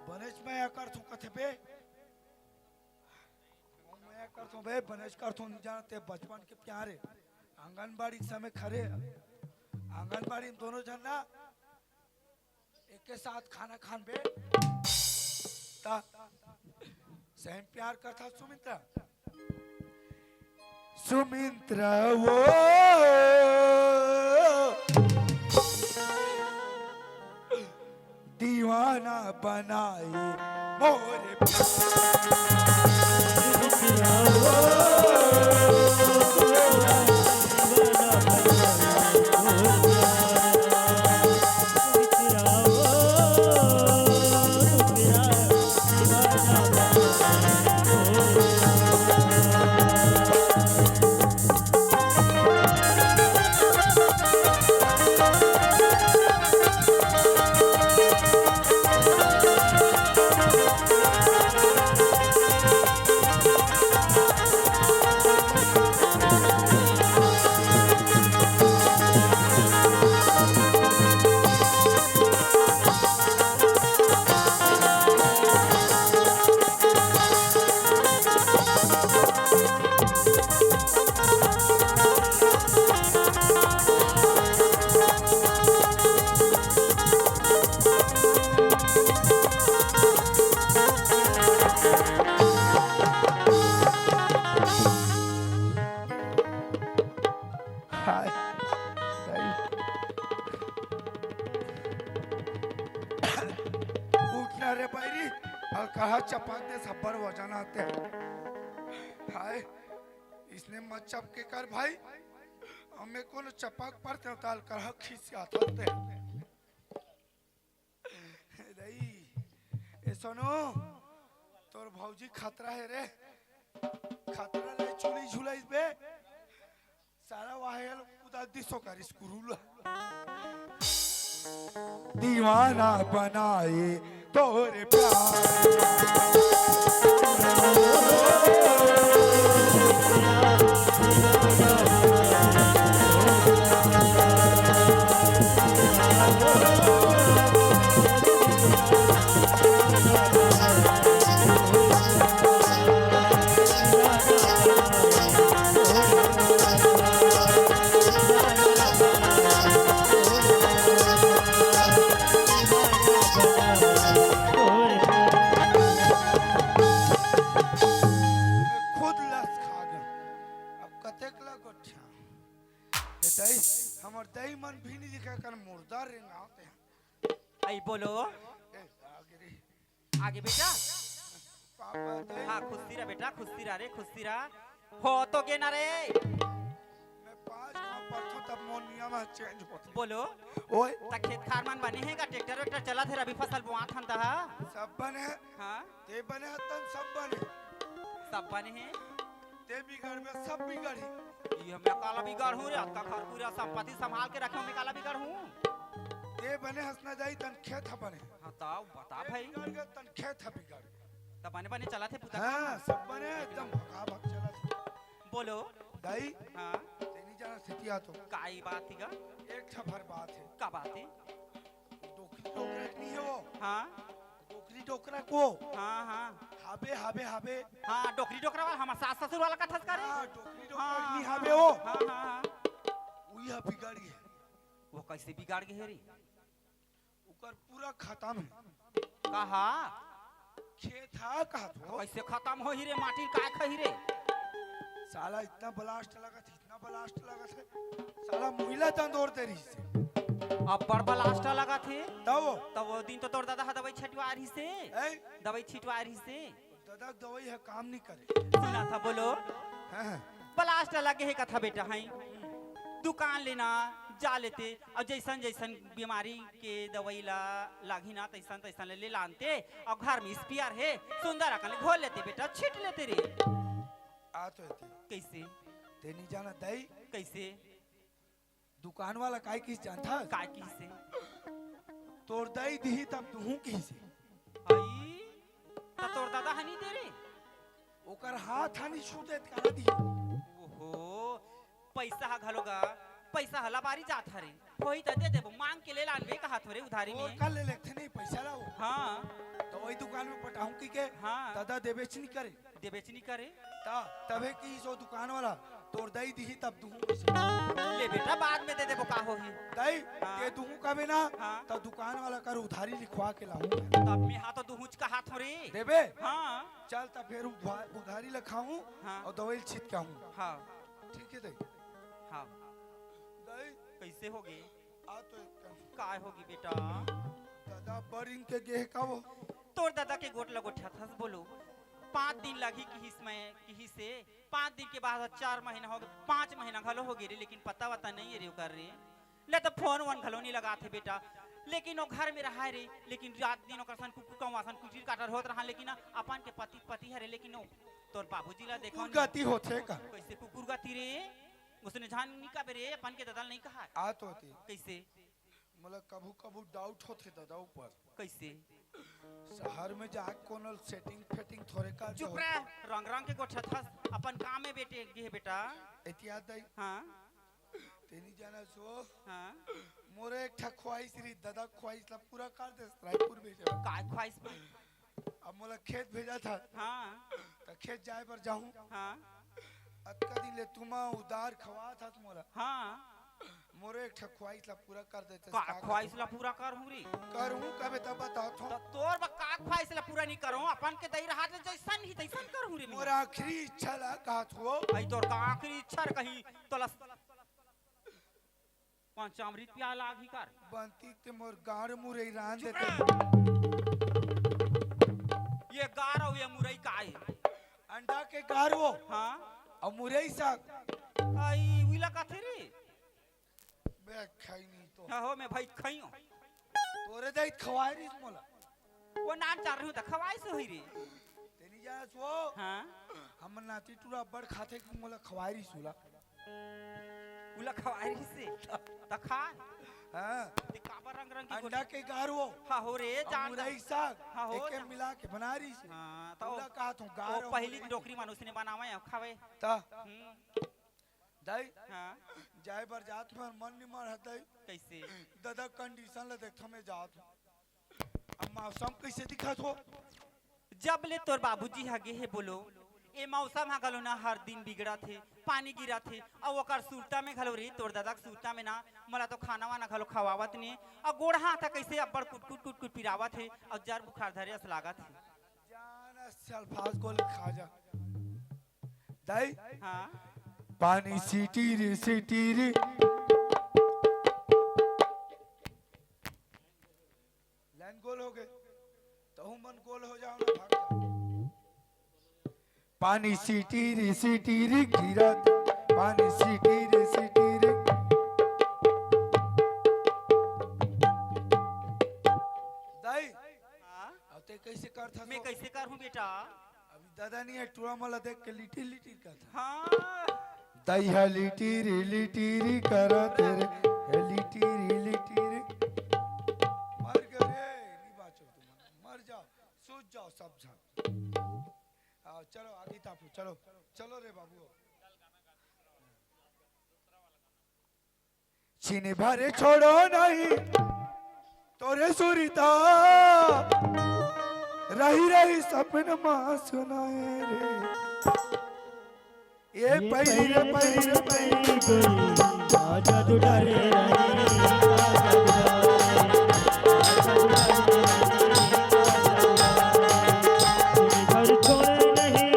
बनेच मया करथंव कथे बे। मया करथंव बे, बनेच करथंव, नहीं जानत हे बचपन के प्यार हे। आंगनबाड़ी के समय खड़े, आंगनबाड़ी में दोनों झन ना एके साथ खाना खान बे। ता सही प्यार करथस सुमित्रा। सुमित्रा वो दीवाना बनाए मोरे। हाय। उठना रे बैरी, अलकरहा चपक दे, सब्बर वजन आते। हाय, इसने मत चपके कर भाई, हमें कोनो चपक पड़ते हो तो अलकरहा खींच के आते। ए दाई, ए सोनू, तोर भौजी खतरा हे रे। खतरा ले चुली झुलाइस बे। सारा वाहेल कुदा दिसो कर स्क्रू ला। दीवाना बनाए तोरे प्यार। खुद लस खा गए। अब कतेक ला गोठिया? ए दाई, हमर दाई मन भी नहीं दिखा कर मुर्दा रेंगाते हैं। आई बोलो। ए, आगे रे। आगे बेटा। पापा दाई। हाँ, खुशी रह बेटा, खुशी रह रे, खुशी रह। हो तो गे ना रे। मैं पाँच गांव पढ़थों तब मोर नियम ह चेंज होथे। बोलो। ओए। त खेत खार मन बने हे का? ट्रैक्टर वैक्टर चलत हे, रबी फसल बोआत हन त ह? सब बने हे। हाँ। ते बने हस तन सब बने। सब बने हे। ते बिगड़बे, सब बिगड़ही। ये मैं काला बिगड़हूँ रे, अतका घर पूरा संपत्ति संभाल के रखे हूँ, मैं काला बिगड़हूँ? ते बने हस ना दाई तन खेत ह बने। हाँ, त बता भाई। बिगड़ गे तन खेत ह बिगड़ गे। त बने बने चलत हे पुता? हाँ, सब बने, एकदम भकाभक चलत हे। बोलो। दाई, हाँ। ते नहीं जाना सितिया तो। काई बात ही गा? एक ठफर बात हे। का बात हे? डोकरी डोकरा के नहीं हे वो। हाँ। डोकरी डोकरा को। हाँ, हाँ। हाबे, हाबे, हाबे। हाँ, डोकरी डोकरा वाला, हमर सास ससुर वाला कथस का रे? हाँ, डोकरी डोकरा हाँ, के नहीं हाँ, हाबे वो। हाँ, हाँ, हाँ। उही ह बिगड़ गे। वो कैसे बिगड़ गे हे रे? ओकर पूरा खतम हे। कहा? खेत ह, कहा तो? कैसे खतम होही रे? माटी काय खही रे? साला इतना blast लगत हे, इतना blast लगत हे। साला मुइला तंदोर दे रही से। अब्बड़ blast लगत हे। तब? तब वो दिन तो तोर दादा ह दवाई छिटवा रही से। हैं? दवाई छिटवा रही से। दादा दवाई ह काम नहीं करे। सुना था, बोलो। हाँ, हाँ। Blast लगे हे कथा बेटा, हैं? दुकान ले ना जा लेते, अउ जइसन जइसन बीमारी के दवई ला लागही ना, तइसन तइसन ले, ले लानते, अउ घर में स्पेयर हे, सुंदर अकन ले घोल लेते बेटा, छीट लेते रे। आ तो एती। कइसे? ते नहीं जाना दाई। कइसे? दुकान वाला काय किस जानथस? काय किस हे? तोर दाई दिही तब दुहूं किहिसे। आई, त तोर ददा ह नी दे रे? ओकर हाथ ह नी छू देत, काला दिही? ओहो, पइसा ह घलो गा, पइसा ह लबारी जात हरे। होही त दे देबो, मांग के ले लानबे कहत हो रे उधारी में। ओकर ले लेथे नहीं पइसा ला वो। हाँ। त वही दुकान में पटाहूं कहिके हाँ। ददा देबेच नी करे। देबेच नी करे। त तभे किहिस ओ दुकान वाला, तोर दाई दिही तब दुहूं कहिसे। ले बेटा, बाद में दे देबो, का होही। दाई, हाँ। ते दुहूं कबे ना, हाँ। त दुकान वाला कर उधारी लिखवा के लाहूं। तब में हा तो दुहूंच कहत हो रे। देबे? हाँ। चल त फेर उधा-, उधारी लिखाहूं हाँ। अउ दवाई ल छीत के आहूं। हाँ। ठीक हे दाई। हाँ। दाई। कइसे होगे? आ तो एक कन। काय होगे बेटा? ददा बरिन के गेहे का वो? तोर ददा के गोठ ल गोठियाथस बोलो। पांच दिन लगही किहिस में, किहिसे। पांच दिन के बाद चार महीना होगे, पांच महीना घलो होगे रे, लेकिन पता वता नइ हे रे ओकर रे। ले त फोन वोन घलो नइ लगात हे बेटा। लेकिन ओ घर में रहाय रे, लेकिन रात दिन ओकर सन कुकुर कौवा सन कुटिर काटर होत रहा, लेकिन अपन के पति, पति हरे, लेकिन ओ तोर बाबूजी ला देखो कुकुर गति होथे का? कइसे कुकुर गति रे? उसने जान नइ कबे रे, अपन के ददा ल नइ कहा। आ तो होती। कइसे? मोला कभू कभू doubt होथे ददा ऊपर। कइसे? शहर में जाके कोनो setting fitting थोरे कर चुप दे रह, होथे। रंग रंग के गोठियाथस, अपन काम में बेटे गे हे बेटा। एतिया दाई। हाँ। तेनी जाना सो। हाँ। मोरे एक ठा ख्वाहिश रही, ददा ख्वाहिश ला पूरा कर दे, रायपुर भेजे। काय ख्वाहिश बा? अब मोला खेत भेजाथस। हाँ। त खेत जाय बर जाहूं। हाँ। अतका दिन ले तुमा उधार खवाथस मोला। हाँ। मोरे एक ठा ख्वाहिश ला पूरा कर देते। का ख्वाहिश ला पूरा करहूं रे? करहूं कबे तब बताथों। त तोर बर का ख्वाहिश ला पूरा नइ करहूं? अपन के दई रहा ले जइसन ही तइसन करहूं रे। मोर आखिरी इच्छा ला कहत हो। भाई तोर का आखिरी इच्छा रे कहीं तोला पंचामृत पिया लागही का रे? बंती ते मोर गार मुरई रांध चुप देते। रह। ये गार अउ ये मुरई का हे? अंडा के गार वो। हाँ। अउ मुरई साग। आई, उइला कथे रे? बे खाई नहीं तो। हाँ हो, मैं भाई खाई हूँ। तोरे दाई खवाय रहिस मोला। वो नान चार रही हूँ तो खवाय से हुई रे। तेनी जाना सो। हाँ। हमर नाती टूरा बड़ खाथे कि मोला खवाय रहिस उला। उला खवाय रहिस से। त खा। हाँ। ते काबर रंग रंग के अंडा गोटी? के गार वो। हाँ हो रे, अउ जान मुरई साग। हाँ हो, एके जान। मिला के बना रहिस से। हाँ, त उला वो, कहा तू गार वो अउ पहली मुरई। डोकरी मन उसने बनावे हैं, खावे। त। हम्म। दाई, हाँ। जाय बर जात हूँ, मन नइ मानत दाई। कइसे? ददा condition ला देखथों मैं जात हूँ। अब मौसम कइसे दिखत हो? जब ले तोर बाबूजी ह गे हे बोलो, ए मौसम ह घलो ना हर दिन बिगड़त हे, पानी गिरत हे, अउ ओकर सुरता में घलो रे, तोर ददा के सुरता में ना, मोला तो खाना वाना घलो खवावत नइ हे, अउ गोड़ हाथ ह कइसे अब्बड़ कुटकुट कुटकुट पिरावत हे, अउ जर बुखार धरे अस लागत हे। जान अस अल्फाज गोल खा जा। दाई, हाँ। पानी सीटी रे, सीटी रे। लाइन गोल हो गे, तहू मन गोल हो जाओ ना, भाग जाओ। पानी सीटी रे, सीटी रे गिरत, पानी सीटी रे, सीटी रे। दाई, हाँ? अब ते कइसे करथस मैं हो? कइसे करहूँ बेटा? अभी ददा नइ हे, टूरा मोला देख के लिटिर लिटिर करत हे। हाँ। दई ह लिटिर लिटिर करत हे रे, हे लिटिर लिटिर। मर गे रे, नइ बाँचो तुमन, मर जाओ, सूत जाओ सब झन। आओ, चलो आगे तापो, चलो, चलो रे बाबू। छिन भर छोड़ो नहीं तोरे सुरता, रहि रहि सपन मा सुनाए रे। ए पैरी रे पैरी रे पैरी गोरी, आजा तू डरे नहीं, आजा तू डरे नहीं।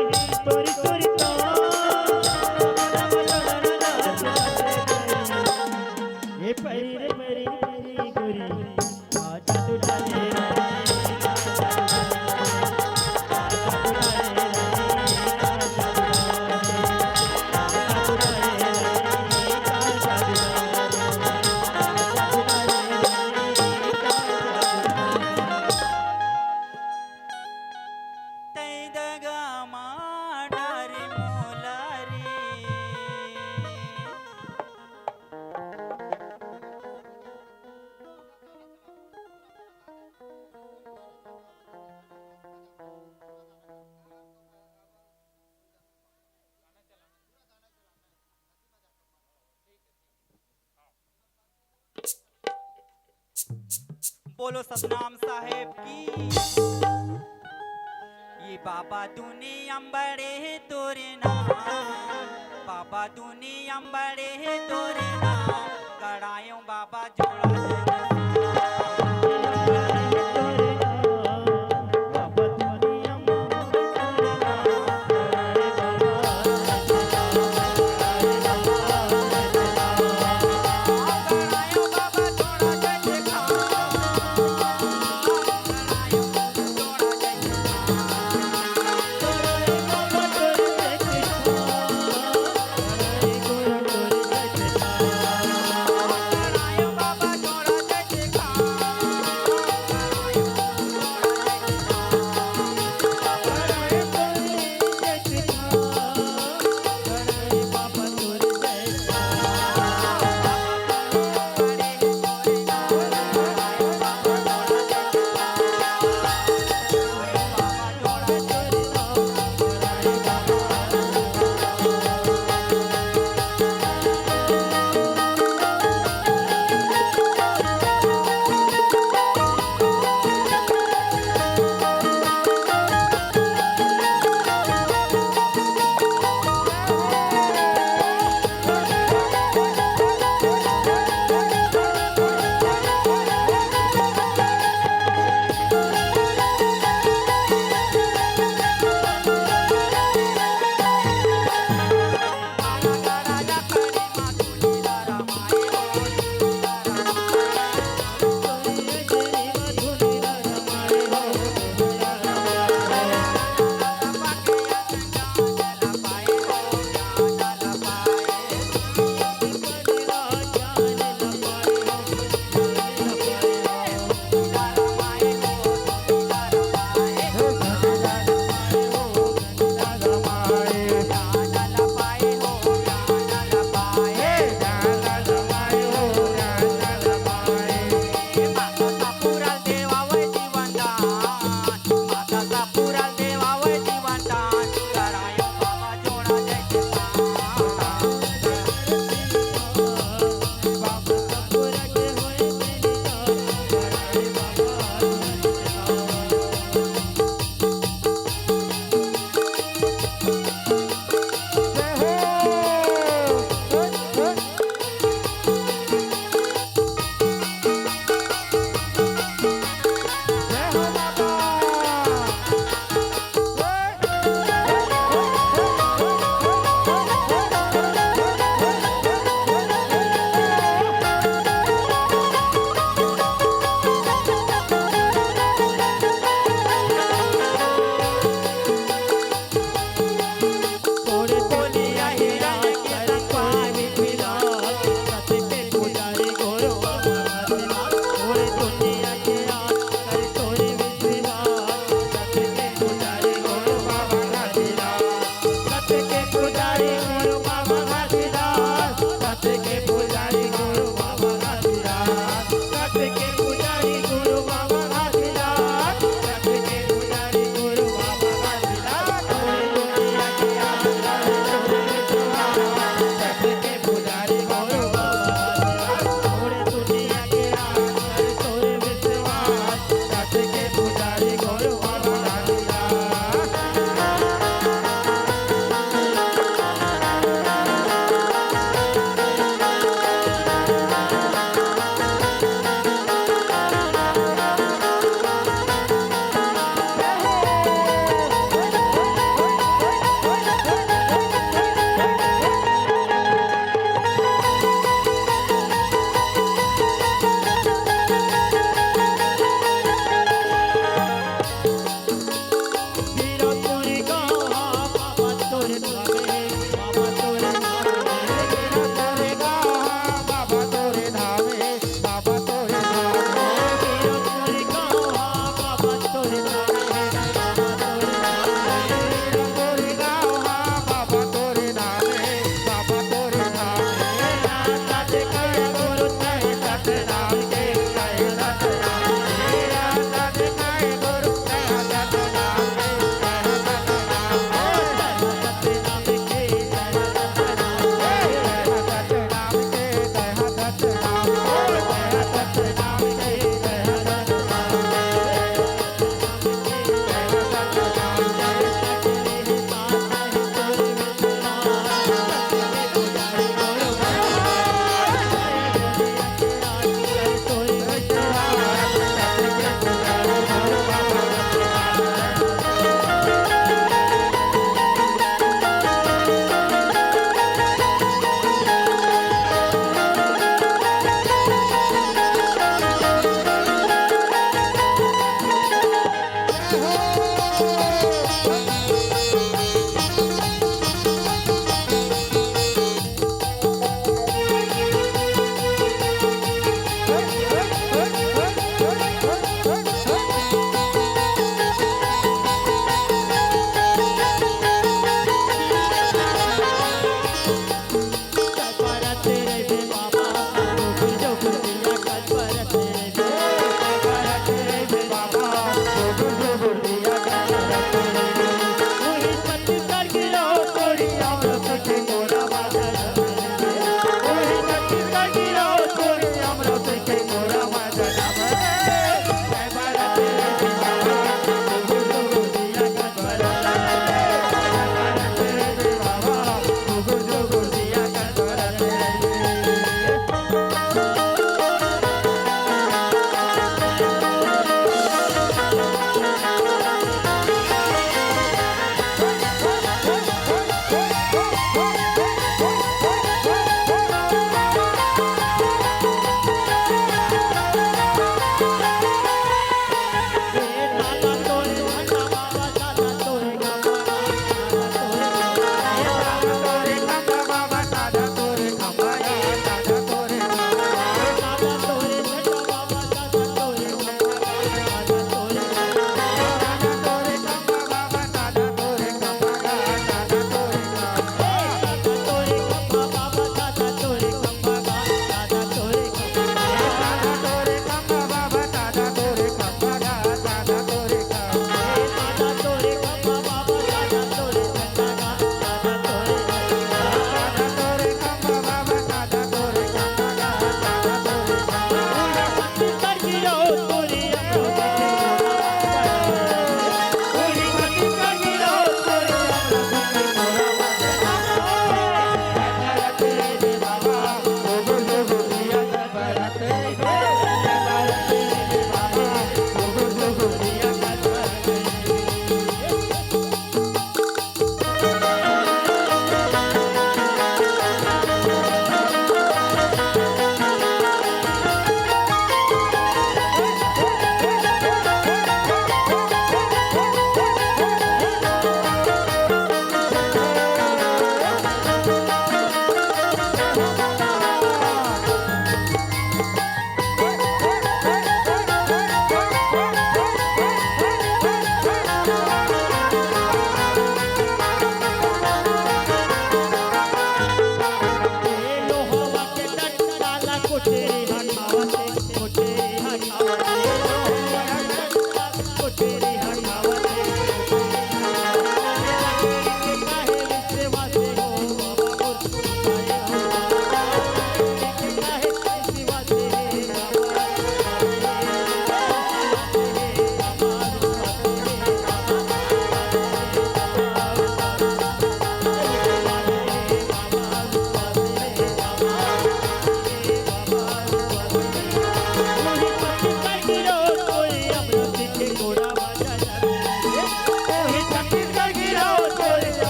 बोलो सतनाम साहेब की। ये बाबा दुनिया में बड़े तोरे नाम, बाबा दुनिया में बड़े तोरे नाम, गड़ायो बाबा जोड़ा जय जयकार।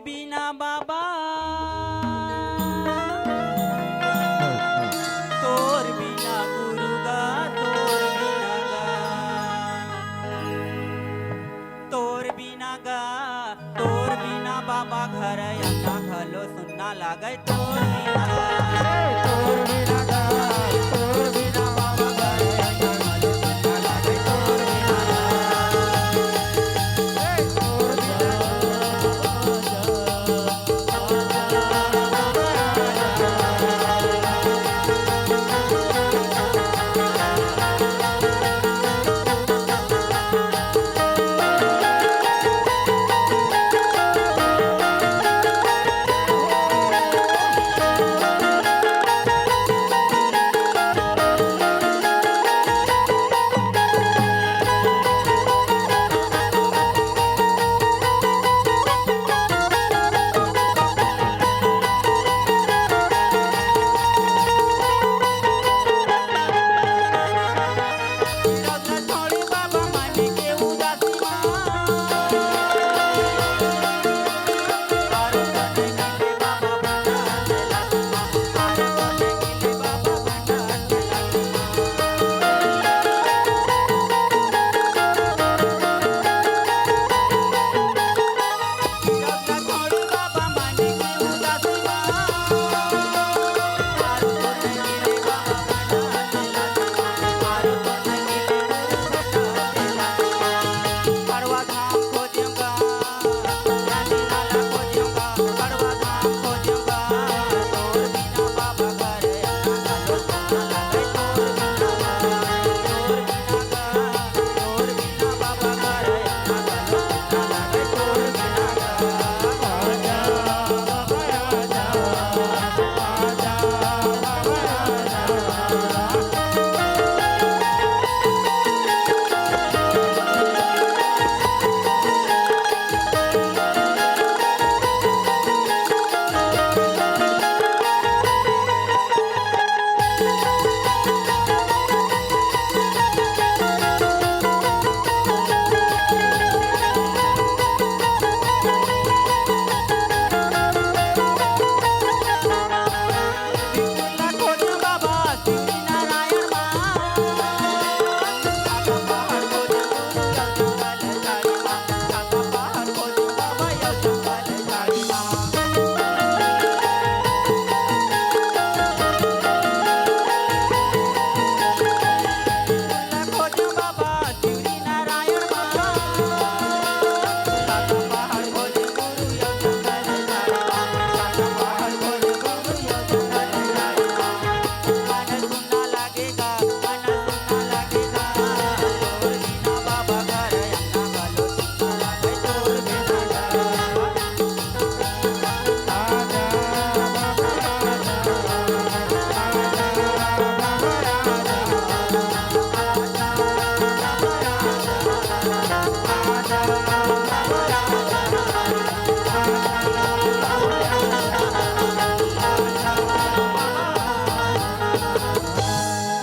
बिना बाबा, तोर बिना गुरु गा, तोर बिना गा, तोर बिना गा, तोर बिना बाबा घर अंगना घलो सुन्ना लागय, तोर बिना गा, तोर बिना गा, तोर बिना बाबा घर अंगना घलो सुन्ना लागय, तोर बिना गा।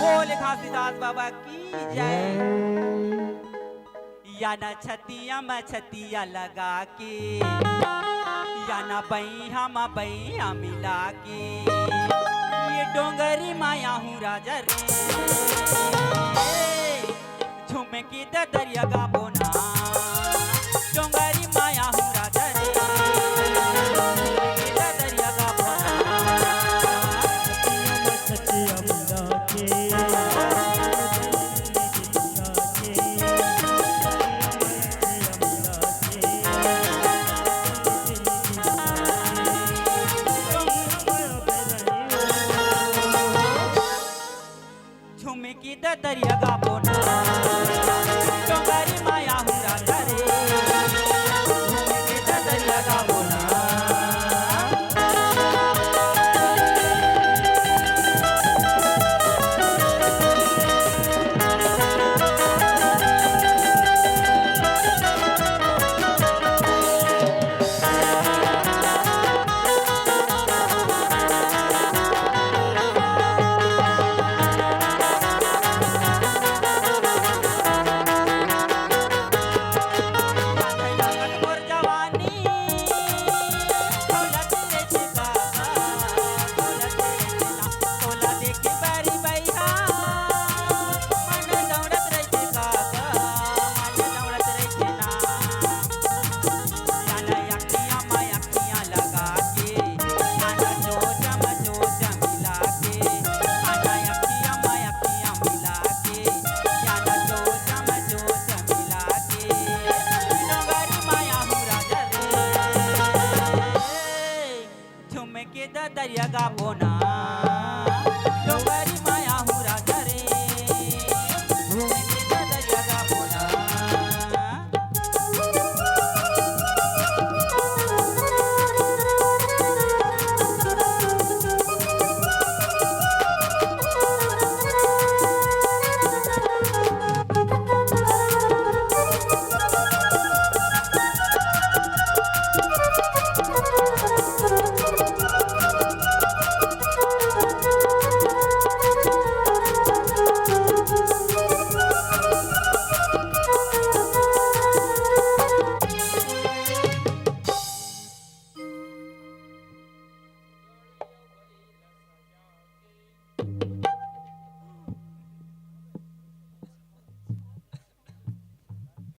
बोल घासीदास बाबा की जय। या न छतिया म छतिया लगा के, या न बइहा म बइहा मिला के, ये डोंगरी म आहूँ राजा रे। झुमकी ददरिया गाबो ना, डोंगरी म आहूँ राजा रे। झुमकी ददरिया गाबो ना। झुमकी ददरिया गाबो ना, डोंगरी म आहूँ लगाबो ना। डोंगर